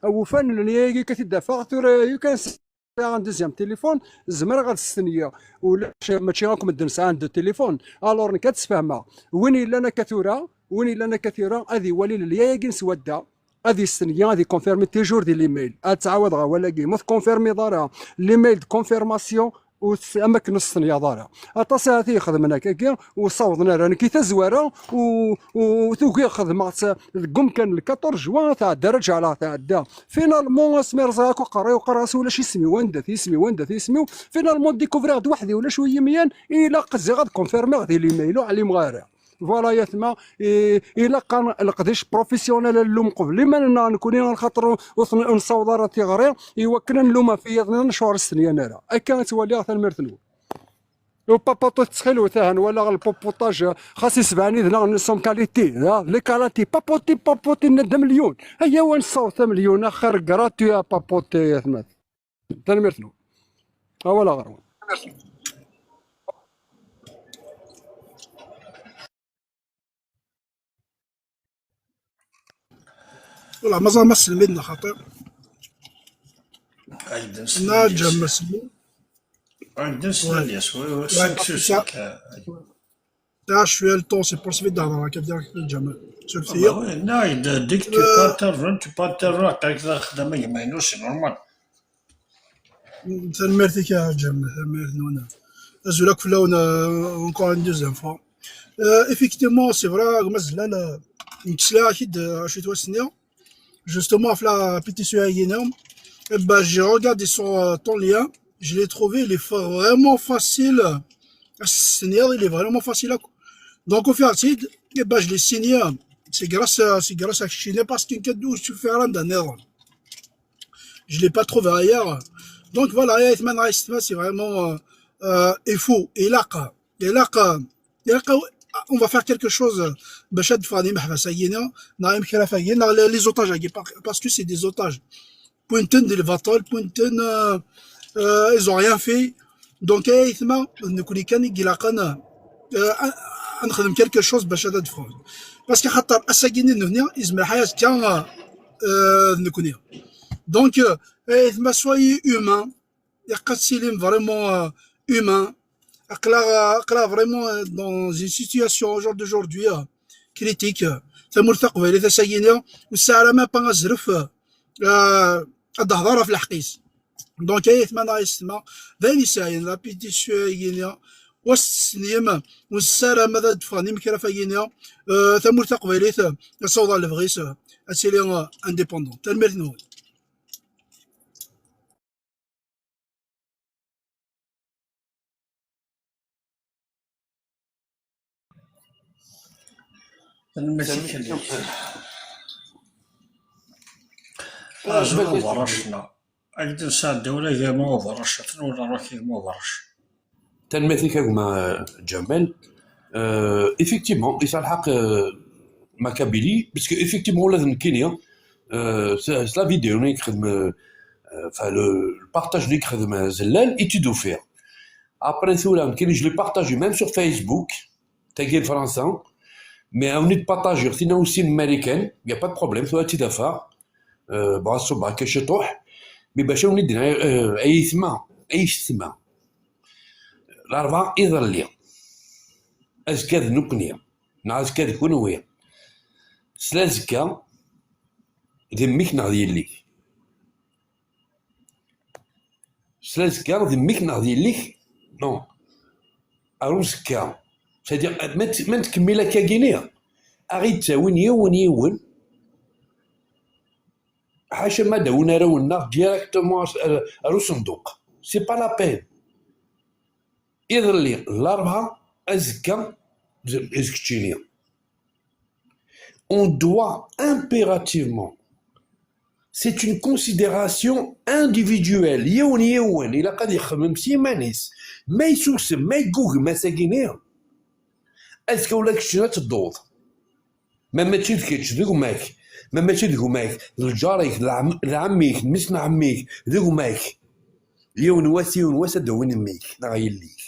Awufan n lelya-agi akka t-id-afeɣ, tura yukan sɛiɣ un deuxième téléphone, zemreɣ ad stenyiɣ. Ulac, mačči akk medden sɛan deux téléphones. Alors nekk ad d-sfehmeɣ. Win yellan akka tura, win yellan akka tura, ad iwali lelya-agi n swadda, ad istenyi, ad ikonfirmi toujours di l'email. Ad ttɛawadeɣ awal-agi. Ma tkonfirmiḍ ara l'email de confirmation, ur tt-, am akken ur testenyaḍ ara. Aṭas ahat i ixedmen akkagi, ur ssawḍen ara. Nekk i tazwara, u, u tugi xedmeɣ-tt deg umkan le quatorze juin, tɛedda ara ǧeɛleɣ tɛedda. Finalement, asmi rẓiɣ akk aqerray-iw, qqareɣ-as ulac isem-iw, anda-t yisem-iw, anda-t yisem-iw. Finalement, découvriɣ-d weḥd-i, ulac wi yi-myan, ilaq ziɣ ad konfirmiɣ di l'email, ur ɛlimeɣ ara. Voilà, yatma, i, ilaq-aɣ leqdic professionnel, ad nlum qbel iman-nneɣ nekkni, xaṭer ur, ur ten-, ur nessaweḍ ara tiɣri, i wakken ad nlum ɣef yiḍ-nniḍen, acuɣer ur stenyan ara. Akka i ttwaliɣ, tanemmirt-nwen. Upaputi, ttxil-wet, ahan walaɣ le papotage, xas isebɛen idneɣ, nous sommes qualité, ha, les qualités, paputi, paputi, nenna-d amelyun. Ayaw ad nessaweḍ amelyun, axir gratuit, a paputi, yatma. Tanemmirt-nwen. Awal aɣerwan. Voilà, mazal ma sselmiden xaṭi. Ayen d-neslen. Naǧa ma sselmid. Ayen d-neslen, ouais, yes, oui, oui, ouais, cinq sur cinq, euh, Là, je suis à le temps, c'est pour ça que je vais dans la capitale de Jamal. Sur le fil. Ah, bah ouais, non, il dit que tu peux intervenir, tu peux intervenir, t'as que ça, c'est normal. Tanemmirt-ik a Ǧam, tanemmirt-nwen. Azul akk fell-awen, euh, encore une deuxième fois. Euh, effectivement, c'est vrai, Gmaz, là, là, nekk sliɣ-ak-id, euh, acu yettwassen-, justement, ɣef la pétition-agi-nni, eh ben, j'ai regardé sur, euh, ton lien, je l'ai trouvé, il est fa-, vraiment facile à soutenir, il est vraiment facile à, donc, au fait, eh ben, je l'ai signé, c'est grâce à, c'est grâce à Chine, parce qu'il y a deux, je suis fait un dernier. Je l'ai pas trouvé ailleurs. Donc voilà, ay aytma neɣ ay yessetma, c'est vraiment, euh, euh, il faut, ilaq, ilaq, euh, ilaq, on va faire quelque chose, euh, باش ad d-ffɣen imeḥbas-agi-ni, neɣ imekraf-agi, neɣ les, les otages-agi, par-, parce que c'est des otages. Wwin-ten di lbaṭel, wwin-ten, euh, euh, ils ont rien fait. Donc, ay aytma, d nekkni kan i ilaqen, euh, ad, ad nexdem quelque chose باش ad d-ffɣen. Parce que xaṭer ass-agi-ni d nekkni, yezmer ḥay azekka, euh, euh, d nekkni. Donc, euh, ay aytma, soyez humains, ilaq ad tilim vraiment, euh, humains. Aql-aɣ, aql-aɣ vraiment, euh, dans une situation au jour d'aujourd'hui, euh, critique. Tamurt taqbaylit ass-agi-ni, ur tesɛi ara même pas azref, euh, ad d-tehḍer ɣef lḥeqq-is. Donc, ay aytma neɣ ay yessetma, d ayen yesɛan la pétition-agi-ni, wass tesnim, ur nessaram ad d-ffɣen imekraf-agi-ni, euh, tamurt taqbaylit, euh, ad taweḍ ɣer lebɣi-s, euh, ad tili, euh, indépendante. Tanemmirt-nwen. Tanemmirt-ik. Azul a Ubeṛṛac-nneɣ. Ad k-d-nesɛeddi ula gma Ubeṛṛac, ad t-nwala ṛuḥ gma Ubeṛṛac. Tanemmirt-ik a gma Ǧamal. Euh, effectivement, yesɛa lḥeqq, euh, ma Kabylie, parce que effectivement, ula d nekkini, euh, s, s la vidéo-nni i yexdem, euh, euh, enfin, le, le partage-nni i yexdem, euh, Zellal, i tt-id-ufiɣ. Après, tura, nekkini, je l'ai partagé même sur Facebook, tagi n Fransa, mais ad wen-id-partagiɣ tin n Marikan, y a pas de problème, tura ad tt-id-afeɣ. Euh, bon, ṣubbeɣ akka ciṭuḥ, mais bac ad wen-id-iniɣ, euh, ay aytma, ay yessetma. Larebɛa iḍelli, azekka d nekkni, neɣ azekka d kunwi. S lazekka, d mmi-k neɣ d yelli-k. S lazekka, d mmi-k neɣ d yelli-k? Non. Ar uzekka. C'est-à-dire, ma t-, ma nettkemmil akkagini, a ɣ-id-ttawin yiwen yiwen, ḥaca ma d-awin arraw-nneɣ directement ar, ar, ar usenduq. C'est pas la peine. Iḍelli, Larebɛa, azekka, d, d keččini. On doit impérativement, c'est une considération individuelle, yiwen yiwen, ilaq ad ixemmem s yiman-is. Ma yessusem, ma yeggugem ass-agi-nni, azekka ula d keččini ad tedduḍ. Ma mačči d kečč, d gma-k. Ma mačči d gma-k, d lǧar-ik, d lɛem-, d ɛemmi-k, d mmi-s n ɛemmi-k, d gma-k. Yiwen wass, yiwen wass ad d-awin mmi-k neɣ yelli-k.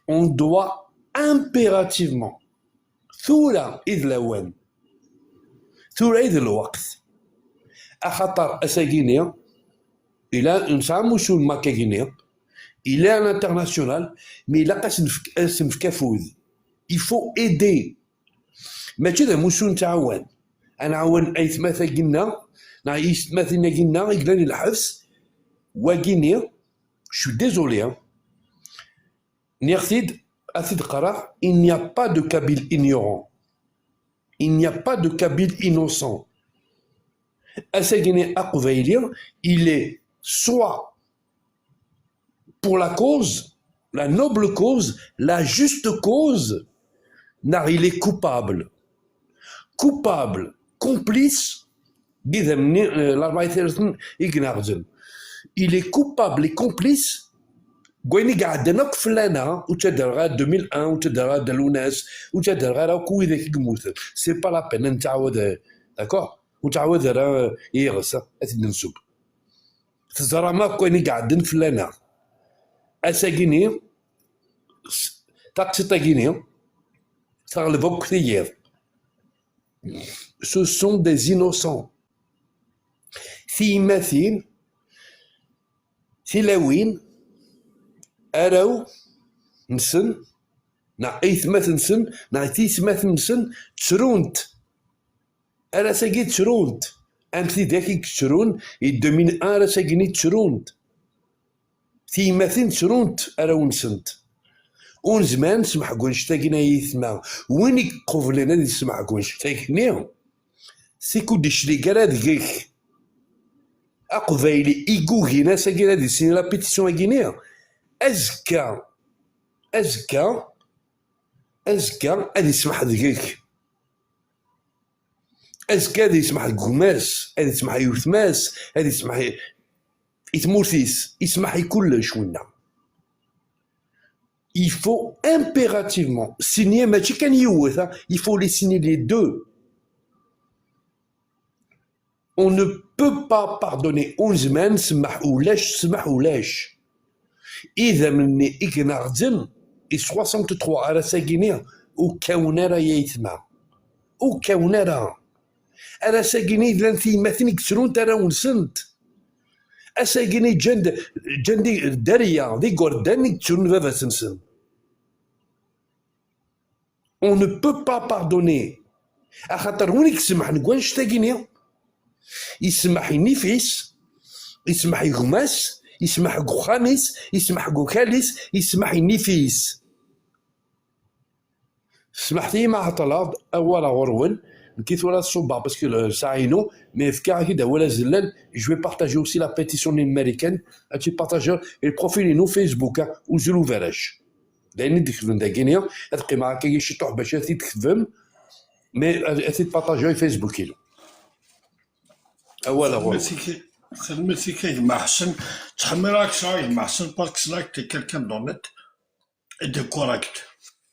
On doit impérativement, tura i d lawan, tura i d lweqt. Axaṭer ass-agi-ni, ila nesɛa amussu n Makagini, ila à l'international, mais ilaq ad s-nefk, ad s-nefk afud. Il faut aider. Mačči d amussu nettɛawan. Ad nɛawen aytmat-agi-nneɣ, neɣ aytmatin-agi-nneɣ i yellan di lḥebs, wagi-ni, je suis désolé, hein. Nniɣ-t-id, ad t-id-qqareɣ, il n'y a pas de Kabyle ignorant. Il n'y a pas de Kabyle innocent. Ass-agi-ni aqbayli, il est soit pour la cause, la noble cause, la juste cause, neɣ il est coupable. Coupable, complice, d idammen-nni, euh, Larebɛa Itirten i ineɣden. Il est coupable et complice deg wayen i iɛeddan akk fell-aneɣ, ur ttadreɣ ara deux mille un, ur ttadreɣ ara Dda Lwennas, ur ttadreɣ ara akk widak i yemmuten. C'est pas la peine, ad nettɛawad, euh, d'accord? Ur nettɛawad ara, euh, iɣes, ad t-id-nsub. Teẓram akk ayen i iɛeddan fell-aneɣ. Ass-agi-ni, s-, taqsiṭ-agi-ni, teɣleb akk tiyiḍ. Ce sont des innocents. Tiyemmatin, tilawin, arraw-nsen, neɣ aytmaten-nsen, neɣ tiyesmatin-nsen, ttrunt. Ar ass-agi ttrunt. Am tidak i yettrun, i deux mille un ar ass-agi-nni ttrunt. Tiyemmatin ttrunt arraw-nsent. Ur nezmir ad nesmeḥ deg wanect-agi-nni ay aytma. Win i iqublen ad yesmeḥ deg wanect-agi-nni, c'est que ur d-iclig ara deg-k. Aqbayli i yugin ass-agi ad yessini la pétition-agi-nni, azekka, azekka, azekka ad yesmeḥ deg-k. Azekka ad yesmeḥ deg gma-s, ad yesmeḥ i wetma-s, ad yesmeḥ i, i tmurt-is, ismaḥ i kullec winna. Il faut impérativement signer, mačči kan yiwet, hein, il faut les signer les deux. On ne peut pas pardonner. Ur nezmir ad nsemmeḥ ulac, ssmaḥ ulac. Idammen-nni i yenɣa Ǧem i soixante-trois ar ass-agi-nni ur kkawen ara, ay aytma. Ur kkawen ara. Ar ass-agi-nni llant tyemmatin i yettrun arraw-nsent. Ass-agi-nni ǧǧan-d, ǧǧan-d dderya d igerdan i yettrun baba-tsen. On ne peut pas pardonner. Axaṭer win i isemḥen deg wannect-agi-nni, isemḥ i nnif-is, isemḥ i gma-s, isemḥ deg uxxam-is, isemḥ deg ukal-is, isemḥ i nnif-is. Smaḥet-iyi ma ɛeṭṭleɣ-d awal ɣur-wen. Nekki tura ad ṣubbeɣ parce que le ssaɛa-inu, mais fkiɣ-ak-id awal azellal. Je vais partager aussi la pétition américaine. Ad tt-partager i profil-inu Facebook, ah, Uzul Ubarac. D ayen i d-ketben dagi-ni, ad qqimeɣ akka ciṭuḥ bac ad t-id-ketbem, mais ad, ad t-id-partager i Facebook-inu. Awal ɣur-wen. Tanemmirt-ik, tanemmirt-ik a gma Ḥsen. Ttḥemmileɣ-ak sɛiɣ a gma Ḥsen, parce que c'est quelqu'un d'honnête et de correct.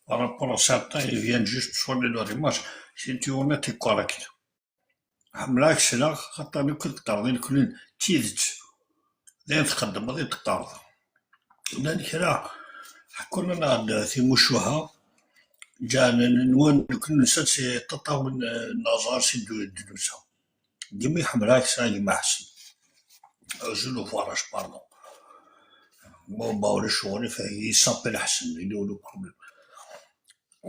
Par rapport à certains, ils viennent juste soigner leur image. C'est honnête et correct. Ḥemmleɣ ad k-sleɣ, xaṭer nekk ad teqqareḍ i nekni d tidet. D ayen txeddmeḍ i d-teqqareḍ. Llan kra ḥekkun-aneɣ-d timucuha, ǧǧan nwan nekni nsa si tiṭṭawin n aẓar si ddunsa. Dima ḥemmleɣ ad k-sleɣ a gma Ḥsen. Azul ufaraj, pardon. Bon, bah, ulac uɣilif, il s'appelle Ḥsen, il est où le problème?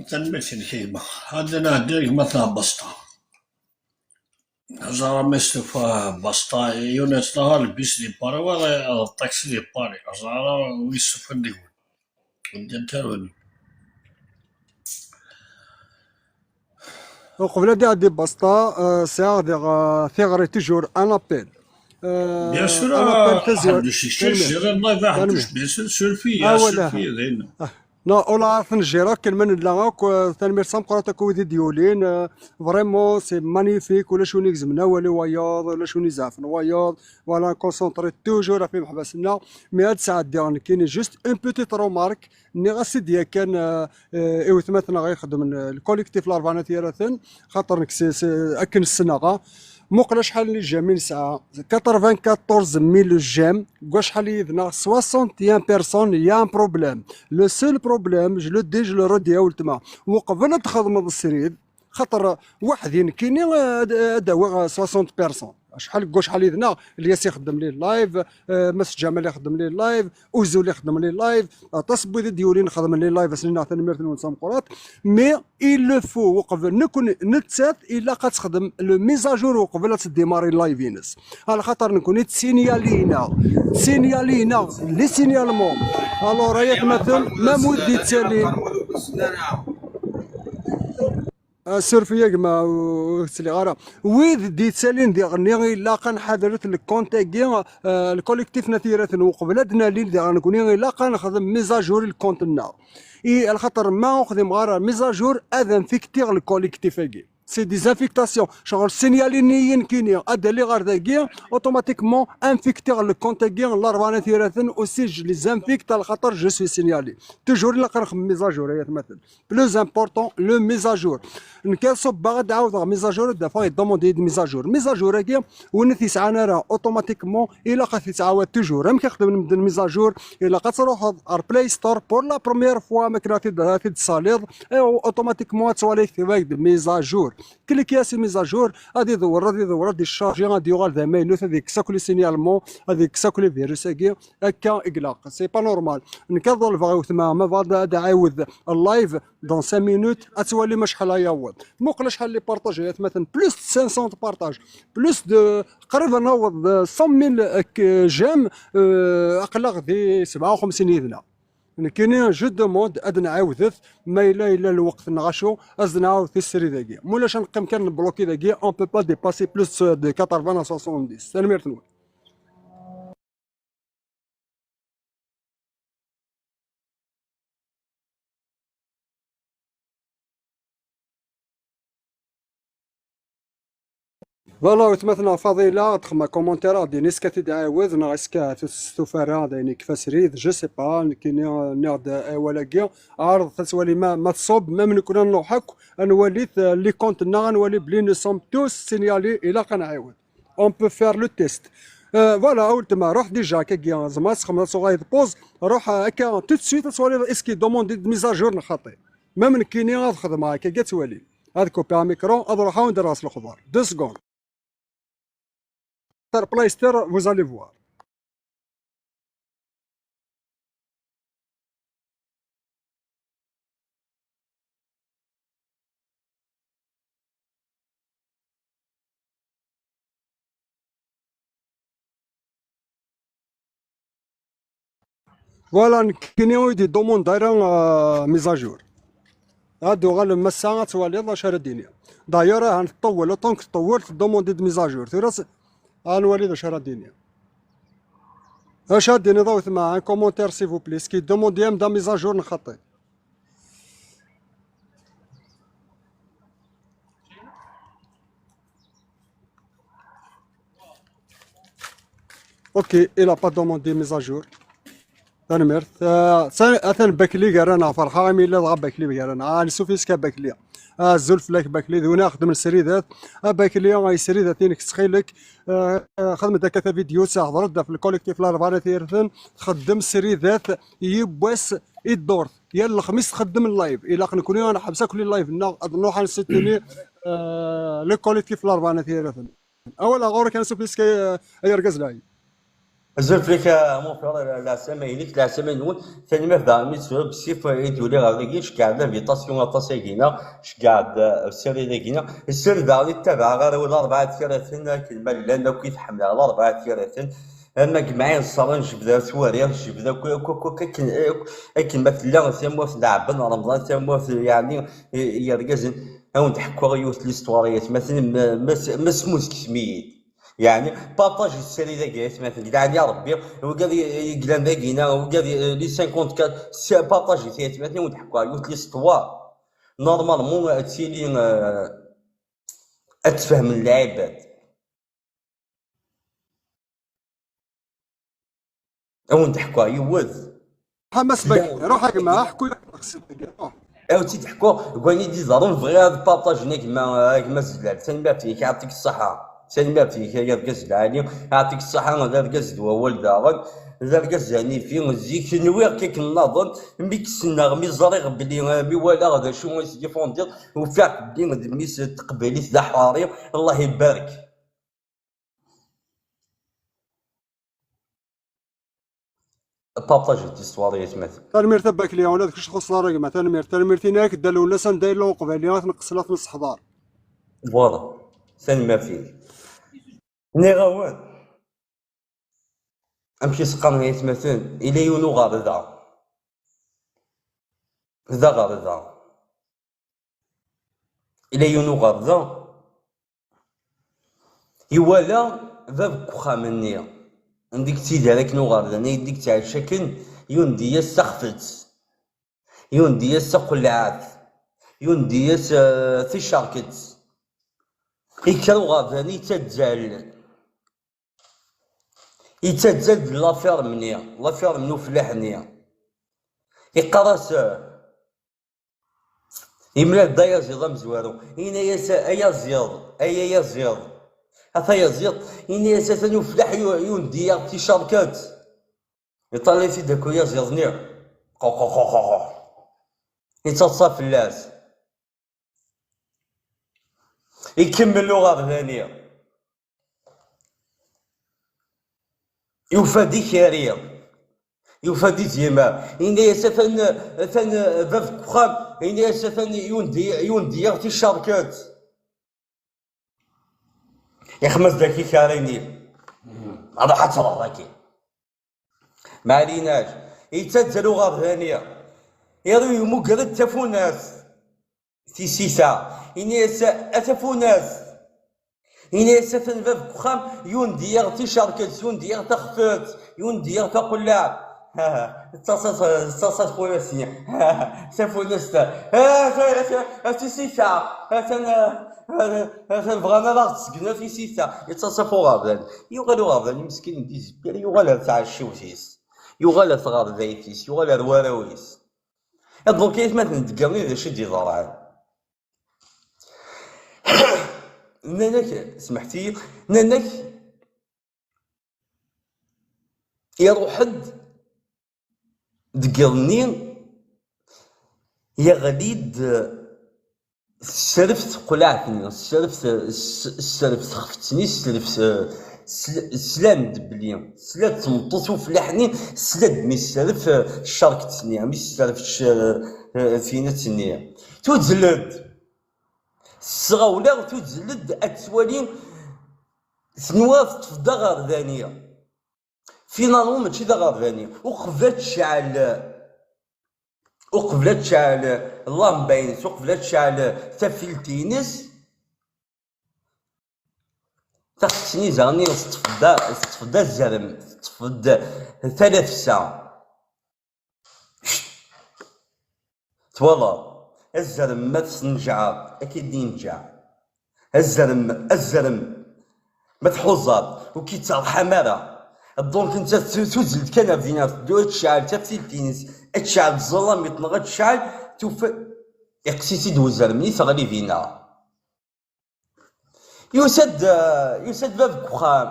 Tanemmirt-inek a gma. Ad nɛeddi a gma Tabasṭa. Ẓer ma istufa Basṭa, yiwen yettḍahar lbis di Paris, wa d ṭaksi di Paris. Ẓer wi yessufan deg-wen. Ddant arwen. Uqbel ad iɛeddi Basṭa, euh, sɛiɣ diɣ, euh, tiɣri, toujours un appel. Euh, bien sûr, un appel, ah, tazwara. Ḥedd ur s-yekcim, tanemmirt. Jérôme, live, ah, tanemmirt. Bien sûr, surfi, ah, voilà. Surfi, d ayen. Ah. Non, ur la ɣer ten-jjireɣ akken ma nella akk, euh, tanemmirt tameqqrant akk wid i d-yulin, euh, vraiment, c'est magnifique, ulac win igezmen awal i wayeḍ, ulac win izeɛfen wayeḍ, voilà, concentré toujours ɣef imeḥbas-nneɣ, mais ad sɛeddiɣ nekkini juste une petite remarque, nniɣ-as-id yakan, euh, euh, i wetma-tneɣ ixeddmen, euh, le collectif Larebɛa n At Yiraten, xaṭer nekk s, s, akken ssneɣ, ah, muqel acḥal n les j'aime i nesɛa, quatre-vingt-quatorze mille j'aime, deg wacḥal yid-neɣ, soixante et un personnes, il y a un problème. Le seul problème, je le dis, je le redis, a weltma, uqbel ad txedmeḍ srid, xaṭer weḥd-i nekkini ad, ad awiɣ soixante personnes. Acḥal, deg wacḥal yid-neɣ, Lyas ixeddem les lives, euh, Mass Ǧamal ixeddem les lives, Uzul ixeddem les lives, aṭas n wid i d-yulin xedmen les lives, ass-nni neɣ tanemmirt-nwen d tameqqrant, mais il le faut, uqbel nekkni, nettat, ilaq ad texdem le mise à jour uqbel ad tdémarrer live-ines. Alaxaṭer nekkni tsinyal-ina, tsinyal-ina, les signalements. Alors, ay atmaten, même wid d-yettalin. Ah, suref-iyi a gma, ur, ur ttliɣ ara. Wid d-yettalin diɣenni ilaq ad nḥadret le compte-agi, euh, le collectif n At Yiraten, uqbel ad nali diɣen nekkni ilaq ad nexdem mise à jour i le compte-nneɣ. I, alaxaṭer ma ur xdimeɣ ara mise à jour, ad infectiɣ le collectif-agi. C'est des infectations. Ccɣel signalin-iyi nekkini, ad aliɣ ɣer dagi, automatiquement infectiɣ le compte-agi, Larebɛa n At Yiraten, aussi je les infecte, alaxaṭer je suis signalé. Toujours ilaq ad nexdem mise à jour, ay atmaten. Plus important, le mise à jour. Nekk ad ṣubbeɣ ad d-ɛawdeɣ mise à jour, ad d-afeɣ yedemande-iyi-d mise à jour. Mise à jour-agi, win ur t-yesɛan ara, automatiquement, ilaq ad t-yettɛawad toujours. Amek i xedmen medden mise à jour? Ilaq ad truḥeḍ ar Play Store pour la première fois, ma akken ad t-id-, ad t-id-tsaliḍ, et automatiquement ad twaliḍ yektab-ak-d mise à jour. Cliquer-as i mise à jour, ad idewwer, ad idewwer, ad icharger, ad yuɣal d amaynut, ad yekkes akk les signalements, ad yekkes akk les virus-agi, akka i ilaq. C'est pas normal. Nekk ad ḍelbeɣ i wetma, ma bɣa ad ɛiwed live dans cinq minutes, ad twalim acḥal ay yaweḍ. Muqel acḥal les partages, ay atmaten, plus de cinq cents partages, plus de, qrib ad naweḍ cent mille, euh, j'aime, euh, aql-aɣ di sebɛa u xemsin yid-neɣ. Nekkini, je demande ad nɛawdet, ma yella, yella lweqt neɣ acu, ad nɛawed tisri dagi. Mulac ad neqqim kan nebloki dagi, on peut pas dépasser plus de quatre-vingts à soixante-dix. Tanemmirt-nwen. Voilà, weltma-tneɣ Faḍila, ad txedmeḍ commentaire, ad d-tini est-ce ad t-id-iɛiwed, neɣ est-ce ad t-, tufa ara, d ayen yekfa srid, je sais pas, nekkini, nniɣ-d, eh, awal-agi, ɛreḍ ad twali ma, ma tṣubb, même nekkni ad nruḥ akk, ad nwali, eh, les comptes-nneɣ, ad nwali bli nous sommes tous signalés, ilaq ad nɛiwed. On peut faire le test. Euh, voilà, a weltma, ruḥ déjà, akkagi, zeɛma ad txedmeḍ, ad tuɣaleḍ pause, ruḥ, eh, akka, tout de suite, ad twaliḍ est-ce qu'il demande de mise à jour neɣ xaṭi. Même nekkini ad xedmeɣ, akkagi ad twali. Ad kupiɣ amikru, ad ruḥeɣ ad d-rreɣ s lexbar. Deux secondes. Sur Play Store, vous allez voir. Voilà, nekkini ur yi-d-yeddumandi ara, euh, mise à jour. Ad uɣal massa ad twaliḍ acu ara d-iniɣ. D'ailleurs, ahan tṭewwel, autant que tṭewwel, teddumandi-d mise à jour. Tura s-, ad nwali d acu ara d-iniɣ. Acu ara d-tiniḍ a weltma, un commentaire, s'il vous plaît. Est-ce qu'il demande même de mise à jour neɣ xaṭi? Ok, il a pas demandé mise à jour. Tanemmirt. Ah, sa-, atan Bakli gar-aneɣ, ferḥeɣ imi yella dɣa Bakli gar-aneɣ. Ah, ansuf yes-k a Bakli. Ah, azul fell-ak Bakli, d win ixeddmen sridat. A Bakli, ay sridat-inek, ttxil-k, ah, ah, xdem-d akka tavidyut, hḍer-d ɣef lkolektif Larebɛa n At Yiraten, txeddem sridat yiwwas i ddurt. Yal lexmis txeddem live. Ilaq nekni ad nḥebs akk les live-nneɣ, ad nruḥ ad nessutini, ah, lkolektif Larebɛa n At Yiraten. Awal ɣur-k, ansuf yes-k, ay, ay argaz lɛali. Azul fell-ak a Mufer, leɛsama-inek, leɛsama-nwen. Tanemmirt daɣen mi d-tura bessif i d-uli ɣer dagi, ceggeɛ-d l'invitation aṭas-agi-nneɣ, ceggeɛ-d, eh, ssirid-agi-nneɣ. Ssirid daɣen i ttabaɛeɣ arraw n Larebɛa n At Yiraten, akken ma llan akk i t-ḥemmleɣ, Larebɛa n At Yiraten. Ama jemɛin ṣṣran, jebd ar twari, jebd akk, akk, akk, akk, akken, akk, akken ma tella tamurt n Ɛebban Remḍan, tamurt, yeɛni, i, i yergazen. Ad wen-d-ḥkuɣ yiwet n l'histoire, ay atmaten, ma, ma s-, ma smuzget-iyi-d. Yeɛni, partager ssirid-agi, ay atmaten, deg leɛnaya Rebbi, wigad i, i yellan dagi, neɣ wigad i, les cinquante-quatre, s-, partager-it, ay atmaten, ad wen-d-ḥkuɣ yiwet n l'histoire. Normalement, ad tili, euh, ad tfehmen lɛibad. Ad wen-d-ḥkuɣ yiwet. Ḥamas Baki, ruḥ a gma, ḥku-yi-d. Ad wen-tt-id-ḥkuɣ, deg wayen i d-iḍerrun, bɣiɣ ad partagen a gma, a gma Zellal. Tanemmirt-ik, yeɛṭik ṣṣeḥḥa. Tanemmirt-ik, ay argaz lɛali. Yeɛṭik ṣṣeḥḥa, d argaz d wawal daɣen. D argaz anifi. Zik nwiɣ-k akken nnaḍen, mi k-ssneɣ, mi ẓriɣ belli, mi walaɣ d acu i tesdifundiḍ, ufiɣ-k belli d mmi-s n teqbaylit d aḥrari. Allah ibarek. Partager-d l'histoire, ay atmaten. Tanemmirt a Bakli, ula d kečč txuṣṣeḍ ara gma. Tanemmirt, tanemmirt-inek, Dda Lwennas, anda yella uqbayli, ad t-nqesl, ad t-nesseḥḍer. Voilà. Tanemmirt-ik. Nniɣ-awen. Amek i s-qqaren, ay atmaten? Ila yiwen uɣerda. D aɣerda. Ila yiwen uɣerda. Iwala bab n uxxam-nni, anda i yettidir akken uɣerda-nni, anda i yettɛic akken, yundi-yas taxfet, yundi-yas taqellaɛt, yundi-yas, eh, ticerket. Ikker uɣerda-nni yettazzal. Yettazzal-d lafirm-nni, lafirm n ufellaḥ-nni. Iqqar-as, eh, Yemlal-d ayaziḍ amezwaru, yenna-yas: "Ay aziḍ, ay ayaziḍ, a tayaziḍt", yenna-yas: "Atan ufellaḥ yu-, yundi-yaɣ ticerket." Yeṭṭalay-t-id akk uyaziḍ-nni, quququququ, yettaḍsa fell-as. Ikemmel uɣerda-nni. Yufa-d ikari. Yufa-d izimar. Yenna-yas: "Atan, atan bab n uxxam." Yenna-yas: "Atan yundi, yundi-yaɣ ticerket." Ixmez-d akikar-nni. Ruḥ ad tṛuḥ dagi. Maɛlinex, yettazzal uɣerda-nni. Iru yemmuger-d tafunast. Tisita, ini-as: "A tafunast." Ini-as: "Atan bab n uxxam, yundi-yaɣ ticerket, yundi-yaɣ taxfet, yundi-yaɣ taqellaɛt." Yettaṣṣa-, yettaṣṣa Tafunast-nni. Tafunast. Ah, ta-, ta-, ta-, tisita. Atan, ah, atan bɣan ad aɣ-d-segnen tisita. Yettaṣṣa ɣef uɣerdan. Yuɣal uɣerdan imeskin n Dizipir, yuɣal ar tɛecciwt-is. Yuɣal ar tɣerdayt-is, yuɣal ar warraw-is. Donc, aytmaten n Deggerni d acu i d-yeḍran? Nnan-ak, smeḥt-iyi, nnan-ak, iruḥ-d deg iḍ-nni, yeɣli-d, tesserf teqlaɛt-nni, tesserf, s-, tesserf texfet-nni, tesserf, s-, sl-, slan-d belli, sla-d tmeṭṭut ufellaḥ-nni, sla-d mi tesserf, eh, ccerket-nni, mi tesserf c-, eh, tinat-nni. Tuzzel-d. Tesɣawla, tuzzel-d ad twali, tenwa teṭṭef-d aɣerdani. Finalement, mačči d aɣerdani. Uqbel ad tecɛel, uqbel ad tecɛel llamba-ines, uqbel ad tecɛel tafilt-ines, taxet-nni daɣen teṭṭef-d, teṭṭef-d azrem, teṭṭef-d talafsa. Twalaḍ, azrem ma tesneǧɛeḍ, ad k-id-inǧeɛ. Azrem, azrem, ma tḥuzaḍ, ur k-itterḥam ara. Donc, netta tu-, tuzzel-d kan ar dinna, teddu ad tecɛel taftilt-ines, ad tecɛel ẓẓalamiṭ neɣ ad tecɛel, tufa-, iqqes-itt-id uzrem-nni, teɣli dinna. Yusa-d, eh, yusa-d bab deg uxxam.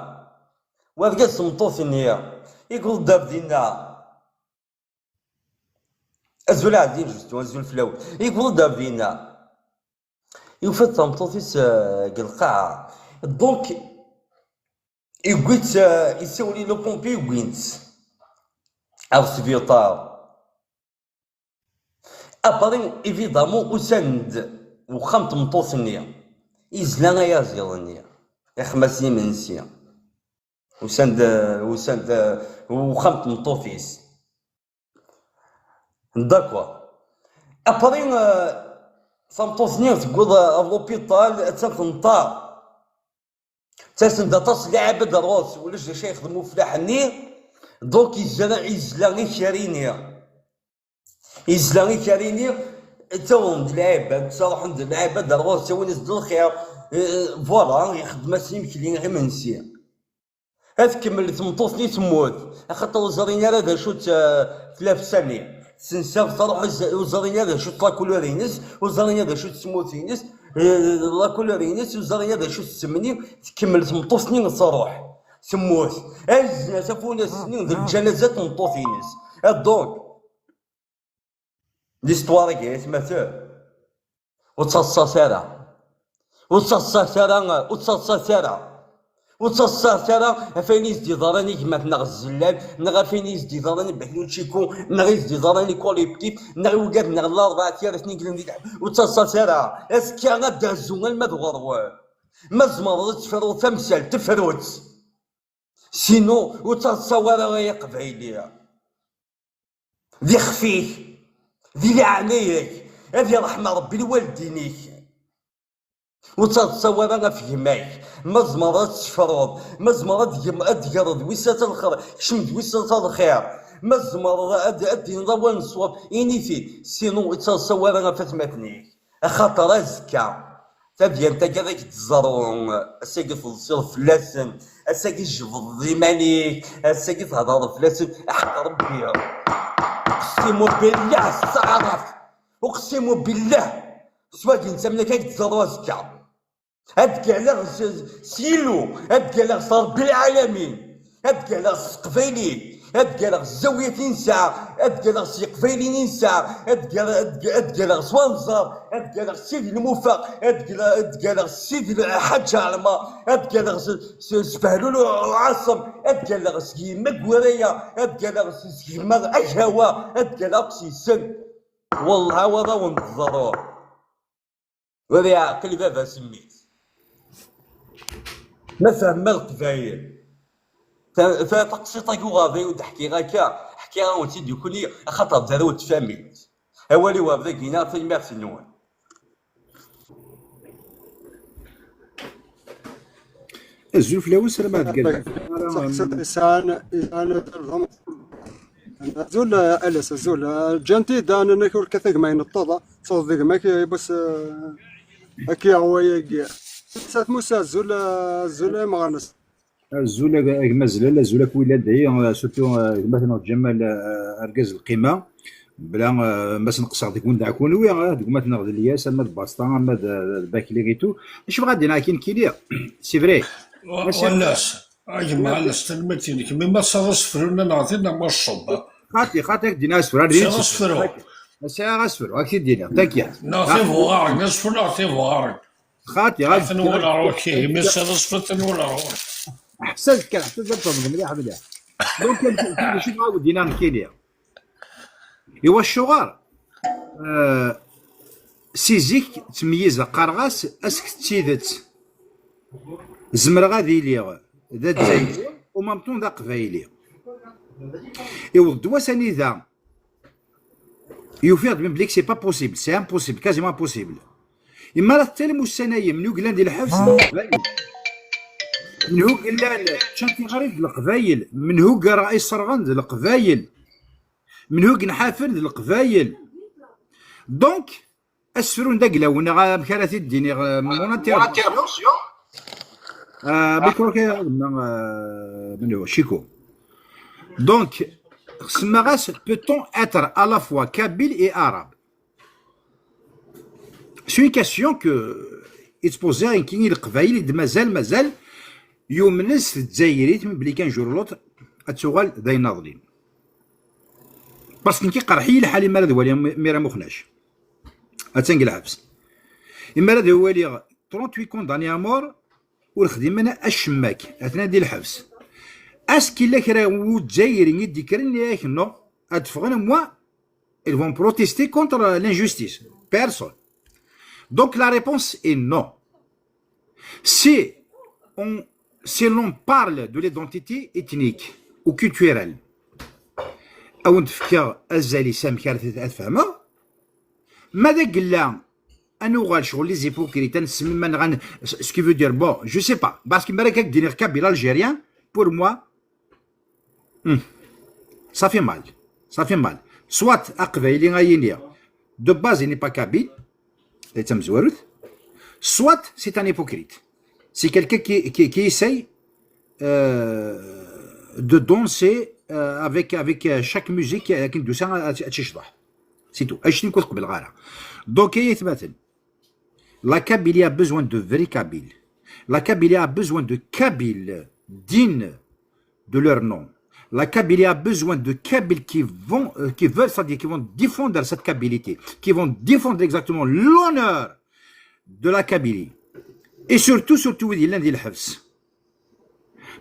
Wergaz tmeṭṭut-nni, yewweḍ-d ar dinna. Azul ɛedin justu, azul fell-awen. Yewweḍ-d ar dinna. Yufa-d tameṭṭut-is, eh, deg lqaɛa. Donc, yewwi-tt, eh, yessawel i lupumpi, wwin-tt ar sbiṭar. Après, évidemment, usan-d uxxam n tmeṭṭut-nni. Izla ayaziḍ-nni. Ixem-as imensi. Usan-d, usan-d, uxxam n tmeṭṭut-is. D'accord. Après, euh, tameṭṭut-nni tewweḍ, euh, ar l'hôpital, attan tenṭer. Ttasen-d aṭas n lɛibad ar ɣur-s, ulac d acu ay yexdem ufellaḥ-nni. Donc, yezla, yezla ikerri-nni. Yezla ikerri-nni, ttawḍen-d lɛibad, ttruḥen-d lɛibad ar ɣur-s, ttawin-as-d lxir. Euh, voilà, ixeddem-as imekli, imensi. Ad tkemmel tmeṭṭut-nni temmut, axaṭer ur ẓrin ara d acu-tt, eh, tlafsa-nni. Tensa, truḥ, ur ẓ-, ur ẓrin ara d acu-tt la couleur-ines, ur ẓrin ara d acu-tt tmurt-ines, eh, la couleur-ines, ur ẓrin ara d acu-tt ssem-nni. Tkemmel tmeṭṭut-nni, truḥ, temmut. Azna tafunast-nni d lǧanaza n tmeṭṭut-ines. Ah, donc, l'histoire-agi, ay atmaten, ur ttaḍsat ara. Ur ttaḍsat ara, ur ttaḍsat ara. Ur ttaḍsat ara ɣef wayen i s-d-iḍaran i gma-tneɣ Zzellal, neɣ ɣef wayen i s-d-iḍaran i Behlul Ciku, neɣ i s-d-iḍaran i Koliptif, neɣ i wigad-nneɣ n larebɛa tiyarat-nni i yellan di Leḥbas. Ur ttaḍsat ara. Azekka ad d-azzu alma d ɣur-wen. Ma tzemreḍ ad tefruḍ tamsalt, fru-tt. Sinon, ur ttaḍsa ara ay aqbayli. D ixef-ik, di leɛnaya-k, ad iṛḥem Ṛebbi lwaldin-ik. Ur ttaḍsa ara ɣef gma-k. Ma tzemreḍ ad teffreḍ, ma tzemreḍ ad tgem-, ad d-tegreḍ wis ata lxir, kcem-d wis ata lxir. Ma tzemreḍ ad, ad d-tiniḍ awal n ṣṣwab, ini-t-id. Sinon, ur ttaḍsa ara ɣef atmaten-ik. Axaṭer azekka, tadyant-agi ad ak-d-ẓerru, ass-agi teḍsiḍ fell-asen, ass-agi tjebdeḍ iman-ik, ass-agi thedreḍ fell-asen, aḥeqq Rebbi. Uqsimu billah s taɛrabt, uqsimu billah s wagi n tamnak ad ak-d-ẓerru azekka. Ad d-galeɣ s, s Yillu, ad d-galeɣ s Rebbi lɛalamin, ad d-galeɣ s teqbaylit, ad d-galeɣ s zzawiyat i nesɛa, ad d-galeɣ s yeqbayliyen i nesɛa, ad d-galeɣ, ad d-, ad d-galeɣ s wanẓar, ad d-galeɣ s Sidi Lmufaq, ad d-galeɣ, ad d-galeɣ s Sidi Lḥaǧ Ɛelma, ad d-galeɣ s, s, s Behlul Ɛaṣem, ad d-galeɣ s yemma Gwiraya, ad d-galeɣ s, s gma Agawa, ad d-galeɣ akk s yis-sen. Wellah, ad awen-d-ẓerruɣ. Ur iɛqil baba s mmi-s. Ma fehma Leqbayel. Ta-, ta-, taqsiṭ-agi uɣerday ur d-ḥkiɣ akka, ḥkiɣ-awen-tt-id nekkni, axaṭer d arraw n tfamilt. Awal-iw ɣer dagi-ina, tanemmirt-nwen. Azul fell-awen, ssarameɣ ad gerrzeɣ. Taqsiṭ yesɛan, yesɛan tarda. Azul, eh, Alas, azul. Eh, ǧǧan-t-id, eh, nnan-ak ur kkat a gma, ineṭṭeḍ, eh. Tawḍeḍ di gma-k, eh, bas, eh, ad k-yaɣ wayagi. Sat Musa, azul, eh, azul, eh, meɣanes. Azul a, a gma Zlal, azul akk wilan dayi, eh, surtout, eh, gma-tneɣ Ǧamal, eh, argaz lqima. Bla, eh, ma s-neqseɣ deg-wen d akunwi, eh, deg gma-tneɣ d Lyas, ama d Basta, ama d, d Bakli et tout. Acu bɣa ad d-iniɣ akin kili? C'est vrai. Wa-, Maca wanas. A gma, Anas, tanemmirt-inek. Mi ma tesɛiḍ asefru-nni neɣ tin neɣ ma ṣṣubb? Xaṭi, xaṭi, ad k-d-iniɣ asefru. Ad tesɛiḍ asefru? Sɛiɣ asefru, ad k-t-id-iniɣ. Takiya. Neɣ tibuɣarin, asefru neɣ tibuɣarin. Xaṭi, ad ten-walaɣ, ok. Mi tesɛiḍ asefru, ten-walaɣ, ok. Ḥsad kan, ḥsad ad tfehmeḍ mliḥ, mliḥ. Donc, d acu bɣa ad d-iniɣ nekkini? Iwacuɣer, euh, si zik ttmeyyizeɣ, qqareɣ-as ask d tidet. Zemreɣ ad iliɣ d azzayri, au même temps d aqbayli. Iwweḍ-d wass anida ufiɣ-d mebli que c'est pas possible, c'est impossible, quasiment impossible. Imi ara teṭṭilem ussan-ayi, menhu yellan di lḥebs d leqbayel, menhu yellan ččan tiɣrit d leqbayel, menhu i iṣerɣen d leqbayel, menhu yenḥafen d leqbayel. Donc, asefru n daglaw, neɣ amek ara t-id-iniɣ, euh, mon intervention. Euh, micro kay, euh, menhu, Chico. Donc, semmaɣ-as, peut-on être à la fois kabyle et arabe? C'est une question que i ttpoziɣ nekki i leqbayel i d-mazal, mazal yumnen s tezzayrit, mebli kan jour l'autre ad tuɣal d ayen aḍnin. Parce que nekki qerḥ-iyi lḥal imi ara d-waliɣ Mi-, Mira Muxnac. Attan deg lḥebs. Imi ara d-waliɣ trente-huit condamnés à mort, ur xdimen acemma akk, atnan di lḥebs. Est-ce qu'il yella kra n uzzayri i d-ikkren yenna-yak non, ad ffɣen, moi, ils vont protester contre l'injustice? Personne. Donc la réponse est non. Si on, si l'on parle de l'identité ethnique ou culturelle, ad wen-d-fkeɣ azal-is amek ara t-, ad fehmeɣ. Ma d agella ad nuɣal ccɣel les hypocrites, ad nessemmi iman-nneɣ, ce qui veut dire, bon, je sais pas, parce que mi ara k-d-iniɣ kabyle algérien, pour moi, Hmm. Ça fait mal. Ça fait mal. Soit aqbayli a yini, de base, il n'est pas kabyle, d tamezwarut, soit c'est un hypocrite. C'est quelqu'un qui, qui, qui essaye, euh, de danser, euh, avec, avec, euh, chaque musique, euh, akken d-tusa ad, ad tecḍeḥ. C'est tout. Annect-nni ur qebbleɣ ara. Donc, ay atmaten, la Kabylie a besoin de vrais Kabyles. La Kabylie a besoin de Kabyles dignes de leur nom. La Kabylie a besoin de Kabyles qui vont, euh, qui veulent, c'est-à-dire qui vont défendre cette Kabilité, qui vont défendre exactement l'honneur de la Kabylie. Et surtout, surtout, wid yellan di lḥebs.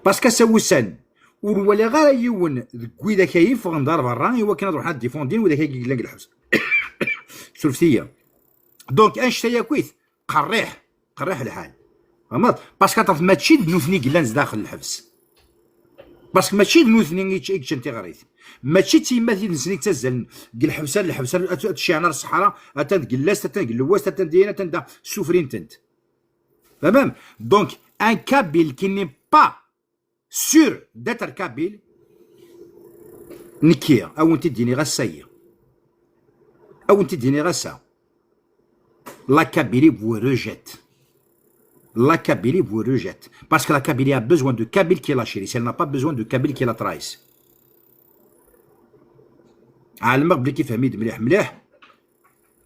Parce que ass-a wussan, ur walaɣ ara yiwen deg widak ay yeffɣen d ar berra i wakken ad ruḥen ad difundin widak ay yellan deg lḥebs. Surfet-iyi. Donc, annect-a yakk-it, qerriḥ, qerriḥ lḥal. Fehmeḍ? Parce que aṭas mačči d nutni i yellan zdaxel lḥebs. Parce que mačči d nutni i yečč-, i yeččan tiɣrit. Mačči d tiyemmatin-nsen i yettazzalen deg lḥebs ar lḥebs, ar, ad, ad tceyɛen ar ṣṣeḥra, atan deg llast, atan deg lewwast, atan diyen, atan da, ssufrin-tent. Fehmem? Donc, un kabyle qui n'est pas sûr d'être kabyle, nekki, ad wen-t-id-iniɣ ass-ayi. Ad wen-t-id-iniɣ ass-a. La Kabylie vous rejette. La Kabylie vous rejette. Parce que la Kabylie a besoin de Kabyles qui la chérissent. Elle n'a pas besoin de Kabyles qui la trahissent. Ɛelmeɣ belli kifhem-iyi-d mliḥ mliḥ.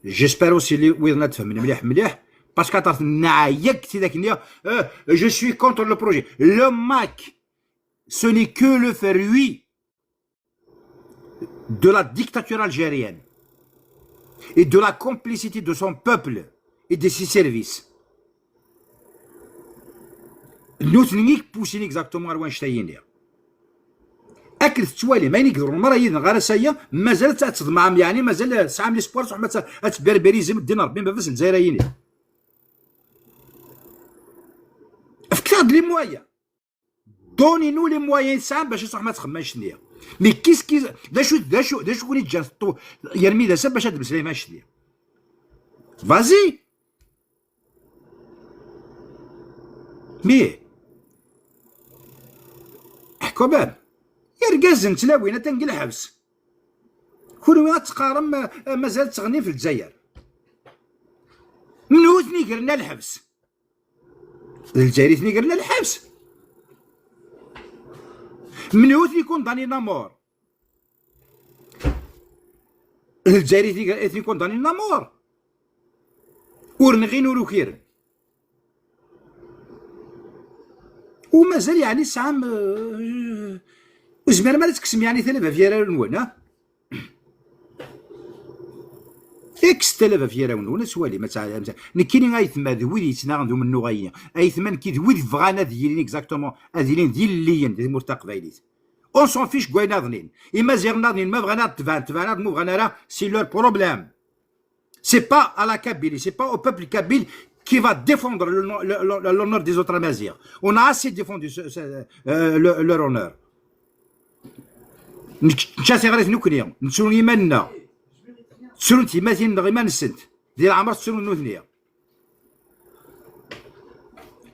J'espère aussi li widen ad fhmen mliḥ mliḥ. Parce que aṭas n yak tidak-nni, euh, je suis contre le projet. Le MAK, ce n'est que le fruit de la dictature algérienne et de la complicité de son peuple et de ses services. Nutni i yeppusin exactement ɣer wannect-a-yini. Akken tettwalim, ayen i iḍerrun mara yid-neɣ ɣer ass-aya, mazal ad, ad tḍemɛem, yeɛni mazal tesɛam l'espoir ad tṛuḥem ad t-, ad tberberizem ddin n Ṛebbi n baba-s n Lezzayer-ayini. Fket-aɣ-d les moyens. Donnez-nous les moyens tesɛam bac ad tṛuḥem ad txemmem annect-nni. Mais qu'est-ce qui, d acu, d acu, d acu i ken-iǧǧan teṭṭu-, yermi d ass-a bac ad d-temmeslayem annect-nni? Vas-y. Mais, quand même, irgazen n tlawin atan deg lḥebs. Kunwi ad teqqarem, eh, mazal ttɣennin f Lezzayer. Menhu i ten-igren ɣer lḥebs? D Lezzayer i ten-igren ɣer lḥebs. Menhu i ten-ikundanin à mort? D Lezzayer i ten-igren, i ten-ikundanin à mort. Ur nɣin ur ukiren. U mazal yeɛni tesɛam, eh, ur tezmirem ara ad tekksem yeɛni talaba f yirraw-nwen, ha? Kkset talaba f yirraw-nwen, ad twalim, ad tɛ-, nekkini ayetma d wid yettnaɣen d umennuɣ-ayi. Ayetma nekki d wid bɣan ad yilin exactement, ad ilin d ilelliyen di tmurt taqbaylit. On s'en fiche n wayen aḍnin. Imaziɣen aḍnin ma bɣan ad tebɛen, tebɛen, ad mu bɣan ara, c'est leur problème. C'est pas à la Kabylie, c'est pas au peuple kabyle qui va défendre le no-, le, le, l'honneur des autres Amaziɣ. On a assez défendu ce, ce, euh, le, leur honneur. Nečč-, nečča tiɣrit nekkni, nettru iman-nneɣ. Ttrunt tyemmatin-nneɣ iman-nsent. Di leɛmer ttrun nutni.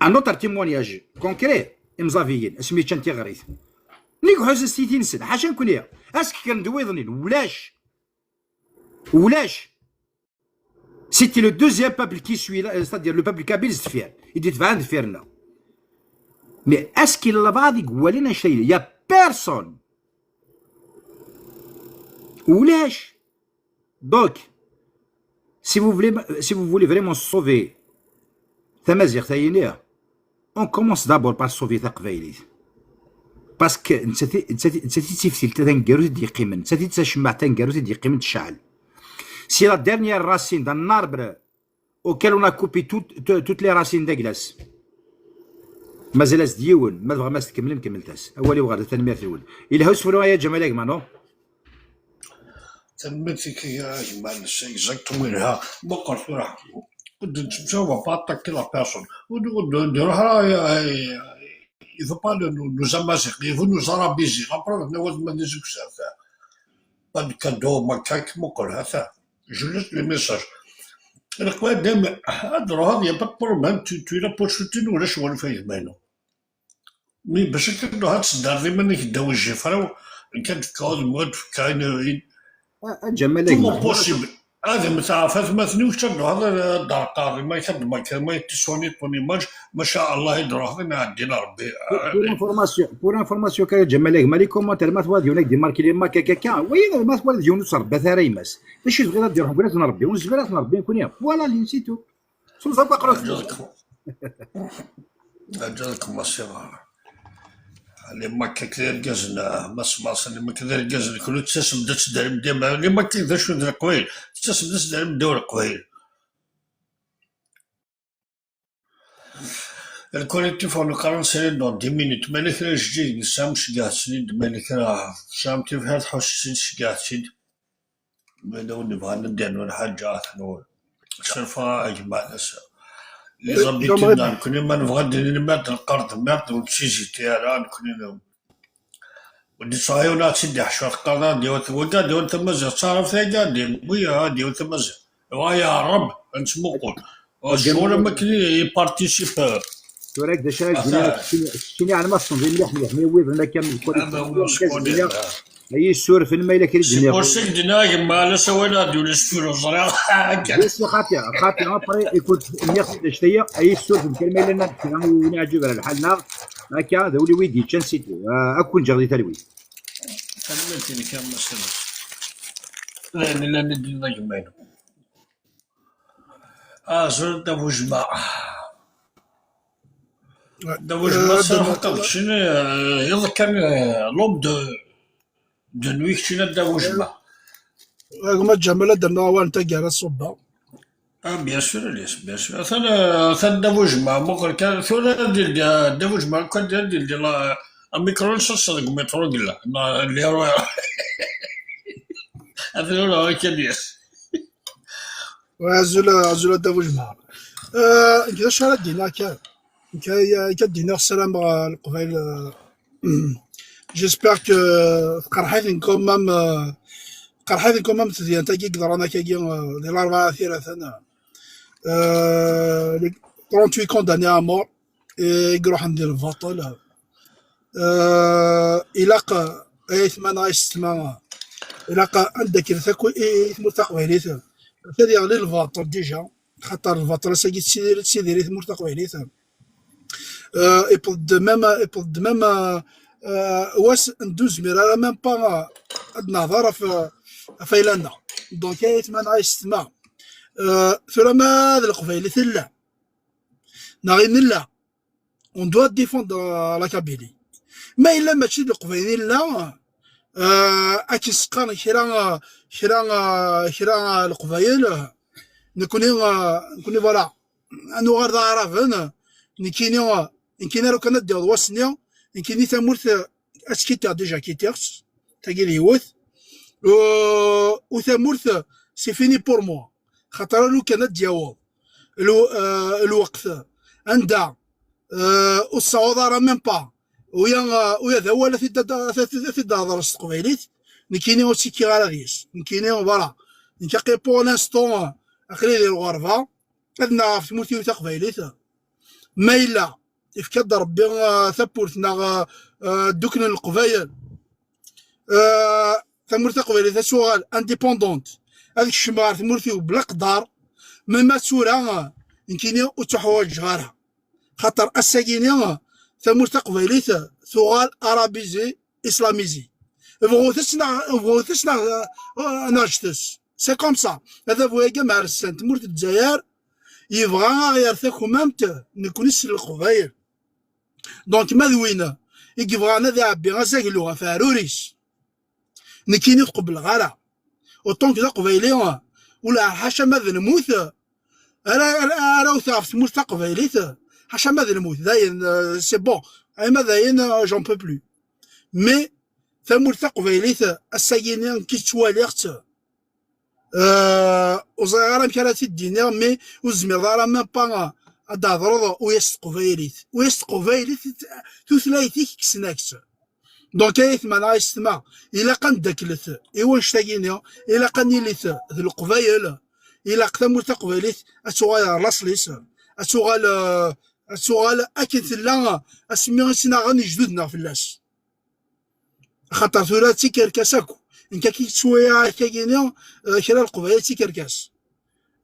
Un autre témoignage concret, imẓabiyen, asmi ččan tiɣrit. Nnig ḥusen s titi-nsen, ḥaca nekkni. Askekren d wiḍnin, ulac. Ulac. C'était le deuxième peuple qui suit, c'est-à-dire le peuple kabyle, c'est fier. Il dit, mais est-ce qu'il va avec Walid Nashayli? Il y a personne. Ulac. Donc, si vous voulez, si vous voulez vraiment sauver tamaziɣt-ayini, on commence d'abord par sauver taqbaylit. Parce que nettat i, nettat i, nettat i d tiftilt taneggarut i d-yeqqimen, nettat i d tacemmaɛt taneggarut i d-yeqqimen tecɛel. C'est la dernière racine d'un arbre auquel on a coupé tout, tout, toutes les racines d'Aglas. Mazal-as-d yiwen, ma tebɣam ad s-tkemmlem, kemmlet-as. Awal-iw ɣer da, tanemmirt-nwen. Yelha usefru, ay a Ǧamal, a gma, non? Tanemmirt-ik a gma, c'est exactement yelha. Meqqer tura. Ur d-nettemcawa, on va pas attaquer la personne. Ur d-, ur d-, ur d-iruḥ ara, eh, eh, il faut pas nous, nous, nous amaziɣ, il faut nous arabiser. Après, on va nous amaziɣ. Pas de cadeau, macaque, meqqer, ata. Je laisse le message. Leqbayel dayem, ad ruḥeḍ, y a pas de problème, tu, tu es là pour soutenir, ulac walef a gma-inu. Mi bac akka ad ruḥeḍ tseddareḍ iman-ik ddaw ijifra-w, nekk ad d-fkeɣ udem, ad d-fkeɣ ayen, ayen. A, a Ǧamal, a gma, possible. Ad mteɛf atmaten-iw, kečč ad d-ruḥeḍ ad d-rqaɣ iman-ik, ad d-makeɣ, ma tiswaniḍ ton image, maca Allah i d-ruḥeḍ, ad ɛeddin Rebbi. Pour, pour information, pour information, kan a Ǧamal, a gma, les commentaires, ma twalaḍ yiwen ad d-imarki les macaques akka, wayi, ma twalaḍ yiwen ur s-rebbat ara yemma-s. D acu i tebɣiḍ ad d-iruḥ deg wayt n Rebbi? Ur nezmir ad t-nrebbi nekkni. Voilà, c'est tout. Semẓer akk aqerru-k. Aǧakum a Siɣar. Les macaques d irgazen, ah, ma semmasen les macaques d irgazen, kenwi tettasem-d ad teddarim dima. Les macaques d acu d Leqbayel? Tettasem-d ad teddarim ddaw Leqbayel. Le collectif, on nous quarante séries dans dix minutes. Ma yella kra n jeddi deg-s, am ceggɛet-ten-id, ma yella kra tesɛam tibḥirt, ḥusset-id, ceggɛet-tt-id. Ma yella win yebɣan ad d-yernu lḥaǧa, ad t-nwen. Surfa a gma Anas. Les habitants, nekkni ma nebɣa ad d-nini merde, lqerḍ merde, ur nettiziti ara, nekkni n-, ur d-ittɣayun ad tt-id-iḥcu, lqerḍ ad d-yawi, wagi ad d-yawi tamaziɣt, d taɛrabt agi ad d-yawi, ad d-yawi tamaziɣt. Wa yeɛreb, ad nettmuqul. Ur ccɣel am akken i, i participe. Tura d acu ara k-d-iniɣ, keččini, keččini ɛni ma tessneḍ mliḥ mliḥ, mi wwiḍen akka mkul. Ama ur skunni. Ay yessurfen ma yella kra i d-nniɣ. C'est pour ça que d-nniɣ a gma, ala sawal ad d-yuli s turu, ẓriɣ. Yes, xaṭi, xaṭi, après, écoute, nniɣ-t-id anect-aya, ay yessurfen kan ma yella nniɣ-d kra i win iɛǧeb ar lḥal-nneɣ, akka, d awli wi d-yeččan, c'est tout. Ah, ad ken-ǧǧeɣ di talwit. Tanemmirt-inek a Mass Anas. D ayen yellan i d-tenniḍ a gma-inu. Ah, azul a Dda Bujma. Ouais. Dda Bujma, euh, serḥeɣ-k, keččini, euh, iḍ kan, euh, l'aube de, de nuit, keččini a Dda Bujma. Euh, gma Ǧamal, ad d-rnuɣ awal n taggara ṣṣubba. Ah, bien sûr, Elias, bien sûr. Atan, euh, atan Dda Bujma, muqel kan, tura ad d-ildi, euh, Dda Bujma, kan ad d-ildi la, amikru-ines ass-a deg umiṭru yella. Na, lliɣ, atan ula akka, Elias. Wa azul, azul a Dda Bujma. Euh, d acu ara d-iniɣ kan? Nekk ay-, akka d-iniɣ ssarameɣ, uh, Leqbayel, uh, j'espère que, uh, tqerḥ-iten quand même, uh, tqerḥ-iten quand même tedyant-agi i yeḍran akkagi, uh, di Larebɛa At Yiraten. Uh, les trente-huit condamnés à mort i iruḥen di lbaṭel. Uh, ilaq, uh, ay aytma neɣ ay yessetma, Ilaq ad d-akret akk i, i tmurt taqbaylit. Ad yeɣli lbaṭel déjà, xaṭer lbaṭel ass-agi tessidir, tessidir i tmurt taqbaylit. Euh, iwweḍ-d même, iwweḍ-d même, euh, euh, wass n ur nezmir ara même pas, euh, ad nehḍer ɣef, ɣef ayla-nneɣ. Donc, ay aytma neɣ aysetma, euh, tura ma d Leqbayel i tella, neɣ i nella, on doit défendre, euh, la Kabylie. Ma yella mačči d Leqbayel i nella, euh, akken s-qqaren kra, euh, kra, euh, kra, euh, Leqbayel, euh, nekkni, euh, nekkni, voilà, ad nuɣal d Aɛraben, nekkini, nekkini ara kan ad d-yaweḍ wass-nni, nekkini tamurt, eh, ad tt-kittiɣ déjà, kittiɣ-tt, tagi d yiwet. U, u tamurt, c'est fini pour moi. Xaṭer lukan ad d-yaweḍ lw-, eh, lweqt anda, eh, ur tessawaḍ ara même pas. Uya, eh, uya d awal ad t-id-, ad t-id-, ad t-id-hḍer s teqbaylit. Nekkini ur ttekkiɣ ara deg-s. Nekkini, voilà. Nekk aql-i pour l'instant, eh, aql-i di lɣerba. Ad nnaɣ ɣef tmurt-iw taqbaylit. Ma yella, ifka-d Rebbi, ah, tawwurt neɣ, ah, ah, dduklen Leqbayel. Ah, tamurt taqbaylit ad tuɣal indépendante. Ad kecmeɣ ɣer tmurt-iw bla qdar. Même tura, ah, nekkini ur ttuḥwaǧeɣ ara. Xaṭer ass-agini, ah, tamurt taqbaylit, ah, tuɣal arabisée, islamisée. Bɣut-tt neɣ, bɣut-tt neɣ, ah, neɣ ǧǧet-tt. C'est comme ça. Adabu-agi ameɛrus n tmurt n Lezzayer yebɣa a ɣ-yerr takmamt nekkni s Leqbayel. Donc ma d win i yebɣan ad iɛebbi azaglu ɣef uɛrur-is, nekkini ur t-qebbleɣ ara. Autant que d Aqbayli, ula ḥaca ma d lmut, ara, ara, ara wteɣ ɣef tmurt taqbaylit, ḥaca ma d lmut, dayen, euh, c'est bon. Ay ma dayen, euh, j'en peux plus. Mais tamurt taqbaylit, ass-agini nekk ttwaliɣ-tt, euh, ur ẓriɣ ara amek ara tt-id-iniɣ, mais ur tezmireḍ ara même pas ad d-thedreḍ uya s teqbaylit. Uya s teqbaylit, tutlayt-ik kksen-ak-tt. Donc, ay aytma neɣ aysetma, ilaq ad neddaklet i wanect-agini, ilaq ad nilit d Leqbayel, ilaq tamurt taqbaylit ad tuɣal ɣer laṣel-is, ad tuɣal, euh, ad tuɣal akken tella asmi i tt-naɣen ijduden-nneɣ fell-as. Axaṭer tura d tikerkas akk. Nekk akken ttwaliɣ akka-gini, euh, kra n Leqbayel d tikerkas.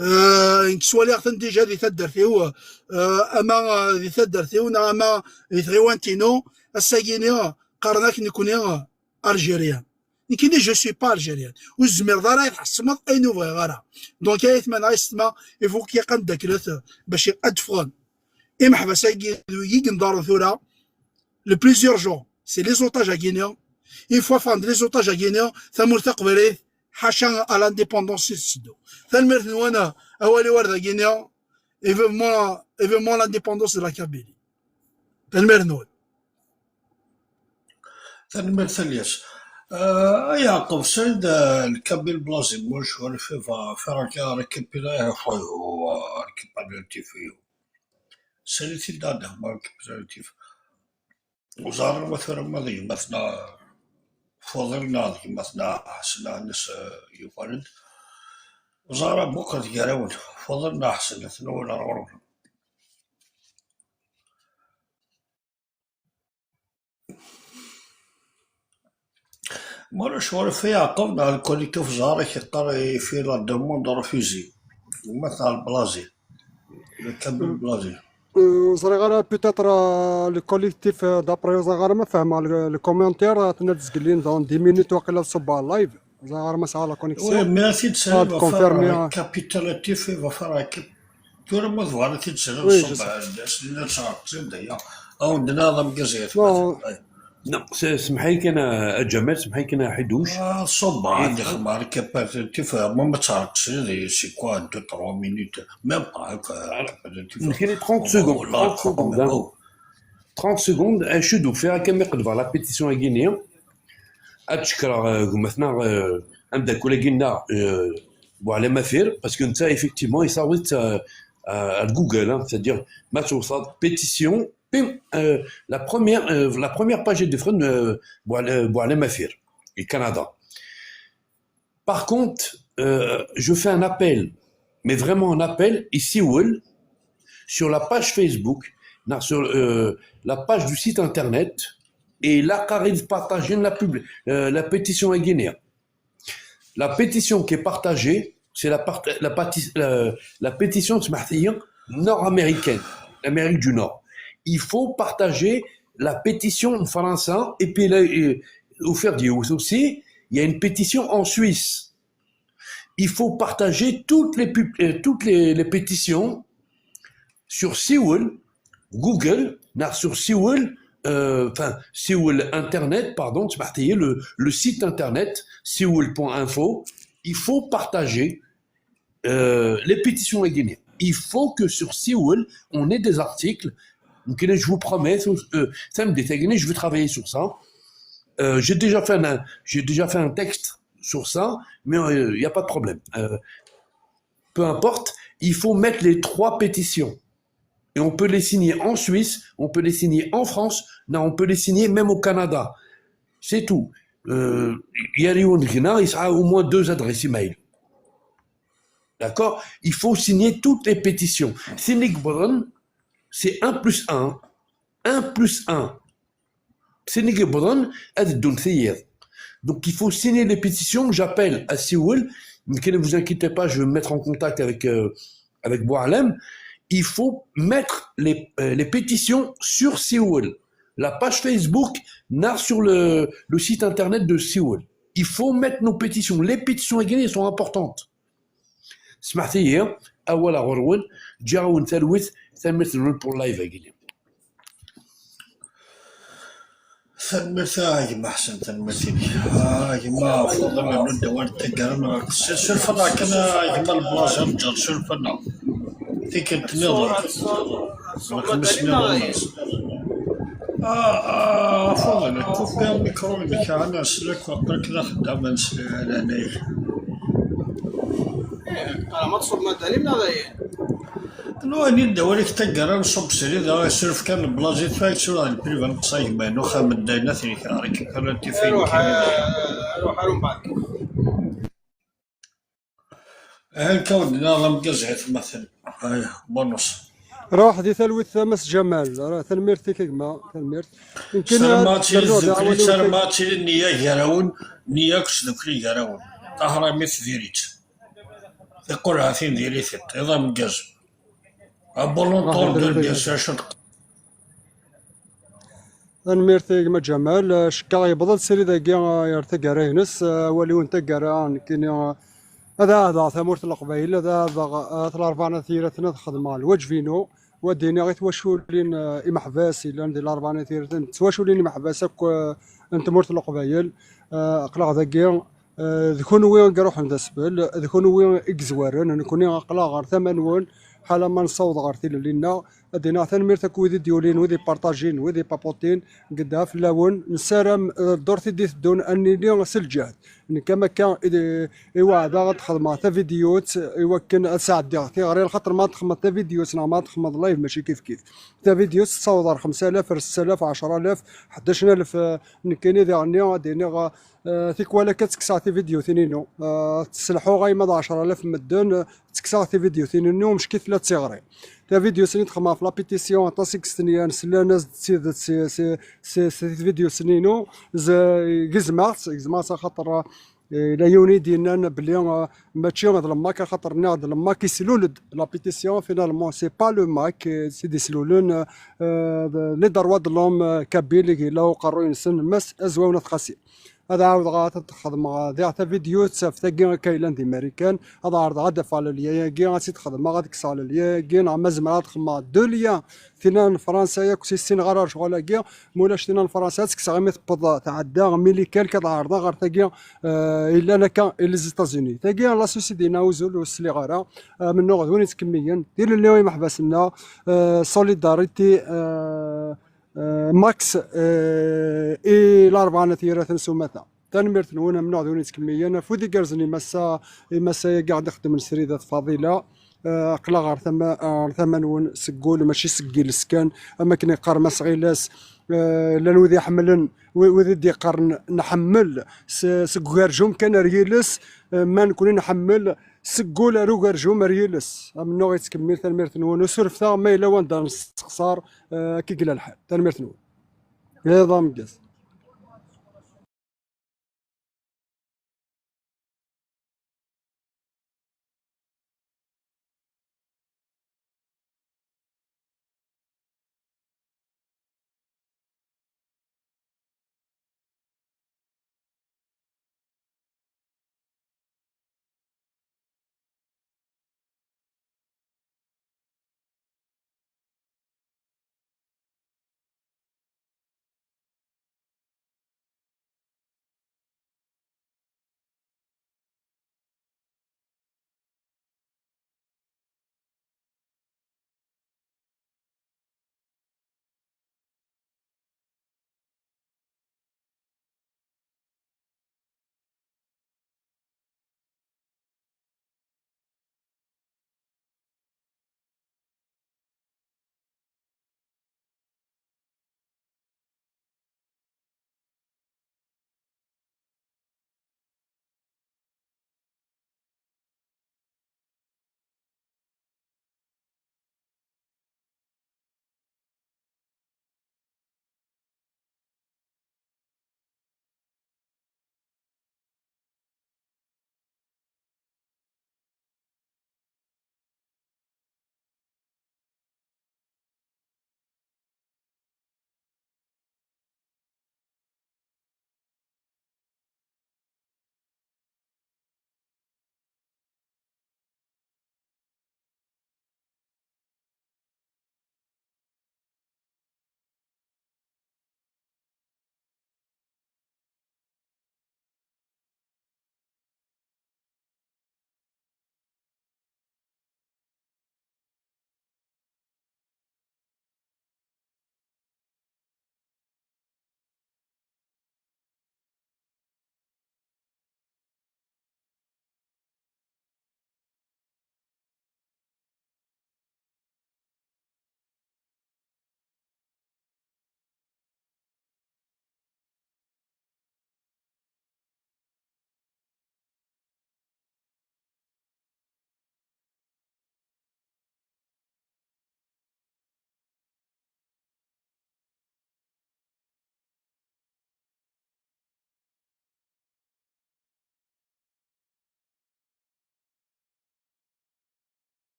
Euh, nekk ttwaliɣ-ten déjà di taddart-iw, euh, ama, euh, di taddart-iw, neɣ ama di tɣiwant-inu, ass-agini, qqaren-ak nekkni, euh, Algérien. Nekkini, je suis pas algérien. Ur tezmireḍ ara ad tḥettmeḍ ayen ur bɣiɣ ara. Donc, ay aytma neɣ aysetma, il faut qu'il y ait un décret, euh, bac ad d-ffɣen imeḥbas-agi, wigi i yenḍaren tura, le plus urgent, c'est les otages-agi-ni. Une fois ffɣen-d les otages-agi-ni, tamurt taqbaylit, ḥaca à l'indépendance i tetteddu. Tanemmirt-nwen, awal-iw ar dagi-ni, et vivement, et vivement l'indépendance de la Kabylie. Tanemmirt-nwen. Tanemmirt a Lyas. Euh, ay Yeɛqub, c'est, euh, le Kabyle blasé, moi je vois le fait va faire un récapitulatif, euh, récapitulatif. Sali-t-id ad d-hemmer kif tif. Ur ẓriɣ ma tura ma d gma-tneɣ Fuḍil neɣ d gma-tneɣ Ḥsen, aɛni s-, yuɣalen-d. Ur ẓriɣ ara meqqret gar-awen. Fuḍil neɣ Ḥsen, atni wala ɣur-wen. Mulac ɣur-i Yeɛqub neɣ le collectif Ẓhar ak-yeqqar, il fait la demande refusée. Gma-tneɣ blasé. Le Kabyle blasé. Euh, ur ẓriɣ ara, peut-être, euh, le collectif, euh, d'après, ur ẓriɣ ara ma fehmeɣ le, le commentaire, euh, tenna-d zgelli dans dix minutes waqila tṣubb ɣer live. Ur ẓriɣ ara ma sɛiɣ la connexion. Oui, mais ad t-id-saliɣ ad confirmer, euh, capitulatif, va faire un cap-, tura ma tebɣa ad t-id-saliɣ. Oui, je sais. Ad tt-ɛreqsen d aya. Awen-d-nniɣ d ameggaz ay atmaten. Non, c'est, semḥ-iyi kan a, a Ǧamal, semḥ-iyi kan a Ḥiduc. Ah, ṣubbeɣ, ad ixdem ɣer capacité, ma, ma teɛreq srid, c'est quoi, deux, trois minutes, même pas, hein, capacité. Nekkini trente secondes, trente secondes, hein. Trente secondes, acu d-ufiɣ akka mi qedbeɣ la pétition-agi-nni. Ad cekkreɣ, euh, gma-tneɣ, euh, ameddakel-agi-nneɣ, euh, Buɛlam Afir, parce que netta, effectivement, yessaweḍ-itt, euh, à, à Google, hein, c'est-à-dire, ma tewteḍ pétition, Pim, euh, la première, euh, la première page de front, euh, Buɛla-, Buɛlam Afir, le Canada. Par contre, euh, je fais un appel, mais vraiment un appel, ici, sur la page Facebook, non, sur, euh, la page du site internet, et là, arrive partager la pub-, euh, la pétition à Guinée. La pétition qui est partagée, c'est la, part- la, parti- la, la pétition, سمحتي, nord-américaine, l'Amérique du Nord. Il faut partager la pétition en français et puis là, euh, au faire du aussi, il y a une pétition en Suisse. Il faut partager toutes les, pub- euh, toutes les, les pétitions sur Séoul, Google, non, sur Séoul, euh, enfin, Séoul Internet, pardon, سمحتي, le, le site internet, séoul point info. Il faut partager euh, les pétitions à Guinée. Il faut que sur Séoul, on ait des articles. Donc, je vous promets, euh, ça me dit, je vais travailler sur ça. Euh, j'ai déjà fait un, j'ai déjà fait un texte sur ça, mais euh, il n'y a pas de problème. Euh, peu importe, il faut mettre les trois pétitions. Et on peut les signer en Suisse, on peut les signer en France, non, on peut les signer même au Canada. C'est tout. Euh, il y a au moins deux adresses email. D'accord? Il faut signer toutes les pétitions. Signer, c'est un plus un. Un plus un. Signer, donc il faut signer les pétitions. J'appelle à Séoul. Ne vous inquiétez pas, je vais me mettre en contact avec, euh, avec Boualem. Il faut mettre les, euh, les pétitions sur Séoul. La page Facebook, non, sur le, le site internet de Séoul. Il faut mettre nos pétitions. Les pétitions à Guinée sont importantes. سمحتي لي، اولا غرون جاون ثلوث ثمث pour live à Guinée. Tanemmirt a gma Ḥsen, tanemmirt-ik. A gma Faḍil, nudda war taggara, ma ɣer qessir, suref-aneɣ kan a gma Leblaẓ, rǧu, suref-aneɣ. Tikkelt nniḍen, xemsa nniḍen. A, a Faḍil, kupi amikru-inek, ɛni aslak, waqil d axeddam, a leɛnaya-k. Qqareɣ ma tṣubbem ad d-talim neɣ dayen? Nwan-id d awal-ik taggara, nṣubb srid, a, suref kan Leblaẓ, tura yettura di lpriva, neqsa gma-inu, xamen dayen, a t-nekreɣ, akken kan ad tifin. Ruḥ, ruḥ ar umbeɛd. Ahan kawd-nneɣ d ameggaz ay atmaten. Aya, bonus. Ruḥ di talwit a Mass Ǧamal. Ra-, tanemmirt-ik a gma, tanemmirt. Yemkin ad nernu daɣ awal i Sarma ad tili nniya gar-awen, nniya akk tdukli gar-awen. Tahramit diri-tt. Tiqulhatin diri-tent. Iḍ ameggaz. Abulunṭur d ulgaz acu. Tanemmirt a gma Ǧamal. Cekkaɣ yewweḍ-d srid-agi, ah, ɣer taggara-ines. Ah, awal-iw n taggara, nekkini, ah, ad ɛahdeɣ tamurt n Leqbayel, ad ɛahdeɣ, ah, at Larebɛa n At Yiraten, ad xedmeɣ lwaǧeb-inu, u ad d-iniɣ i twaculin, ah, imeḥbas yellan di Larebɛa n At Yiraten, d twaculin imeḥbas akk, ah, n tmurt n Leqbayel. Ah, aql-aɣ dagi, ah, d kunwi i iruḥen d asbel, d kunwi i yezwaren, nekkni aql-aɣ ɣer tama-nwen, ḥala ma nessaweḍ ɣer tilelli-nneɣ, ad d-iniɣ tanemmirt akk wid i d-yulin, wid i partajin, wid i paputin, gedda fell-awen. Nessaram, eh, ddurt i d-iteddun ad nili s lǧehd. Nekk am akka i d-, i weɛdaɣ ad xedmeɣ tavidyut i wakken ad sɛeddiɣ tiɣri, lxaṭer ma ad txedmeḍ tavidyut neɣ ma ad txedmeḍ live mačči kif kif. Tavidyut tessaweḍ ar xemsa alaf, ar setta alaf, ɛecra alaf, ḥdac alaf, eh, nekkini diɣenni ad d-iniɣ, eh, tikwal akka ttekkseɣ tividyutin-inu. Eh, tselḥuɣ ayma d ɛecra alaf n medden, eh, ttekkseɣ tividyutin-inu, mecki tella d tiɣri. Tavidyut-nni d-xedmeɣ ɣef la pétition, aṭas i yestenyan, slan-as-d d tidet si, si, si, si tvidyutin-inu. Z-, gezmeɣ-tt, gezmeɣ-tt axaṭer, eh, la yiwen i d-yennan belli, eh, mačči d le MAK, axaṭer nniɣ-d le MAK islul-d la pétition, finalement, c'est pas le MAK, eh, s i d-islulen, eh, eh, les droits de l'homme, eh, kabyle, i yella uqerruy-nsen, Mass Azwaw n At Qasi. Ad ɛawdeɣ ad xedmeɣ diɣ tavidyut ɣef tagi akka yellan di Marikan. Ad ɛerḍeɣ ad d-afeɣ lelya-agi, ad tt-id-xedmeɣ, ad kkseɣ lelya-agi, neɣ ma zemreɣ ad xedmeɣ deux liens. Tinna n Fransa yakk ur ssineɣ ara lecɣal-agi, ma ulac tinna n Fransa ad tt-kkseɣ imi tewweḍ tɛedda, mi likan ad ɛerḍeɣ ɣer tagi, eh, yellan akka i les États-Unis. Tagi la société-ina uzul ur sliɣ ara, eh, amennuɣ d win yettkemmilen. Tilelli i imeḥbas-nneɣ, eh, solidarité, eh, eh, Max, eh, i Larebɛa n At Yiraten s umata. Tanemmirt-nwen, amennuɣ d win yettkemmilen. Afud igerrzen i massa, i massa-agi ɣ-d-ixeddmen srid At Faḍila. Eh, aql-aɣ ɣer tama, ɣer tama-nwen seg wul, mačči seg yiles kan. Am akken yeqqar Mass Ɣilas, eh, llan wid iḥemmlen, wi-, wid i d-yeqqaren nḥemmel s-, seg ugerjum kan ar yiles, eh, ma nekkni nḥemmel seg wul ar ugerjum ar yiles. Amennuɣ yettkemmil, tanemmirt-nwen. Ur surfet-aɣ ma yella wanda nessexṣar, eh, akka i yella lḥal. Tanemmirt-nwen. Iḍ ameggaz.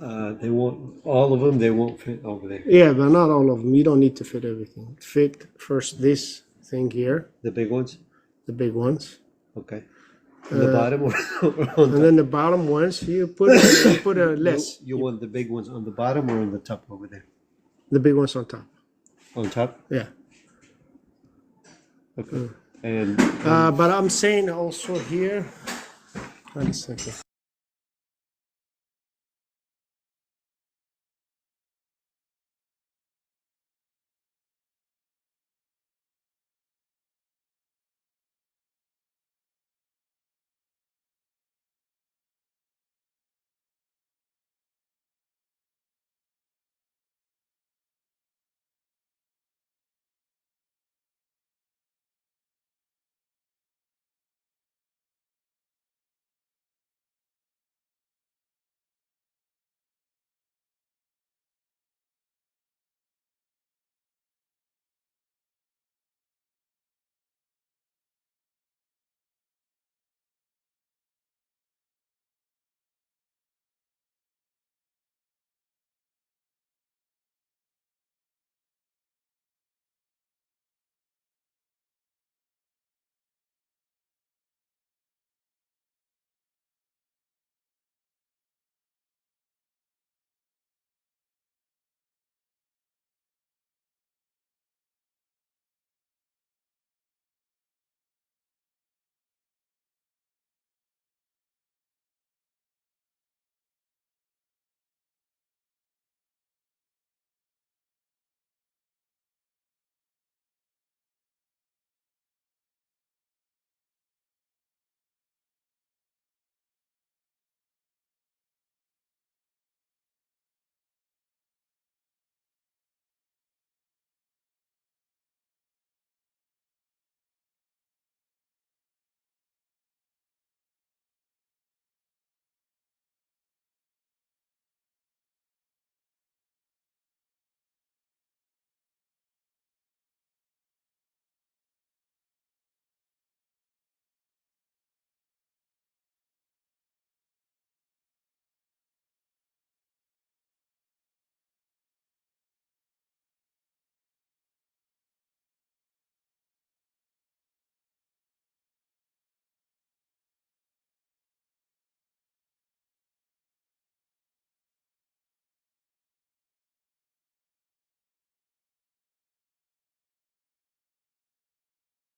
Uh, they won't, all of them, they won't fit over there. Yeah, but not all of them. You don't need to fit everything. Fit first this thing here, The big ones? the big ones. Okay. On the bottom or, or on And then the bottom ones, you put a, you put a You, less. You want the big ones on the bottom or on the top over there? The big ones on top. On top? Yeah. Okay. And Uh, but I'm saying also here. One second.